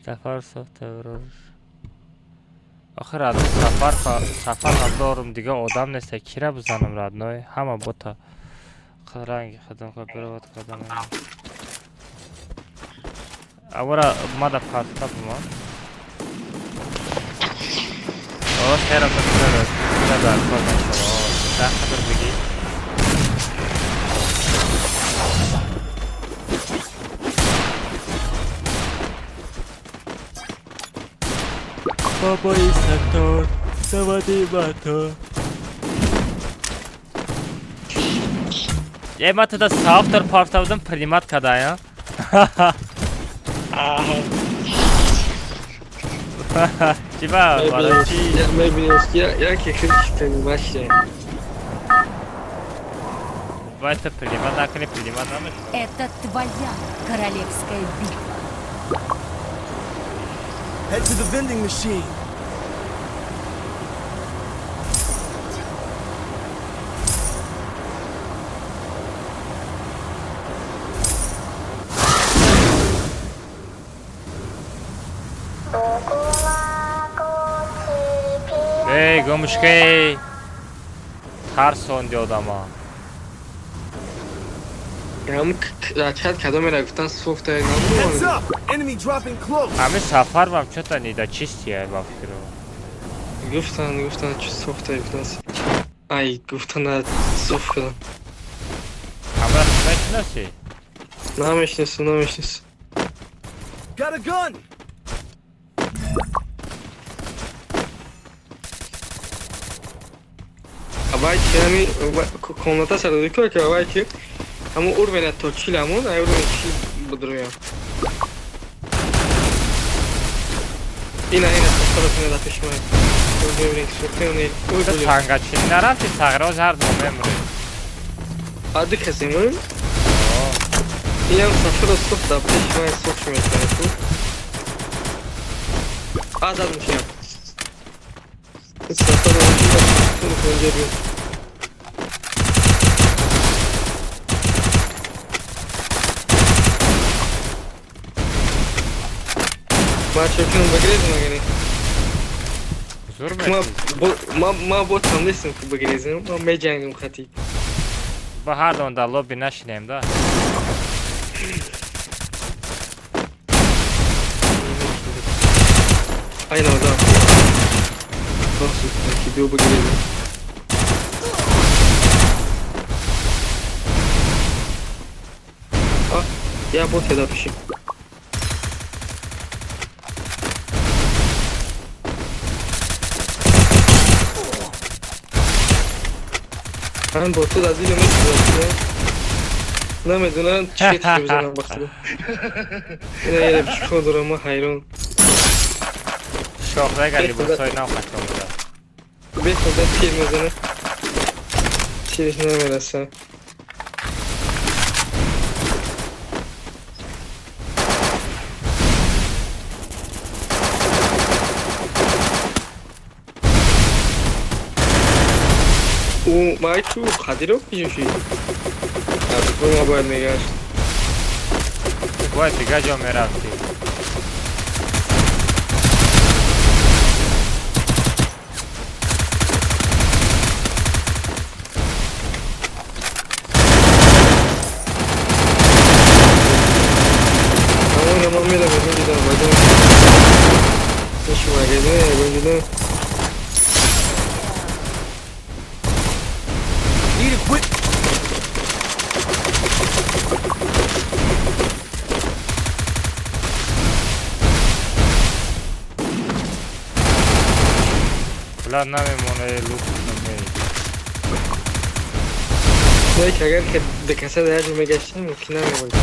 Сафар софтаврор. Охир родной, сафар сафар дорум, дига одам неста, кира бизанам, родной, ҳама бота ранги худам копировать кардам. Авара мада партта буман. О, хера бисара, кира дар кор нашава. Да хабар бигӣ. Бобои Саттор, савади бато. Е, ма туда соавтор парта будам, принимать кардая. Чиба, барои чӣ? Мебинем, яке хеле понимаешь. Бояд ту принимать накунӣ, принимать намешавад. Это твоя королевская битва. Head to the vending machine. Эй, гумшкей! Тарсонди одама. Чат кадомера гуфтан софта Heads набуд. up! Enemy dropping close. Ҳамин сафар вам чё-то недочистия ба фикру. Гуфтан чи софта гуфтан. Ай, гуфтан соф кардам. Ҳамра мешиносӣ? Намешиносам. Got a gun. Авай чи ҳами комната сар ки авай ки ҳамун уровень то 40 ҳамун, ай уровень 40 будроям. Ина сафар ина да пеш май. Мебинем ки сохта не. Ой, Ту бля. тангачинӣ нарафти, сағроз ҳар ду мемурем. Ади касе мурем? Инам сафарро сохт да пеш май сохт мекунад ту. А зад мешинам. Сафарро инҷа биё. Ма чё кунам, бигрезам агар? Зур Ма мешӣ. ма ботам нестам ки бигрезам, ма меҷангам хати. Ба ҳар дон дар лобби нашинем да. Ай одам. Бахшид, ки биё бигрезам. А, я бот еда пиши. Ҳам боту аз дилам месӯзад. Намедонам чӣ тир бизанам ба худо. Ина яре чикор дорам, ман ҳайрон. Шоҳрага либосҳои нав хатом буда. Бехуда тир мезанам. Тириш намераса. Ӯ май ту Қадиров киҷо шид? Ма бояд мегашт. Бояд дигар ҷо мерафтӣ. Ҳамонро ман меравам, медидам, баъдон ҳеч магазин ягон ҷудо. Need equip. Бла намемона лук намеи. Не, ки агар ки дикаса дар як ҷо мегаштем, мумкин намебуд.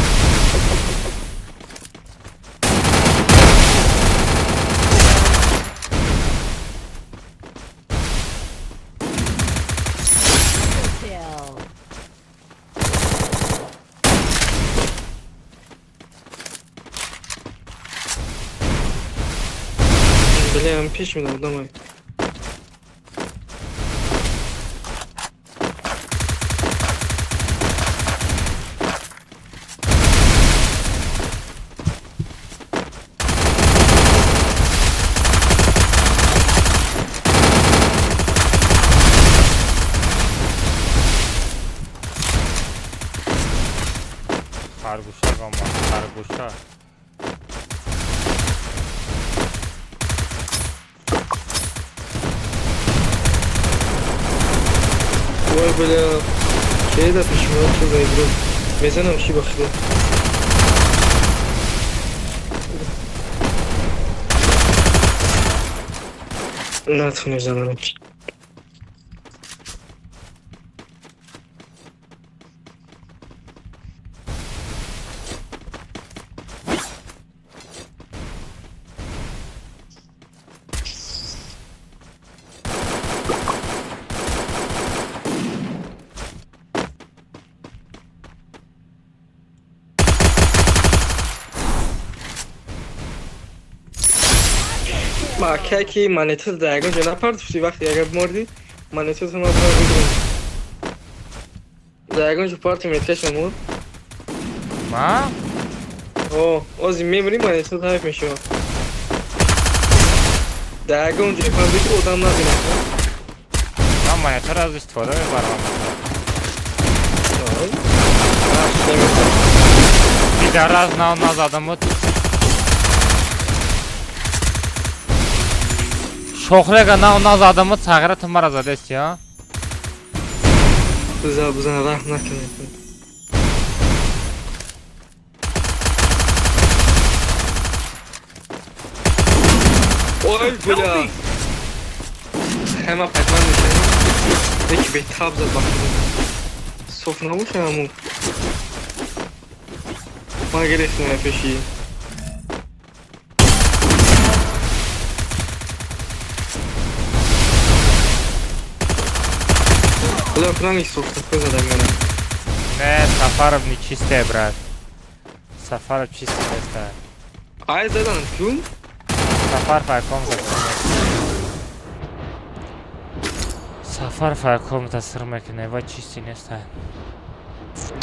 Kill. Бля, пеш медам, одамай. Харгӯша омад, харгӯша. Ой, бля, чей да пеши ман чӣ заибру. Мезанам чӣ ба худо. Натонем занам. Ма ки монета дар ягон ҷо напартофтӣ, вақте агар бимордӣ, монетато ма бирам бигирам. Дар ягон ҷо парти меткаш намуд? Ма? О, ози мемирӣ, монета ғайб мешавад. Дар ягон ҷо партӣ, ки одам набинад. Ман монетаро аз истифода мебарам. Пидорас нав назадамуд. Шохлега нав назадамуд, сағира ту мара задести, а? Бизан, бизан, раҳм накунед. Ой, бля! Ҳама пайтман мешавем. Яки бетаб зад ба худо. Соф набоша ҳамун. Ман гирифтам я пеши. Бля, кунан софта кӯза мена. Не, Сафаров нечистый, брат. Сафаров чистый неста. Ай задан кун? Сафар файком зад. Сафар файком тасир мекунад, ва чистый неста.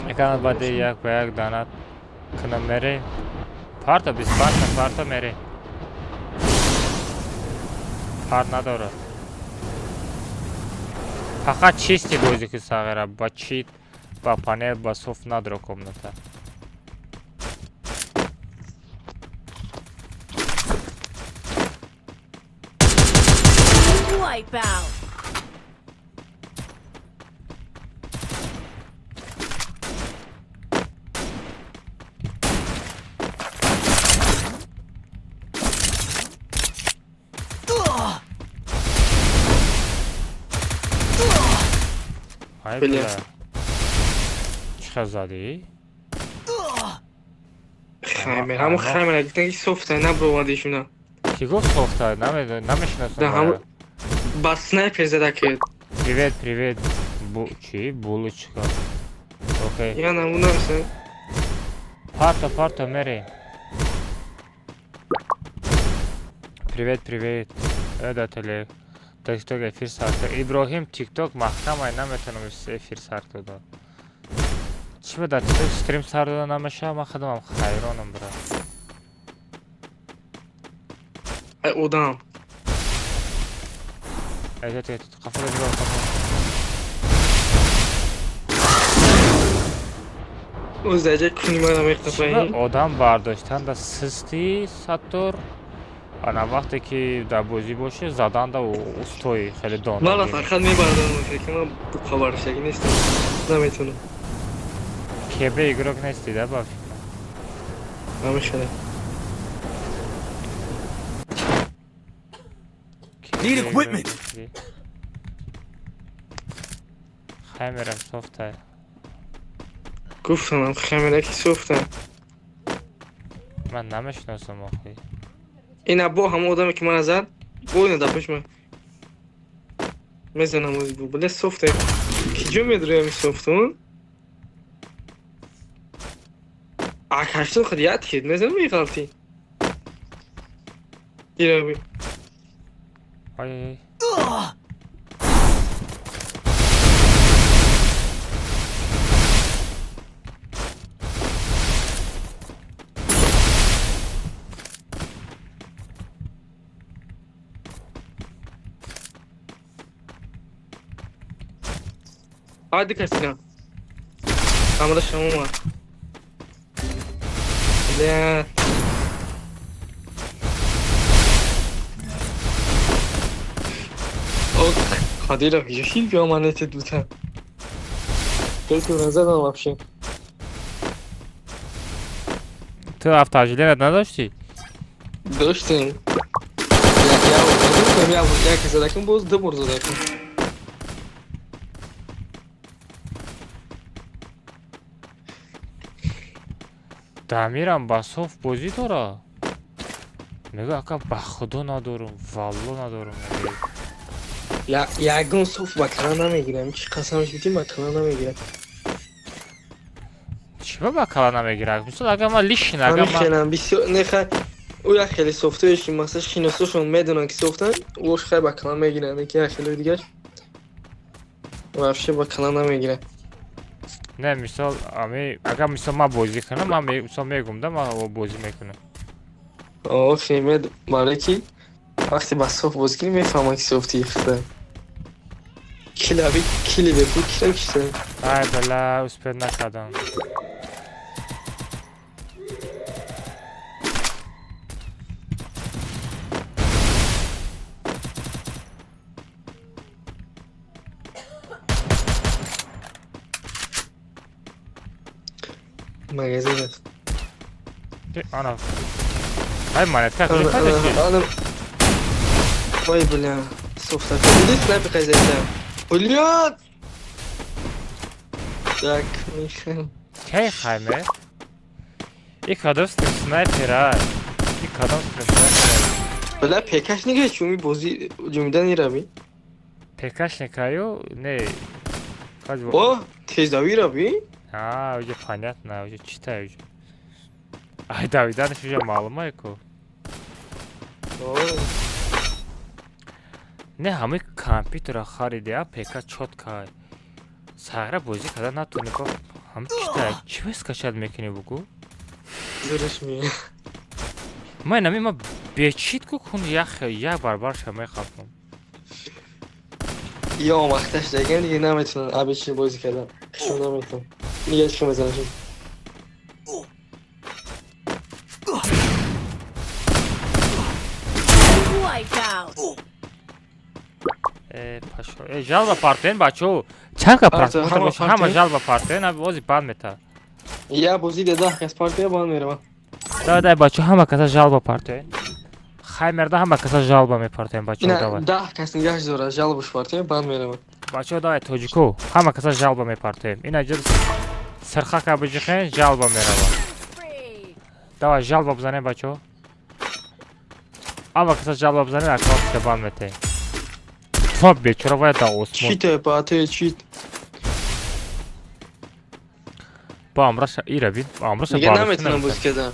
Эканат баъди як ба як данат кунам мере. Парта 25 парта мере. Пар надорад. Фақат чисти бозӣ ки сағира, ба чит, ба панел, ба софт надро комната. Wipeout. Ай Бля. бля. Чӣ хел задӣ? Хаймер, ҳамун хаймер гуфтан ки софта наброварди шуна. Ки гуфт софта? Намешиносам. Да ҳамун ба снайпер зада ки. Привет, привет. Бу чӣ? Булочка. Окей. Я намун намесам. Парта, парта, мере. Привет, привет. Эда теле. Тикток эфир сар кард. Иброҳим тикток маҳкамай, наметавонам эфир сар дода. Чӣ ба дар тикток стрим сар дода намешавад? Ман худамам хайронам, брат. Ай одам. Эҳтиёт, эҳтиёт, қафо бигир, қафо. Оз дар ҷои куни мана меқапаин. Одам бардоштан да систи саттор. Ана вақте ки дар бозӣ бошӣ, задан да устои хеле дон. Мана фақат мебардорам, ки ман бухабаршагӣ нестам. Наметавонам. КБ игрок нести, да, ба фикр? Намешавад. Need equipment. Хаймерам софта. Гуфтам хамера ки софта. Ман намешиносам охи. Ина бо ҳамон одаме ки мана зад, бо ина дар пеши ман. Мезанам ози бу. Бля софта. Ки ҷо медроям ин софтун? Ак ҳаштон худ яд кид, мезанам меғалтӣ. Ира би. Ой, ой. Ай касина. Амада шамома. Бля. О, Кадиров, ешил биоманете дута. Только назадам вообще. Ту автожилерат надоштӣ? Доштем. Я яке задакам, боз ду бор задакам. Дамирам ба соф бозӣ дора. Мегӯ ака ба худо надорум, валло надорум. Ягон соф ба кала намегирам. Чӣ қасамш битим ба кала намегирам. Чӣ ба кала намегирам? Мисол агар ман лишин агар ман намехелам бисёр неха Ӯ як хеле софтоеш ки масалан шиносошон медонанд ки софтанд, ӯш хай ба клан мегиранд, ки як хеле дигаш вообще ба клан намегиранд. Не, мисол, ами агар мисол ман бозӣ кунам, ман мисол мегум да, ман бозӣ мекунам. Охи мед барои ки вақте ба софт бозӣ кунӣ мефаҳманд ки софти хита. Килаби кили бепул кира кишта. Ай бала, успел накардам. Магазин аст. Ана. Ай монетка куҷо пайдо шуд? Ана. Ой, бля. Софта. Диди снайпер хазяйка. Блядь! Так, Михаил. Кай хайме? И кадом стрим снайпера? И кадом стрим снайпера? Бля, ПКшника чуми бози ҷумида нерави? ПКшникаю? Не. О, тездавӣ рави? А, уже понятно, уже читаю уже. Ай, давиданаш уже маълумае ку. Не, ҳамаи компютера хариде, а ПК чётка. Сағра бозӣ карда натони ко. Ҳама читай, чӣ ба скачать мекунӣ бугу? Зураш меяд. Ман нами ма бечит ку кун як як барбар ша мехафам. Ё омахташ даган диге наметунан абичи бозӣ кардан. Хишон наметунан. Диге чӣ мезанашон. Э, пашо. Э, жалба партен бачо. Чанд ка просмотр боша, ҳама жалба партен, а бози банд мета. Я бозӣ да 10 кас партия банд мерава. Давай, давай, бачо, ҳама каса жалба партен. Хаймерда ҳама каса жалба мепартен, бачо, давай. 10 кас нигаш дора, жалбаш партия банд мерава. Бачо, давай, тоҷико, ҳама каса жалба мепартем. Ина ҷо сирхака биҷихен, жалба мерава. Давай, жалба бизанем, бачо. Ҳама каса жалба бизанем, аккаунтша банд метем. Фа бечора вая да осмон. Чите, бате, чит. Ба амраша ира бин, амраша Диге наметунам бозӣ кардан.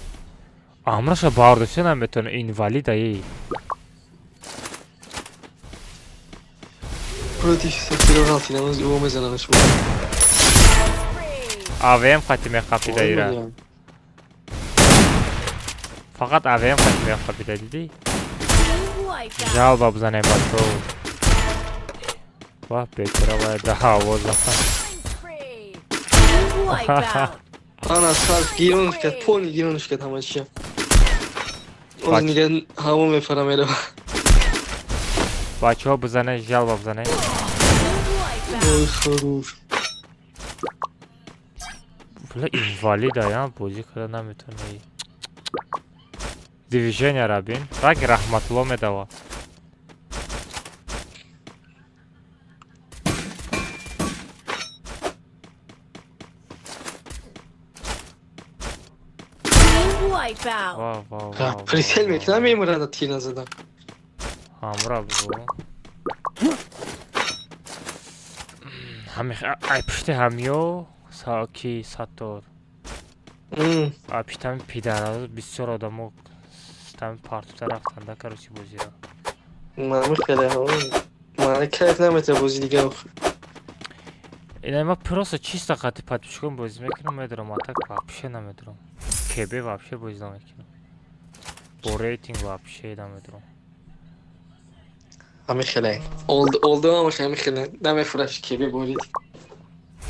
Амраша бардошта наметуна, инвалида ей. Против софтиро ғалтидам, оз ӯ мезанамаш. АВМ хати мехапида ира. Фақат АВМ хати мехапида, дидӣ? Жалба бизанем бачо. Ва бечора вая да ҳаво зафа. Ана сар гиронш кард, пони гиронш кард ҳама чия. Оз нига ҳаво мефара мерава. Бачаҳо бизанед, жалба бизанед. Ой, хорош. Бля, инвалида, я бозӣ карда наметавонӣ. Движения бин. Раги Раҳматулло медава. Ва, ва, ва. Прицел мекунам, мемурада тир назадам. Ҳамра бугу. Ҳами ай пушти ҳамиё ки Саттор. Ай пушти ҳами пидара бисёр одамо ҳами партута рафтанда, короче, бозиро. Ман хеле ман кайф намета бозӣ дига. Ина ма просто чисто қати подписчикон бозӣ мекунам, медорам, а так вообще намедорам. КБ вообще бозӣ намекунам. Бо рейтинг вообще намедорам. Ҳами хеле. Олдо ҳамаш ҳами хеле. Намефураш КБ бо рейтинг.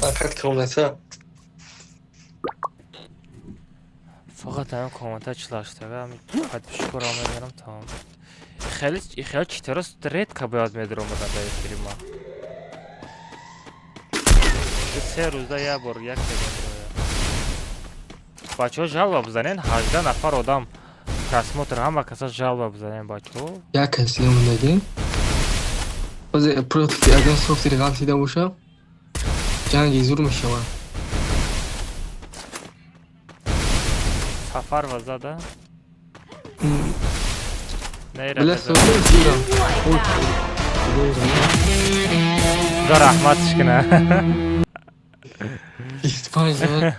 Фақат комната. Фақат ҳамин комната чилаштага, ҳами подписчикоро медорам, тамом. Хеле хеле читеро редко бояд медаромадан дар эфири ма. Се рӯзда як бор як медарояд. Бачаҳо жалба бизанен, 18 нафар одам просмотр, ҳама каса жалба бизанен, бачаҳо. Як кас мондаги. Озе против ягон софтери ғалтида боша, ҷанги зур мешавад. Сафар ва зада? Бля, софтер зурам. Худо раҳматш куна. 25 зад.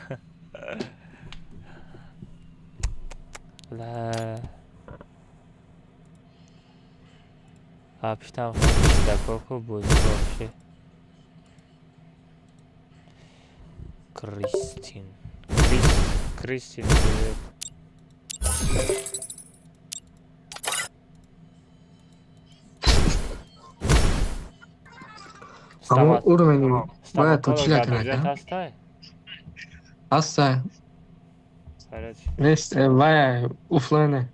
Ла. Пиштам дако бозӣ вообще. Кристин. Кристин, привет. Аммо уровень бояд то чӣ накунад? Ҳаста. Нест, вая офлайне.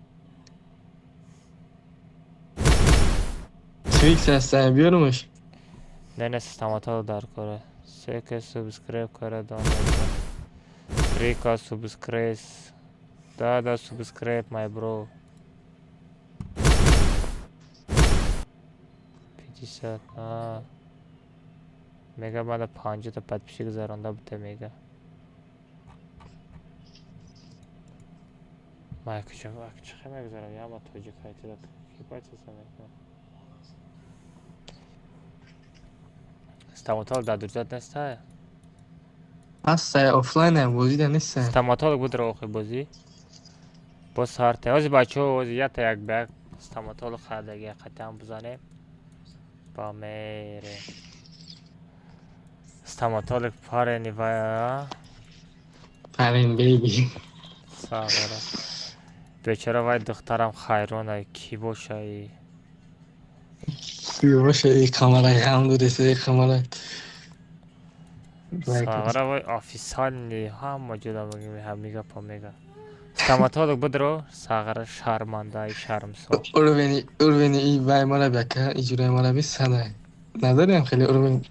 Твикс ҳаста, биёрумаш. Не, не, стоматолог дар кора. Се ка subscribe кара дон. Три ка subscribe. Да, да, subscribe, my bro. 50. А. Мега мада 50 та подписчик заронда бута мега. Ма куча, чӣ мегузарам? Я ма тоҷик ҳайтида. Ки бачаса мекунам? Стоматолог дар дурзат неста? Ҳаста, офлайн бозида неста. Стоматолог будро охи бозӣ. Боз сарте. Ҳози бачаҳо, ҳози ята як ба як стоматолог хадаги қатъан бизанем. Ба мерем. Стоматолог парени вая. Парен бейби. Сағара. Бечора вай духтарам хайрона ки бошаи. Ки бошаи камара ғам додеса камара. Сағара вай официальный ҳама ҷода мега па мега. Стоматолог будро сағара шармандаи шармсор. Уровень уровень и вай мара бака иҷрои мара би сада. Надорем хеле уровень.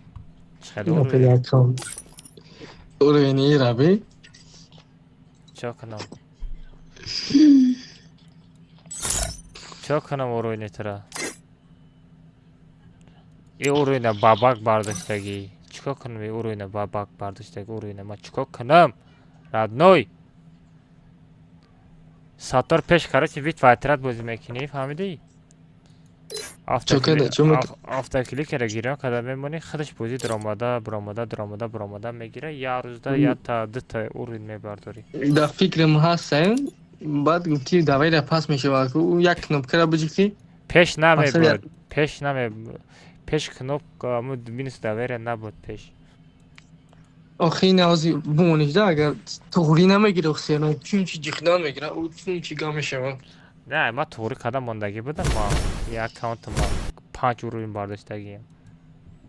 Хеле уровень. Уровень и раби. Чо кунам? Чо кунам уровень тра? И уровень бабак бардоштагӣ. Чикор кунам и уровень бабак бардоштагӣ уровень ма чикор кунам? Родной. Саттор пеш короче бит вайтрат бозӣ мекунӣ, фаҳмидӣ? Автокликера гирён карда мемонӣ, худаш бозӣ даромада, баромада, даромада, баромада мегира, як рӯзда якта, дута уровень мебардорӣ. Дар фикрам ҳастем, баъд гуфтӣ давайра пас мешавад, ӯ як кнопкара биҷиқӣ. Пеш намебуд, пеш наме, пеш кнопка минус давайра набуд пеш. Охи ин ҳози бимонишда, агар туғрӣ намегира, охи чунчи ҷиқдан мегира, ӯ чунчи гам мешавад. Не, ма туғрӣ кардам мондагӣ будам, ма як аккаунт ма 5 уровень бардоштагием.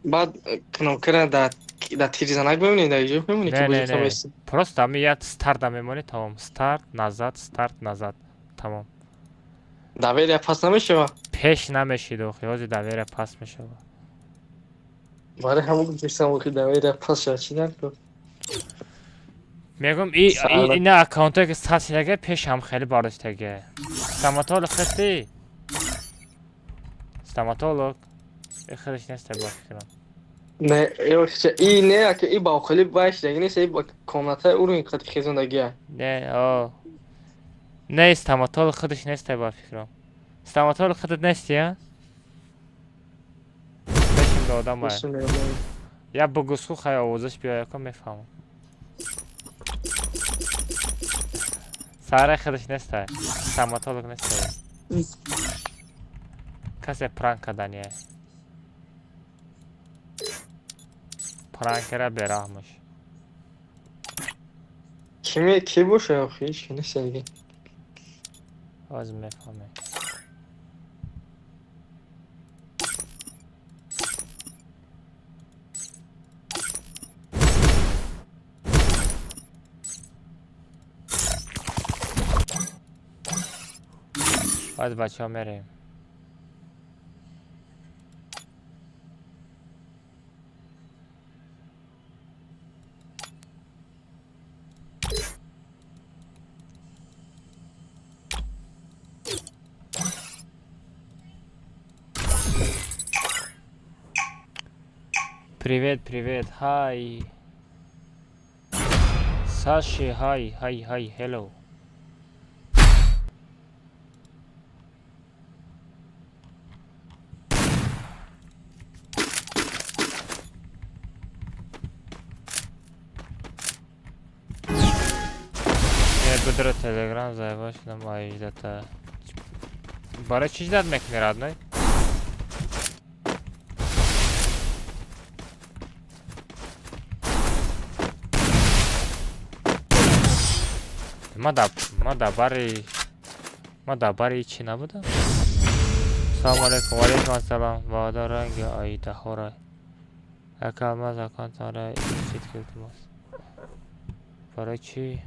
Баъд кнопкара дар тирзанак мемонӣ, дар иҷо мемонӣ ки бозӣ камест. Просто ами як старт мемонӣ, тамом. Старт, назад, старт, назад, тамом. Доверия пас намешавад? Пеш намешид охи, ҳози доверия пас мешавад. Барои ҳамон гуфтам охи доверия пас шавад, чӣ накун? Мегум ина аккаунтое ки сад шидаге пеш ҳам хеле бардоштаге. Стоматолог хести? Стоматолог? И худаш неста ба фикрам. Не, и не, ака и ба хеле вай шидаги нест, и ба комнатаи уровень қати хезондагия. Не, о. Не, стоматолог худаш неста ба фикрам. Стоматолог худат нести, а? Пешим да одам ай. Я бугусху хай овозаш биёя ко мефаҳмам. Сара худаш неста. Стоматолог неста. Касе пранк кардания. Пранкера бераҳмаш. Киме ки боша охи, ҳеч ки нест дига. Ҳозир мефаҳмем. Баъд бачаҳо мерем. Привет, привет, хай. Саши, хай, хай, хай, hello. Будро Телеграм заяваш на маиждата. Барои чӣ ждат мекунӣ, родной? Ма дар бари, ма дар бари чӣ набудам? Салому алейкум. Ва алейкум ассалом. Ваъда ранги оидаҳора. Як алмаз аккаунтонро чит кирдимост. Барои чӣ?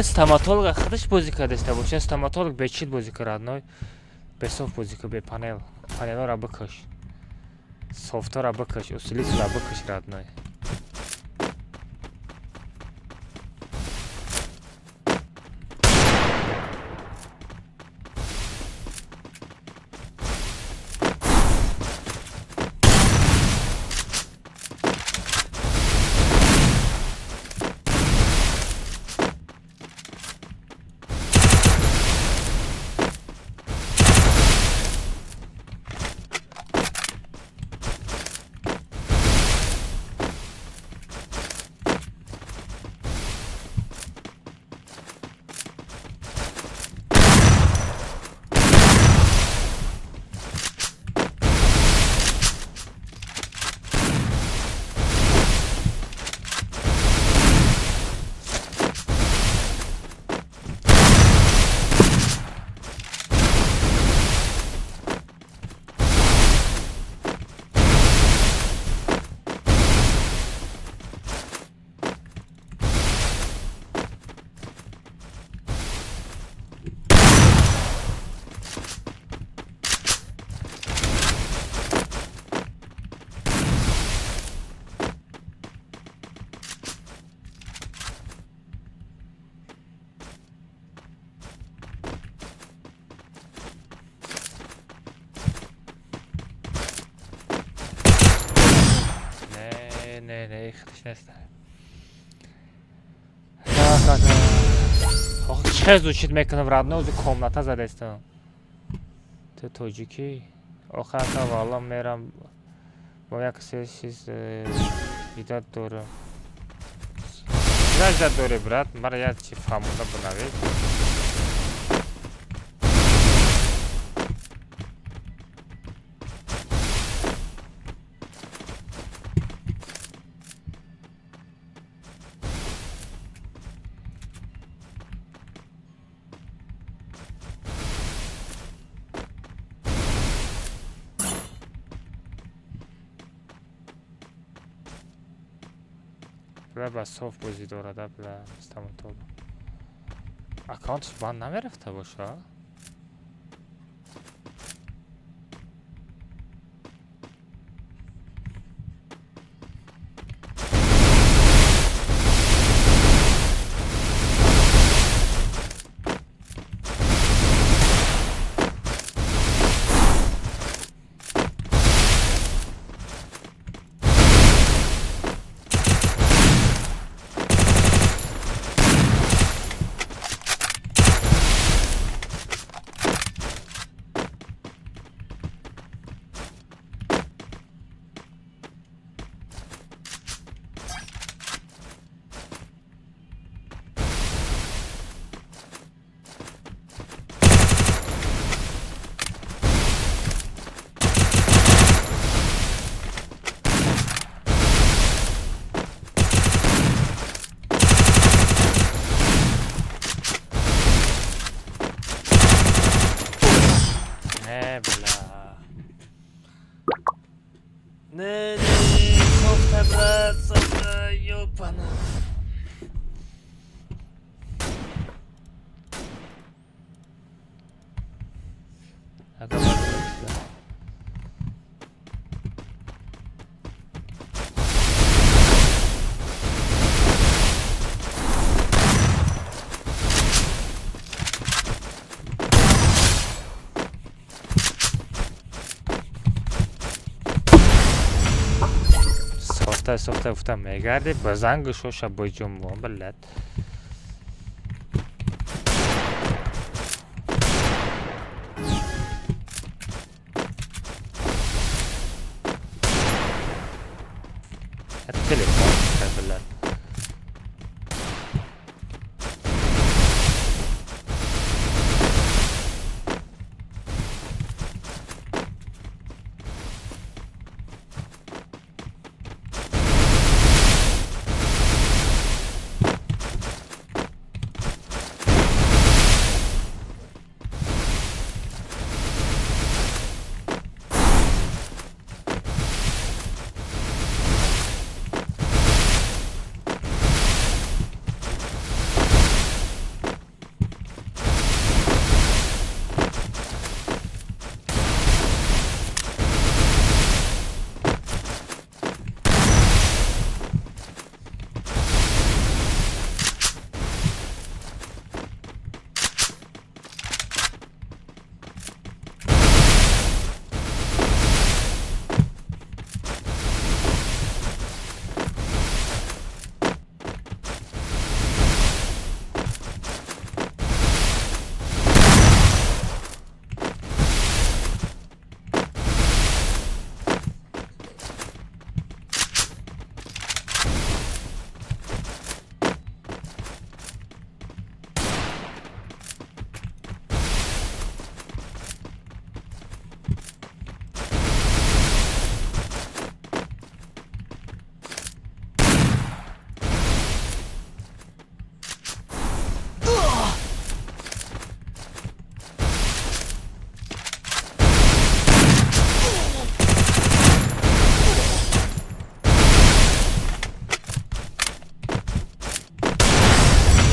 Стоматолога худаш бозӣ кардаста боша. Стоматолог бечил бозӣ кар, родной. Бесофт бозӣ кар, бепанел. Панелора бикаш. Софтора бикаш, усилителя бикаш, родной. Не, не, худаш нест. Охи чӣ звучит мекунам, родной, ӯзи комната задестам. Ту тоҷикӣ? Охи ака, валло мерам бо як се чиз ждать дорам. Чира ждать дорӣ, брат? Мара як чи фаҳмонда бинавед. Бля, ба софт бозӣ дорада, бля, стоматолог. Аккаунташ банд намерафта боша? Сохта сохта гуфта мегарди, ба занг шоша боҷумбон, блядь. Телефон, блядь.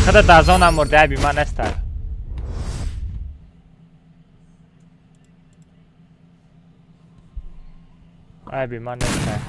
Хада дазона мурда би ман неста. Ай би ман неста.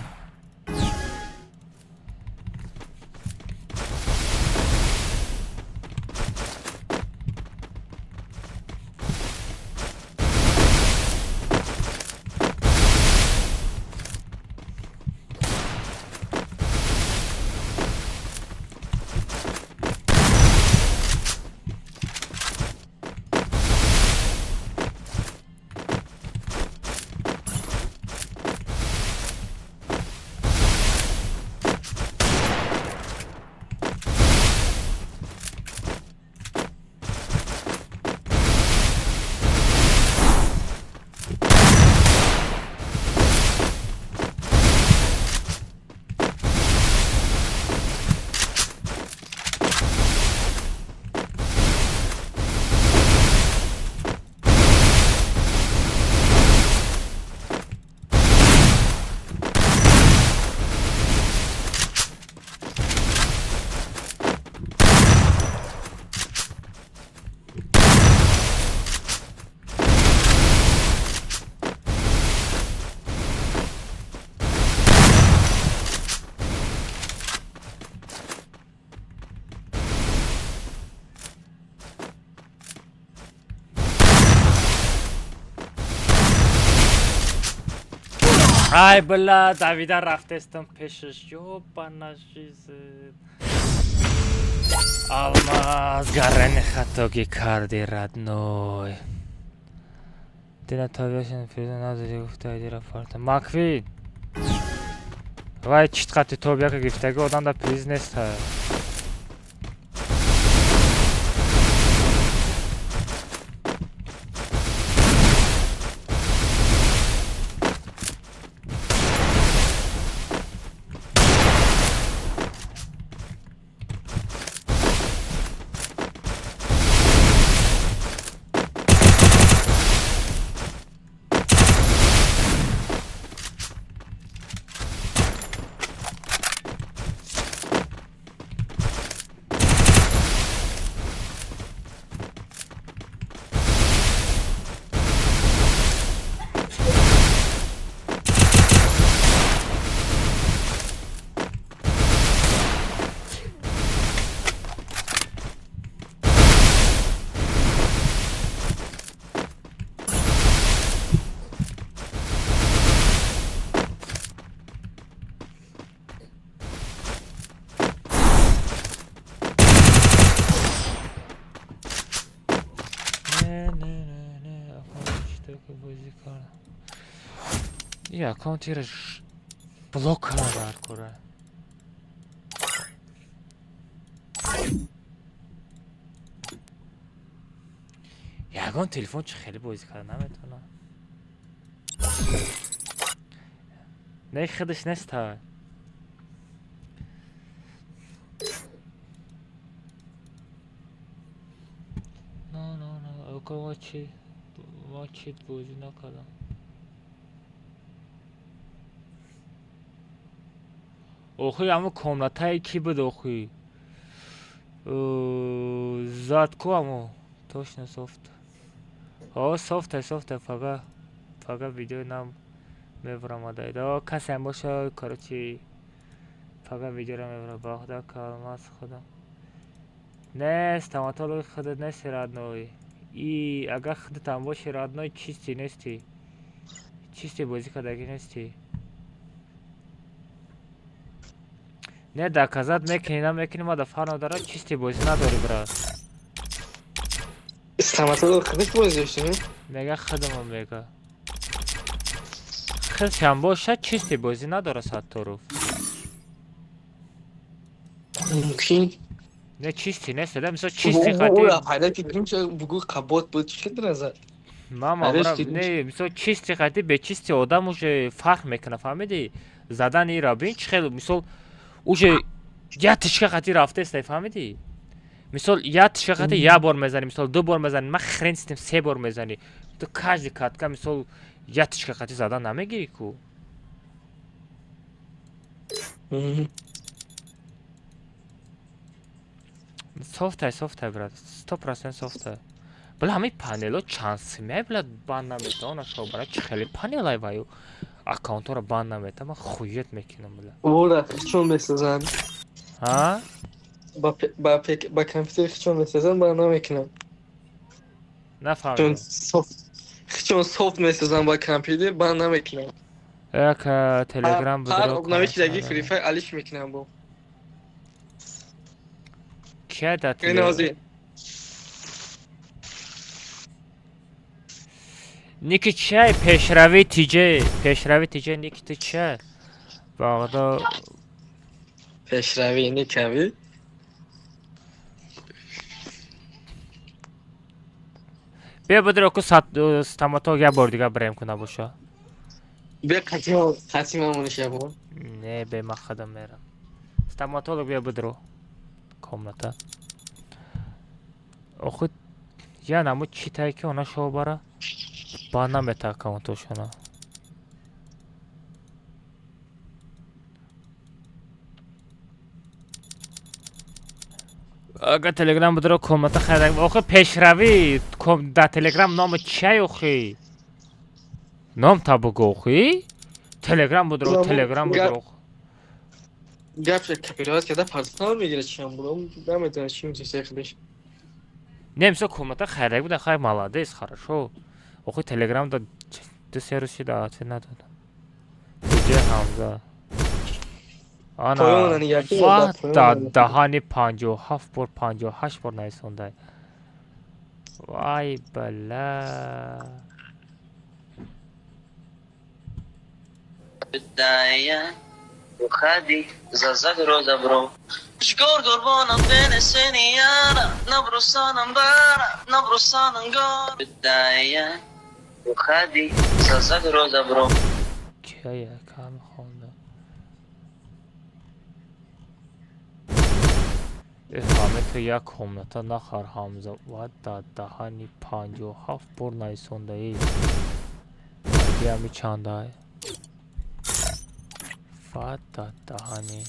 Ай, бля, Давида рафтестам пешаш. Ёбана жизнь. Алмаз, гарани хатоги карди, родной. Дина табиашин фирза назари гуфта айдира фарта. Маквин. Вай чит қати тобияка гирифтаги одам да приз нест. кардам? И аккаунтира блок кардам дар кора. Ягон телефон чӣ хеле бозӣ карда наметавонам. Не, худаш неста. Не, не, не, ока ма чит бозӣ накардам. Охи ҳамун комнатае ки буд охи? Зад ку ҳамун? Точно софт. О, софте, софте, фага. Фага видео нам мебаромадаид. О, касеам боша, короче, фага видеоро мебарам. Бахда калмас худам. Не, стоматологи худат нести, родной. И агар худатам боши, родной, чисти нести. Чисти бозӣ кардагӣ нести. Не, доказать мекунӣ, намекунӣ, ма да фарқ надорад, чисти бозӣ надорӣ, брат. Стоматолог худат бозӣ доштӣ? Мега худамон мега. Худшам боша, чисти бозӣ надора Сатторов. Мумкин. Не, чисти нест, да, мисол чисти хати. Ура, пайда ки гримча бугу қабот буд, чӣ хел назад? Мама, не, мисол чисти хати бе чисти одам уже фарқ мекунад, фаҳмидӣ? Задани ира бин чӣ хел, мисол уже я тишка хати рафтест, фаҳмидӣ? Мисол я тишка хати я бор мезанӣ, мисол ду бор мезанӣ, ма хрен с ним се бор мезанӣ. Ту каждый катка мисол я тишка хати задан намегирӣ ку. Софтай, софтай, брат, 100% софтай. Бла ҳамин панело чанд симяй, бла банд наметавона шобара, чӣ хеле панелай ваю аккаунтҳоро банд наметавон, ман хует мекунам, бла. Ора, чон месозанд? Ҳа? Ба компютер чон месозанд, ба намекунам. Нафаҳмидам. Чон софт месозанд ба компютер, ба намекунам. Як телеграм будро. Ҳар обновишдаги Free Fire алиш мекунам бо. Кия да телеграм? Ники чай пешравӣ тиҷе, пешравӣ тиҷе ники ту чай? Бағдо пешравӣ никави. Бия бидро ку стоматолог як бор дига бирем ку набоша. Бия қатима қатима мониш як бор. Не, бе ман худам мерам. Стоматолог бия бидро. Комната. Охи я намуд читай ки она шобара. Ба намета аккаунтошона. Агар телеграм бидро комната харидак. Охи пешравӣ дар телеграм номи чиай охи? Ном та бугу охи? Телеграм бидро, телеграм бидро. Гапша копирайт карда партнер мегирад чиам будам, намедонам чӣ мечиса худаш. Не, мисол комната харидак буда, хай молодец, хорошо. Охи телеграм да ду се рӯз шида ответ надодам. Диҷе Ҳамза. Ана ва даҳани 57 бор 58 бор нависондай. Вай бала. Уходи за загроза, бро. Шкор горбонам бенесенияра, набросанам бара, набросанам гор. Бедая, уходи за загроза, бро. Кия кам хонда. Ҳамета як комната нахар Ҳамза ва дар даҳани 57 бор нависондаӣ. Ами чандай? Ва дар даҳани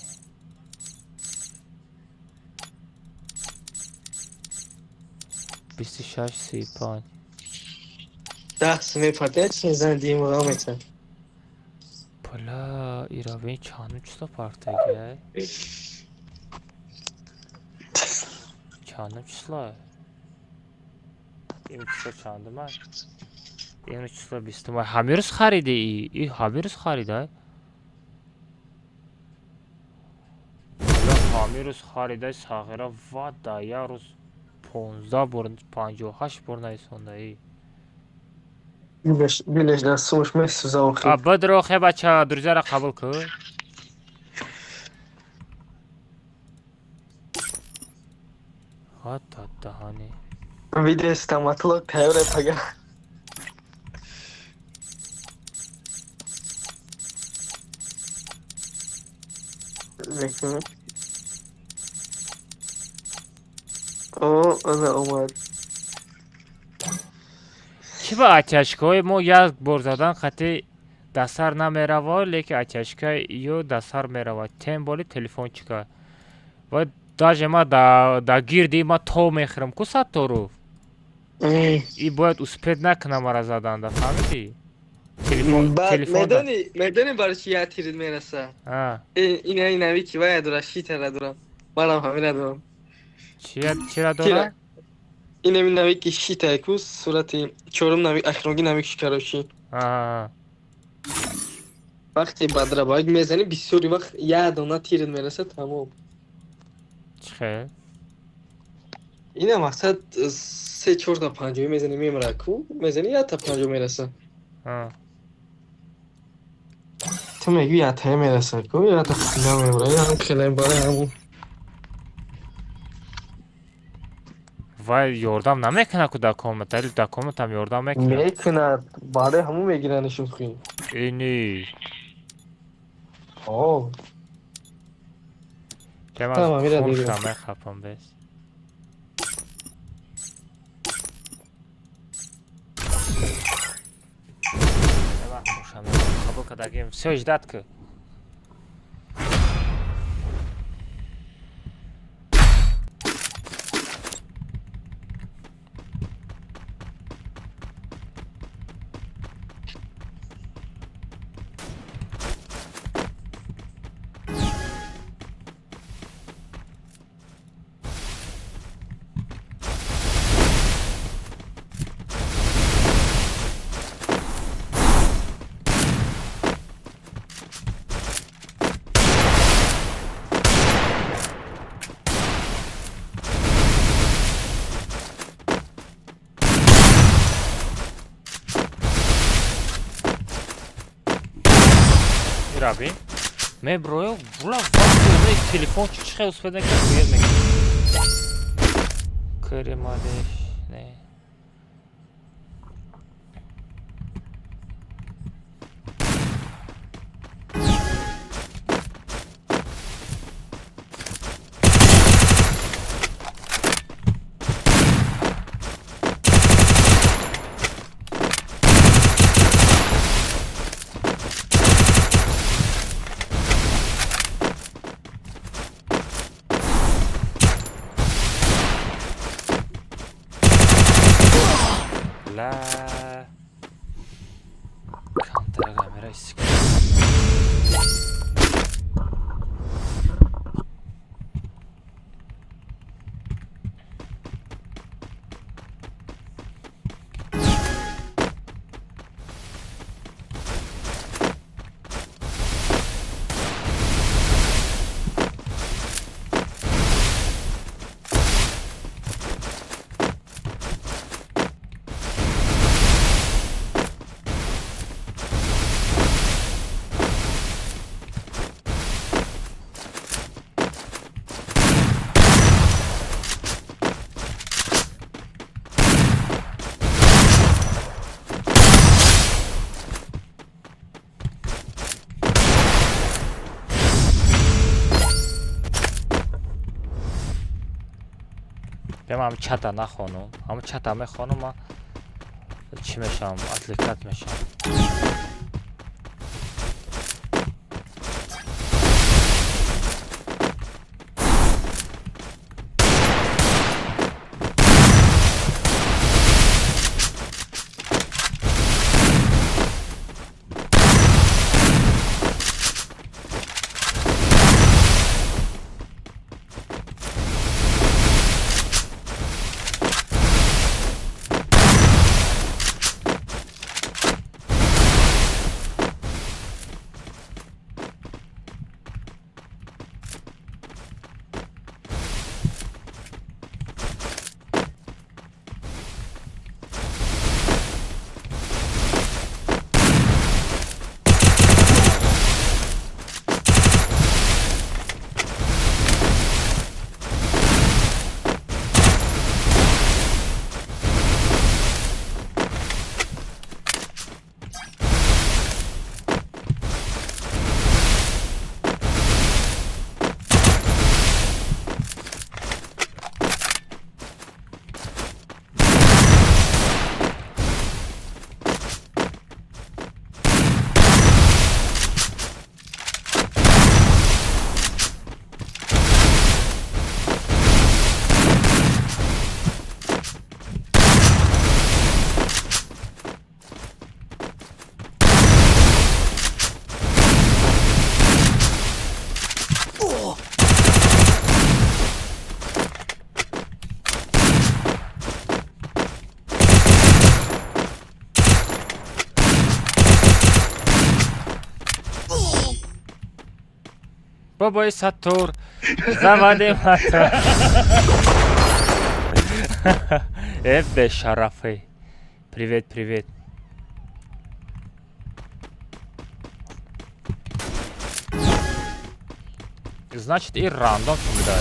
26 35. 10 мепарда чи зан димора метан. Бала иравин чандум число партага? Чандум число? Ин число чандум аст? Ин число 20. Ҳамин рӯз хариди? И ҳамин рӯз харида? Ҳамин рӯз харидаи сағира ва дар як рӯз 15 бор 58 бор нависондаӣ. Дилаш дар сумаш месӯза охир. А бадро хе бача, друзьяра қабул кун. Ҳа даҳани. Видео стоматолог тайёре пага. Мекунам. О, ана омад. Чӣ ба оттяжкаҳои мо як бор задан хати дастсар намерава, лекин оттяжка ё дастсар мерава. Тем более телефончика. Ва даже ма да гирди ма то мехӯрам ку Сатторов. И бояд успеть накунам мара заданда, фаҳмидӣ? Телефон телефон медонӣ, медонӣ барои чӣ як тирит мераса? Ина инави ки вая дора, шитара дора. Манам ҳамина дорам. Чира дора? Инами нави ки шитае ку сурати чорум нави ахиронги нави ки короче. Вақте ба дробовик мезанӣ бисёри вақт як дона тирит мераса, тамом. Чӣ хел? Ина мақсад се чорта панҷоӣ мезанӣ мемра ку, мезанӣ якта панҷо мераса. Ту мегӯӣ яктая мераса ку, якта хила мемра, ям хеле барои ҳамун. Вай ёрдам намекунад ку дар комната, или дар комнатам ёрдам мекунад? Мекунад, барои ҳамун мегиранашон хуи. Ини. О. Кем Тамам, аз ира хун дигар. шама хапам бес. Қабул кардагим. Всё, ждать ку. Раби, меброё вула вақти телефон чӣ хел успед накард, гӯяд мекунад. Кримадеш, не. Ла. Кантара камера истик. Бем ҳам чата нахонум. Ҳам чата мехонум, ма чӣ мешавам? Отвлекать мешавам. Бобои Саттор, заводим мотор. Э, бешарафы. Привет, привет. Значит, и рандом всегда.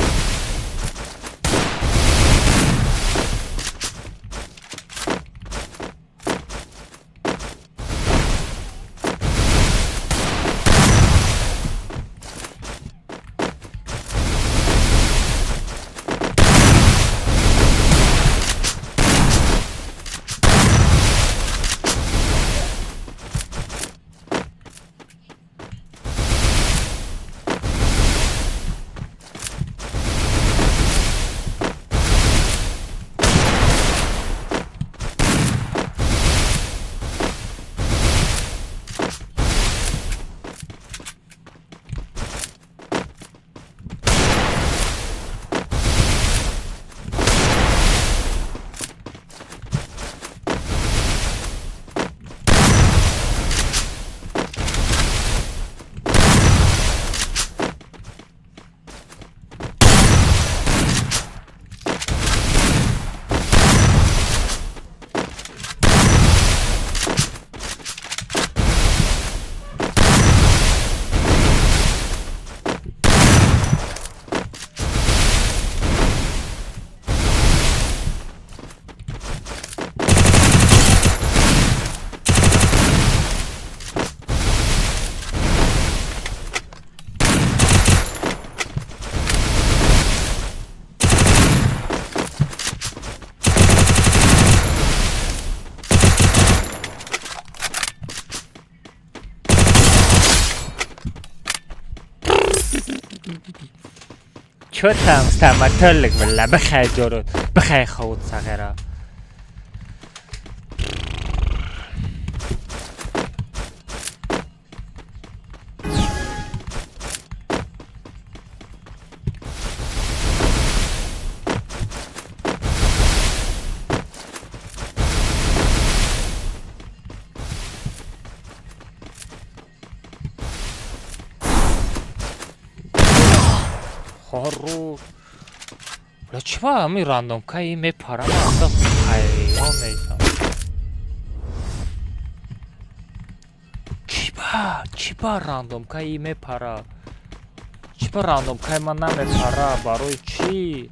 Чё там, стоматолог, бля, бихай ҷорот, бихай ховут сағира. Хору. Бля, чӣ ами рандомка и мепарам, аса ҳайрон мешам. Чӣ ба? Чӣ ба рандомка и мепара? Чӣ ба рандомкаи ман намепара? Барои чӣ?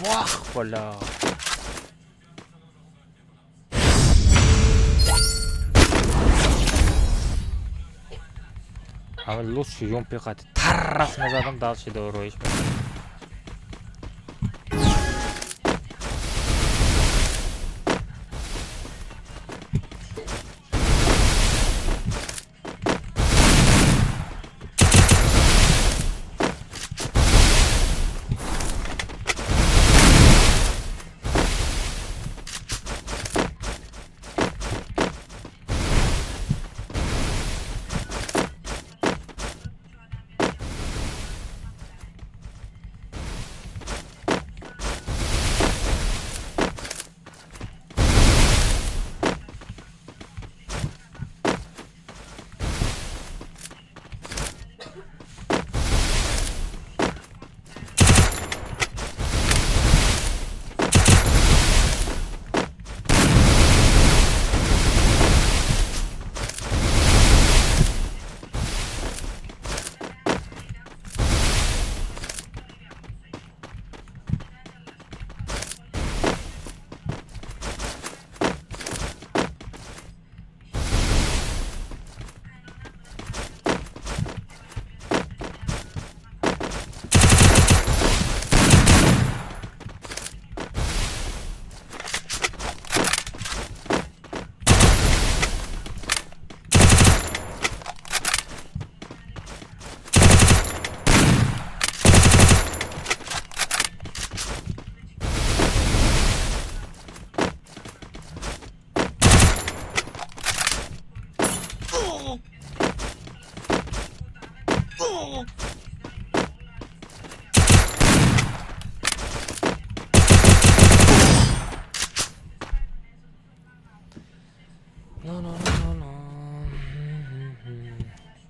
Вах, бля. Ҳама лучше юмпи қати таррас мезадам, дальше дороиш мекардам.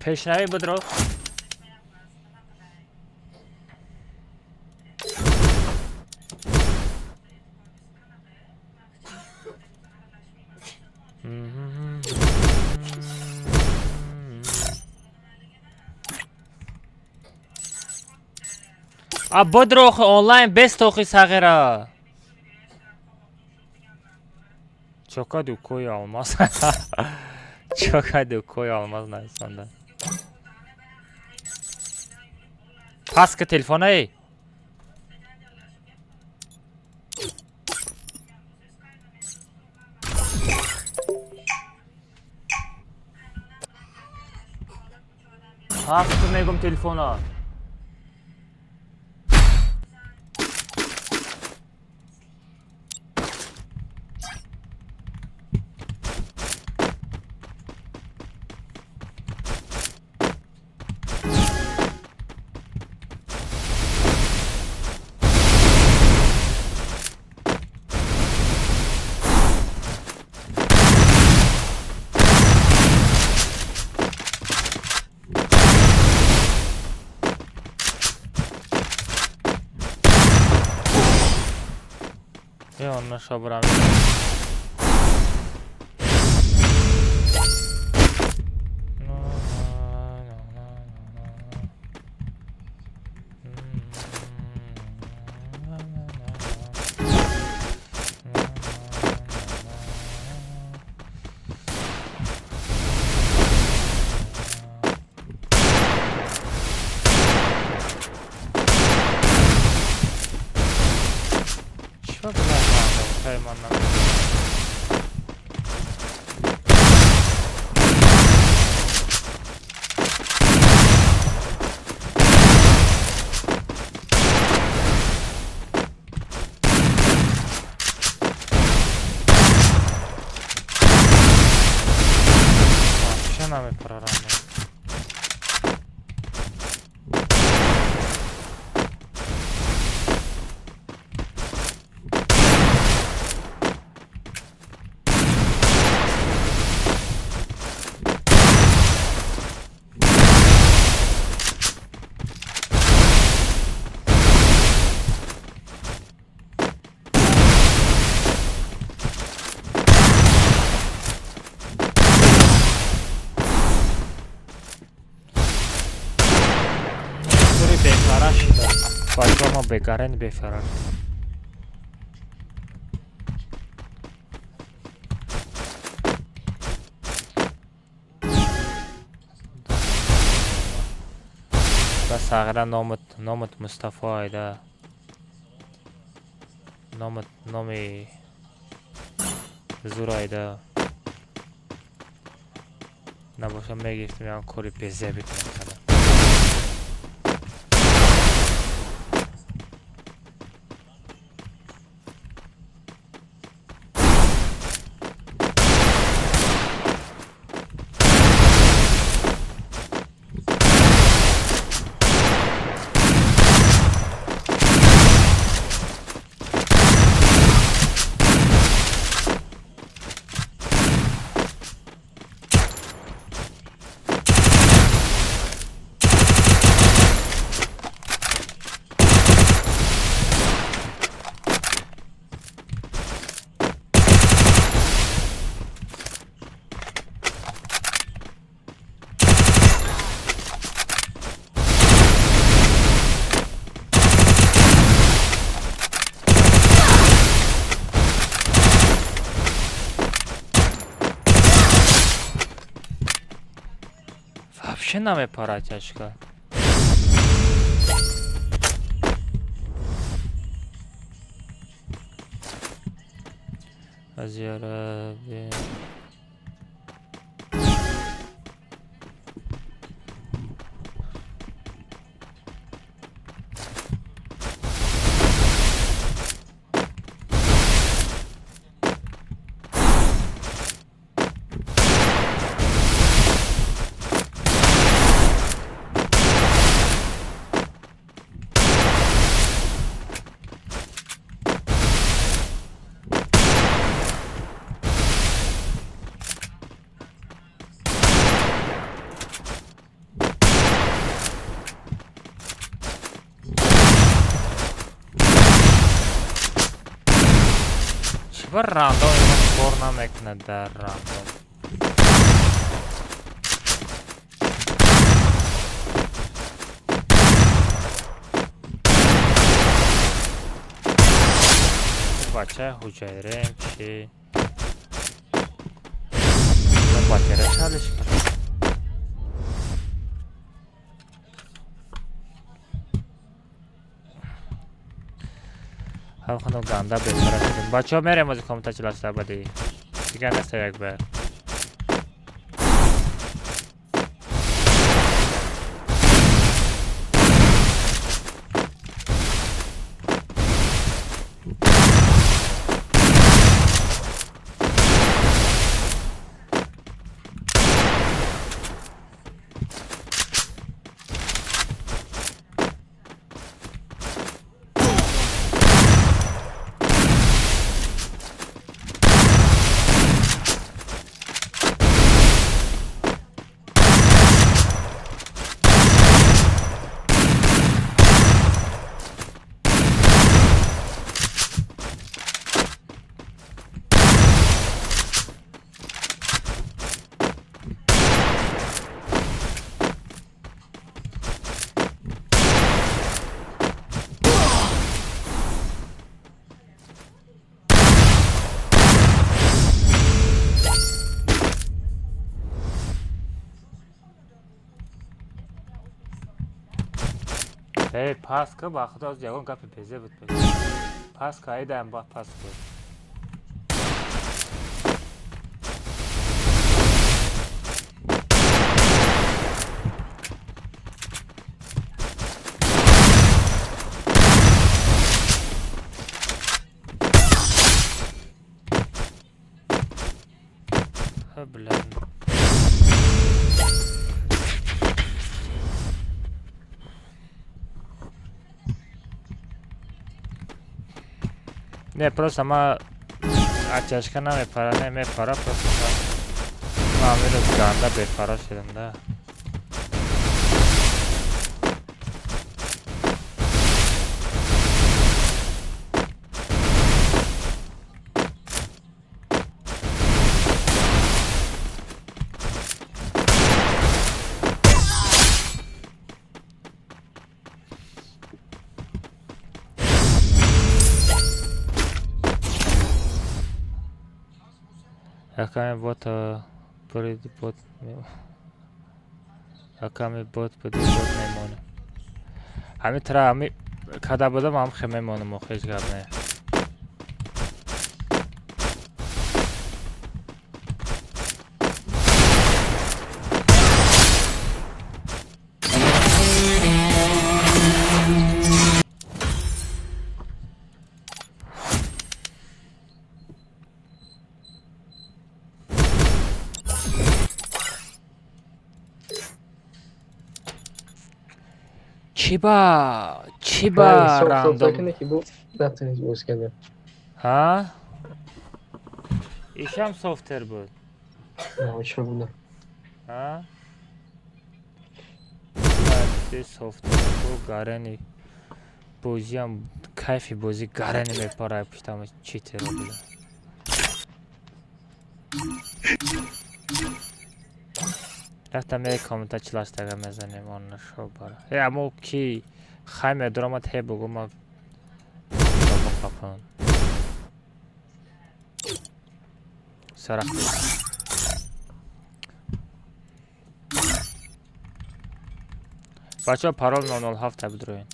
Пешравӣ будро. А будро охи онлайн бест охи сағира. Чокаду кой алмаз. Чокаду кой алмаз нависонда. Пас ки телефонаи. Пас ки мегум телефона. Шабрам. Бачаҳо мо бегарен бефарар. Ба сағира номат Мустафо айда. Номат номи зур айда. Набоша мегирифтем ям кори безебит мекардам. Вообще намепарад тяжко. Аз яраби. Чӣ ба рандом има кор намекунад дар рандом? Бачаи ҳуҷайраем чи? Батарея шалиш кунад. Ҳам худам ганда бесара шудем. Бачаҳо мерем ози комната чилашта бади. Дигар неста як бар. Эй, пас ка ба худо аз ягон гапи безе буд. Пас ка айдаям ба пас ка. Блин. Не, просто ма ачашка намепара, не мепара, просто ма амирӯз ганда бефара шудам да. Аками бот бурид бот аками бот буди бот мемонам. Ҳами тра ҳами када будам ҳам хе мемонам охи ҳеҷ гап не. Чӣ ба рандом? Ҳа? Ишам софтер буд. Ҳа? Софтер буд, гарани бозиам кайфи бозӣ гарани мепара пуштам читеро буда. Рафтам як комната чилаштага мезанем он нашо бара. Э, амо ки хай медоромад ҳе бугу ма қапон. Сарах. Бачаҳо парол 007 та бидроен.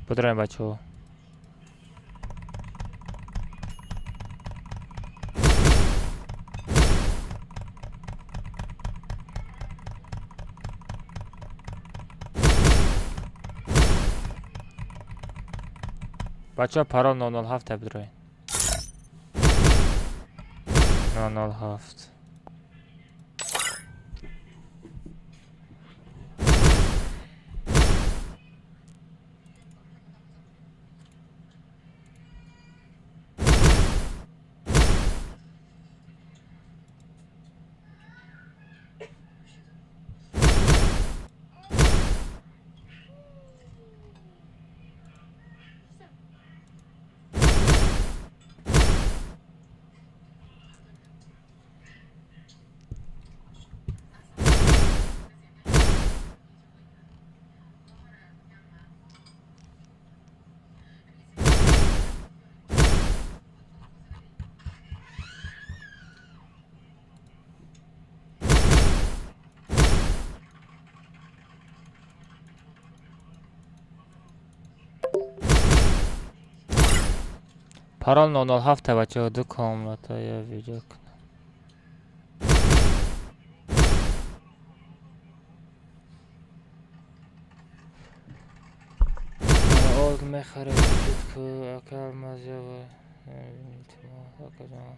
Бидроен бачаҳо. Бачаҳо парол 007 та бидроен. 007. Парол 007 бачаҳо, ду комната я видео кунам. Олд мехарем ку ака алмазёва. Илтимос акаҷон.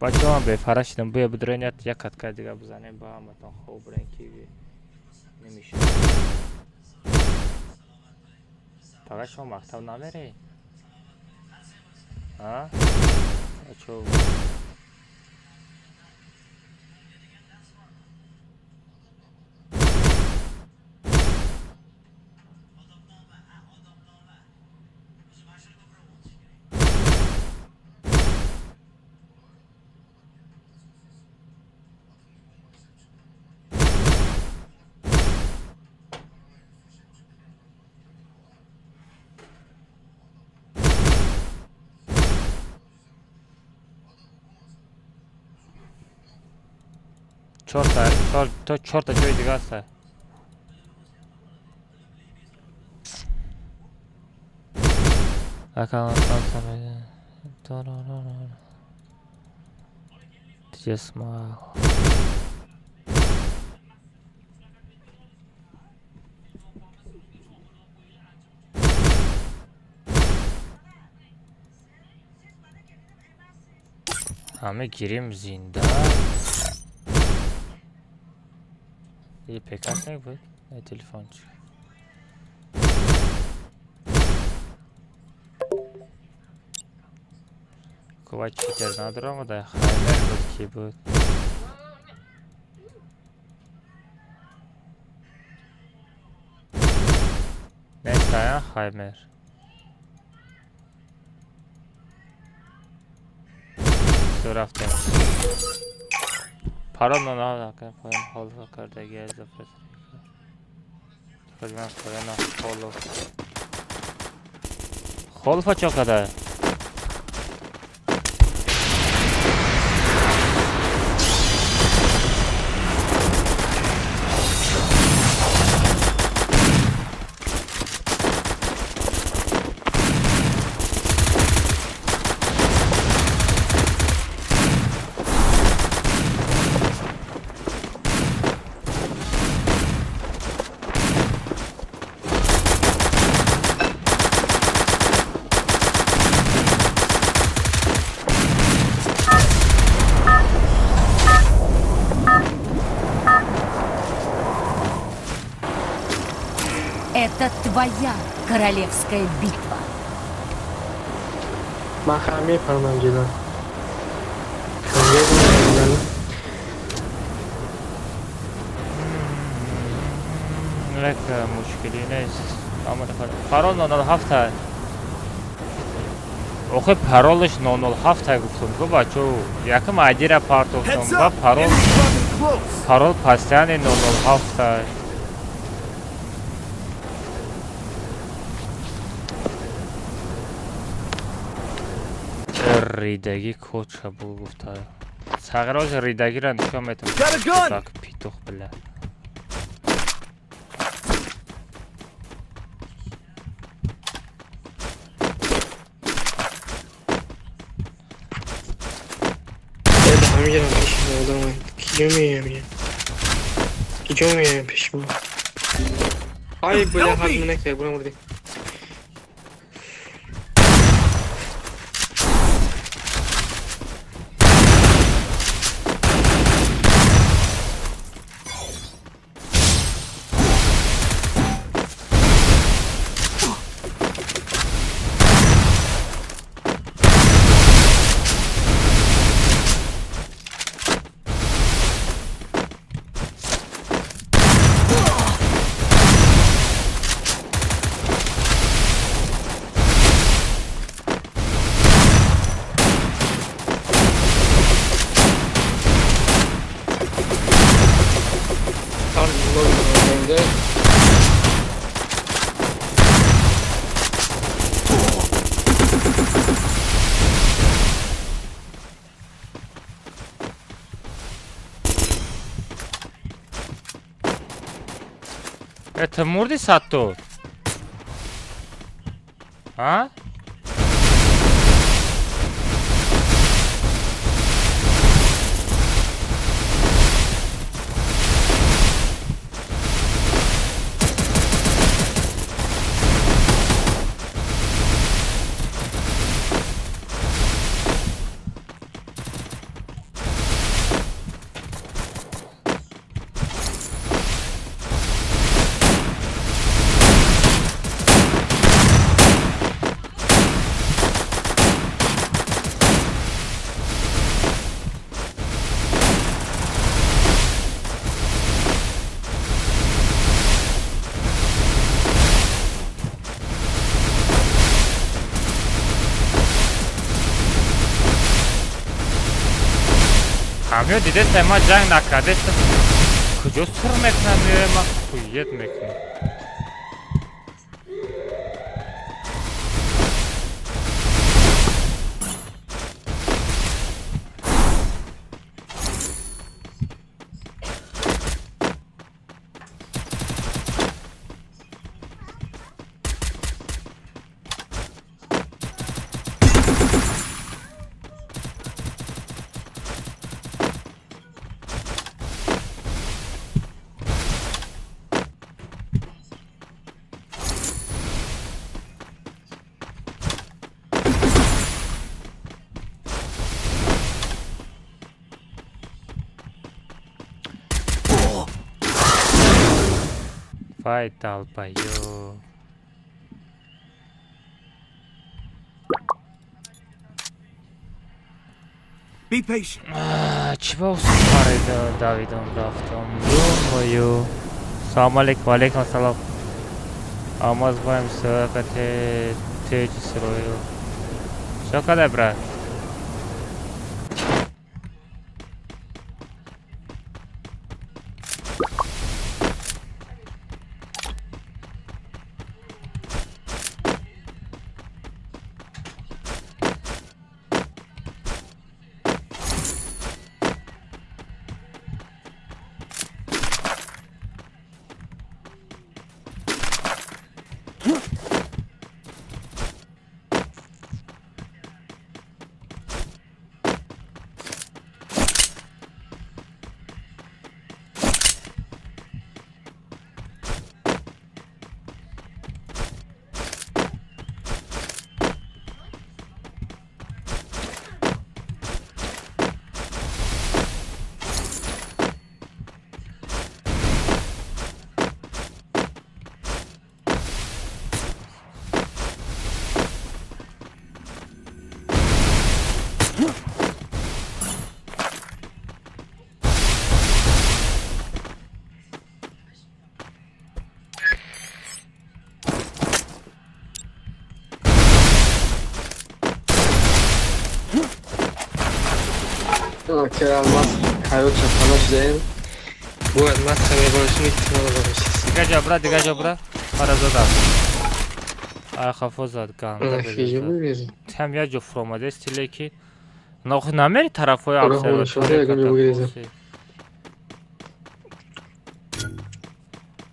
Бачаҳо, ман бефара шидам. Буя бидурен, як каткаи дига бизанем, ба ҳаматон хоб бурен, ки намешавад. Фақат шумо мактаб намеред? А? Бачаҳо, чорта, чорта ҷои дига аста. Smile. Ҳама гирим зинда. И прекрасный был на телефончик. Кува читер надорам, да хаймер буд, ки буд. Нестая хаймер. Всё, рафтем. Парол на поён ҳол кардаги аз поён холов. Холфа чо када? Это твоя королевская битва. Махами пармангила. Лек мушкили нест. Парол 007. Охе, паролаш 007 гуфтум ку, бачо. Якм айдира партофтум ва парол парол постоянно 007. Ридагӣ коча бу гуфта. Сағироз ридагиро нишон метам. Так питух бля. Киҷо меоям пеши мо? Ай, бля, ҳазм накард, бура мурдӣ. Это мурди, Саттор? А? Ҳамё дидеста, ма ҷанг накардеста, куҷо сур мекунам, меоя, ма хует мекунам. Вай, долбоёб. Be patient. Чӣ ба парида давидам, рафтам, ё-моё. Салом алейкум, алейкум ассалом. Алмаз боем сака те теҷ срою. Чо кадай, брат? Алмаз ҳаёт шафана шудаем. Бояд маска мебарашем, эҳтимол барашист. Дига ҷо бра, дига ҷо бра. Мара задам. Ай, хафо зад ганда. Там як ҷо фуромадести, леки нохи намери тарафҳои обсерватория.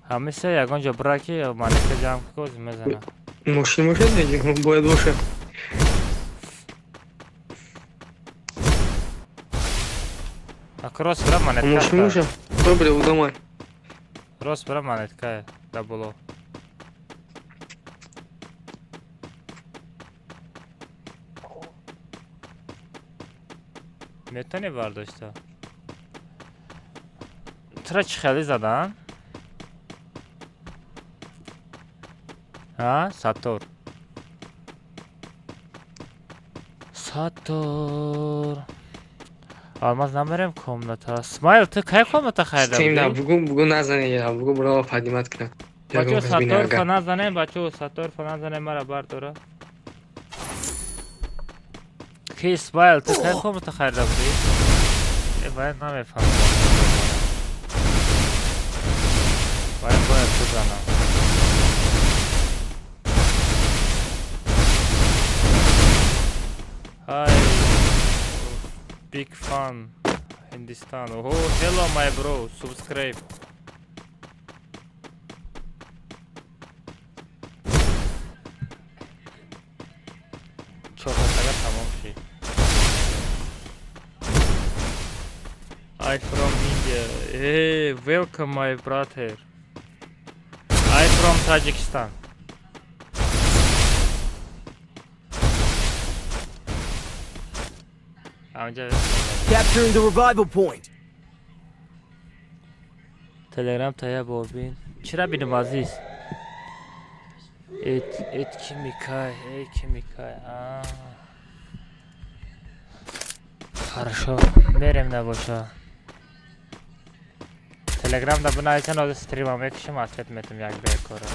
Ҳамеша ягон ҷо бра, ки манека ҷамъ коз мезана. Мошин бошад, бояд бошад. Рост бира, монетка. Мошин боша. Добре, удамай. Рост бира, монетка да боло. Метавонӣ бардошта? Тура чӣ хеле задан? А, Саттор. Саттор. Алмаз, намерем комната. Смайл, ту кай комната харида будӣ? Бугун, бугун назане, я бугун бро поднимать кунам. Бачо, Саттор фа назанем, бачо, Саттор фа назанем, мара бардора. Ки, Смайл, ту кай комната харида будӣ? Э, вай намефаҳмам. Вай бояд бизанам. Hi. Big fan. Hindistan. Oh, hello my bro. Subscribe. бошӣ. I from India. Hey, welcome my brother. I from Tajikistan. Capturing the revival point. Telegram тая борбин. Чира бинам азиз? Эт эт ки микай, эй ки микай. А. Хорошо, мерем набоша. Телеграм да бинависен, ҳозир стрима мекушем, ответ метам як бекора.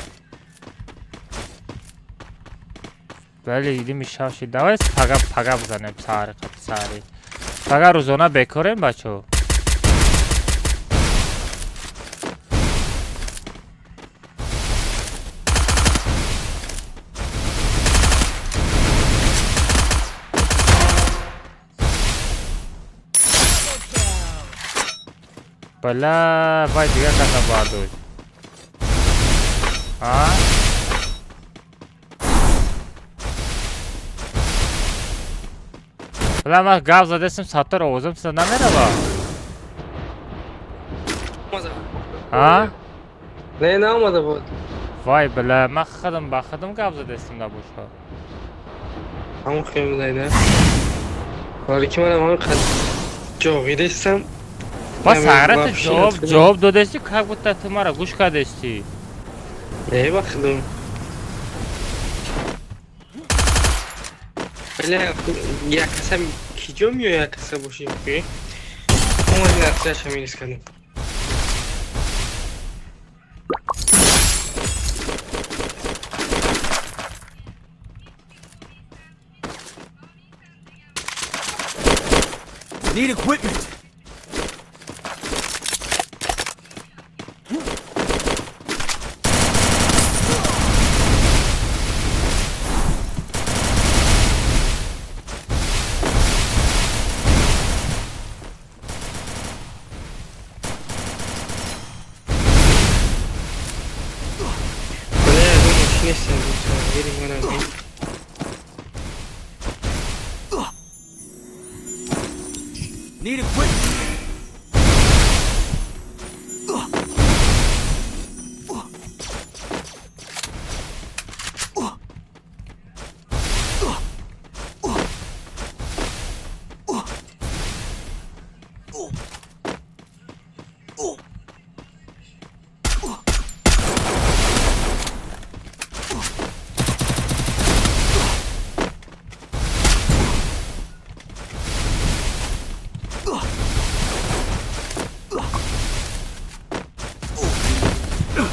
Бале, идим шавши. Давай пага пага бизанем саҳари қати саҳари. Пага рӯзона бекорем бачо. Бала, вай дигар каса бардошт. А? Бала, ман гап задестим, саттор овозам сида намерава. А? Не, наомада буд. Вай, бала, ман худам ба худам гап задестим набоша. Ҳамон хел зайда. Вале ки манам ҳамин қад ҷоғидестам. Ба сағрата ҷавоб ҷавоб додести, как будто ту мара гӯш кардести. Не, ба худам. Бля, як каса киҷо меояд, як каса боши? Омадин аксияша минис кардем. Need equipment. Бля, я думаю, нестем, верим манам. Need equipment.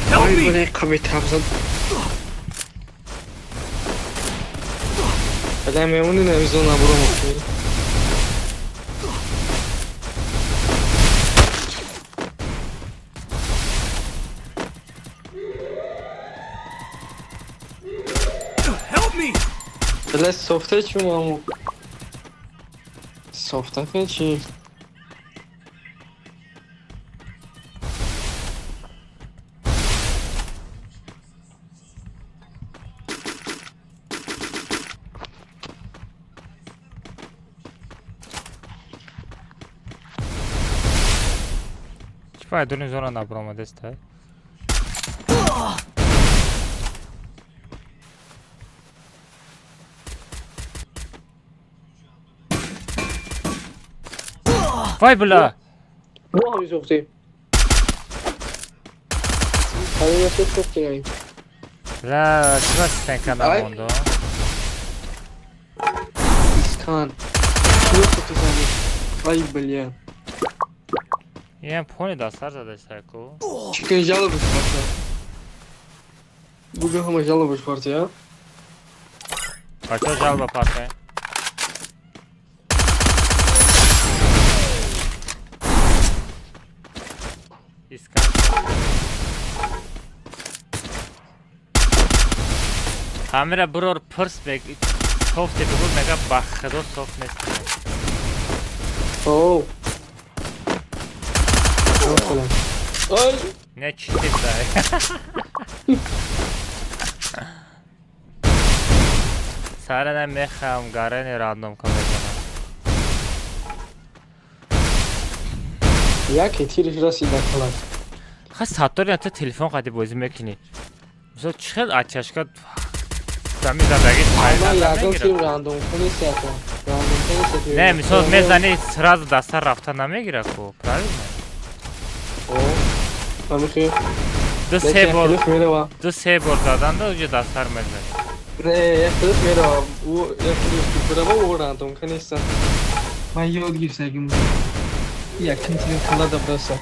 Help me! Бля, қаби табзад. Бля, мемони навизо набурам охир. Help me! Бля, софта чӣ маму? Софта чӣ? Чӣ файда дуни зона набуромадестай? Вай, бля! Мо ҳамин сохтем. Ҳамин сохтем. Бля, чӣ стенка намондо? Искан. Чӣ сохти зани? Ай, бля. Ям пони да сар задестай ку. Чикен жалобаш парта. Бугун ҳама жалобаш парта, я? Бачо жалоба парта. Искан. Ҳамира бурор пирс бег софте бугу мега ба худо софт нест. Оу. Ой! Не читib дай. Сарена мехам гарени рандомка мезанам. Яке тириш расида калак. Ха, Саттори, ту телефон қади бозӣ мекунӣ. Мисол, чӣ хел ачашка зами задаги? Ма ягон тир рандом кунӣ сята. Рандом кунӣ сята. Не, мисол, мезани, сразу даста рафта намегира ку, правильно? О. Амихи. Ду се бор, мерава. Ду се бор заданда уже дастар мезани. Не, як хелиш мерава. Ӯ як хелиш ки бирава, ӯ рандом кунӣ. Ман ёд гирифтагим. Якин тирим кала да браса.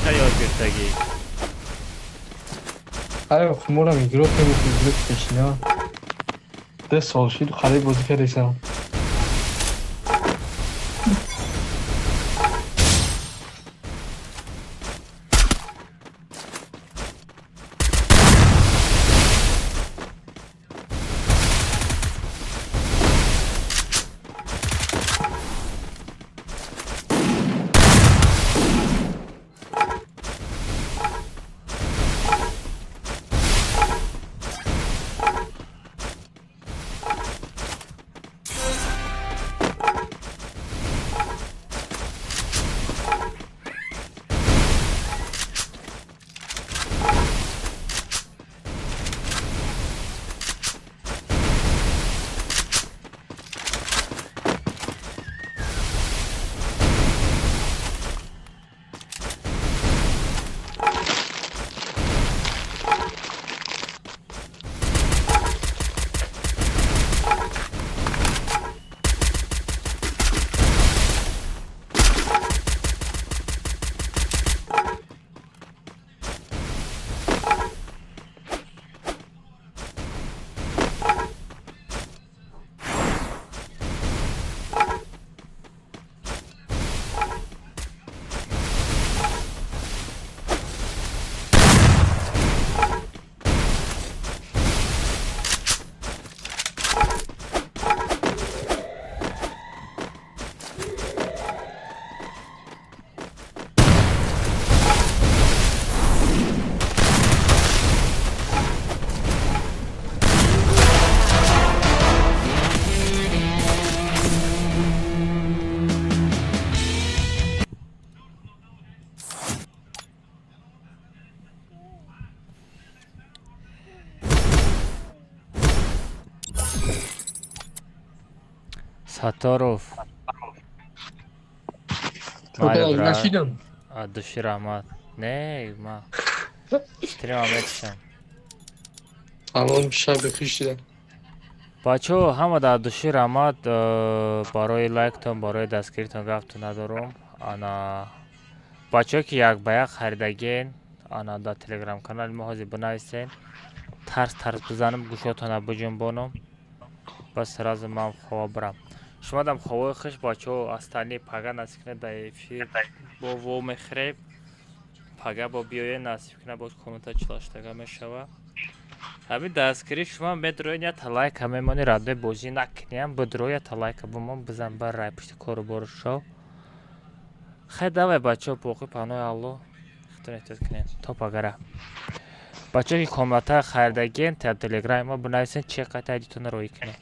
Ча ёд гирифтагӣ? Ай, хуморам игрок мекунем, игрок пешина. 2 сол шид харид бозӣ кардесам. Сатторов. Нашидам. Души раҳмат. Не, ма стрима мекушам. Салом, шаби хуш шида. Бачаҳо, ҳама дар души раҳмат барои лайктон, барои дастгиритон, гаптон надорум. Ана бачаҳо, ки як ба як харидаген, ана дар телеграм канали мо ҳозир бинависен. Тарс тарс бизанам, гӯшотона биҷунбонам. Бас, сразу ман хова бирам. Шумодам ховои хуш, бачаҳо, астани пага насиб кунад, дар эфир бо во мехӯрем. Пага бо биёед, насиб кунад, боз комната чилаштага мешава. Ҳамин дастгирӣ шумо медроед, ята лайка мемонӣ, радои бозӣ накуниям, бидро, ята лайка бимон, бизан бар рай пушти кору бору шав. Хай, давай, бачаҳо, боқӣ панои Аллоҳ. Худтон эҳтиёт кунед. То пагара. Бачаҳо, ки комната харидагиен, та телеграми мо бинависен, чек қайта айдитонро роӣ кунед.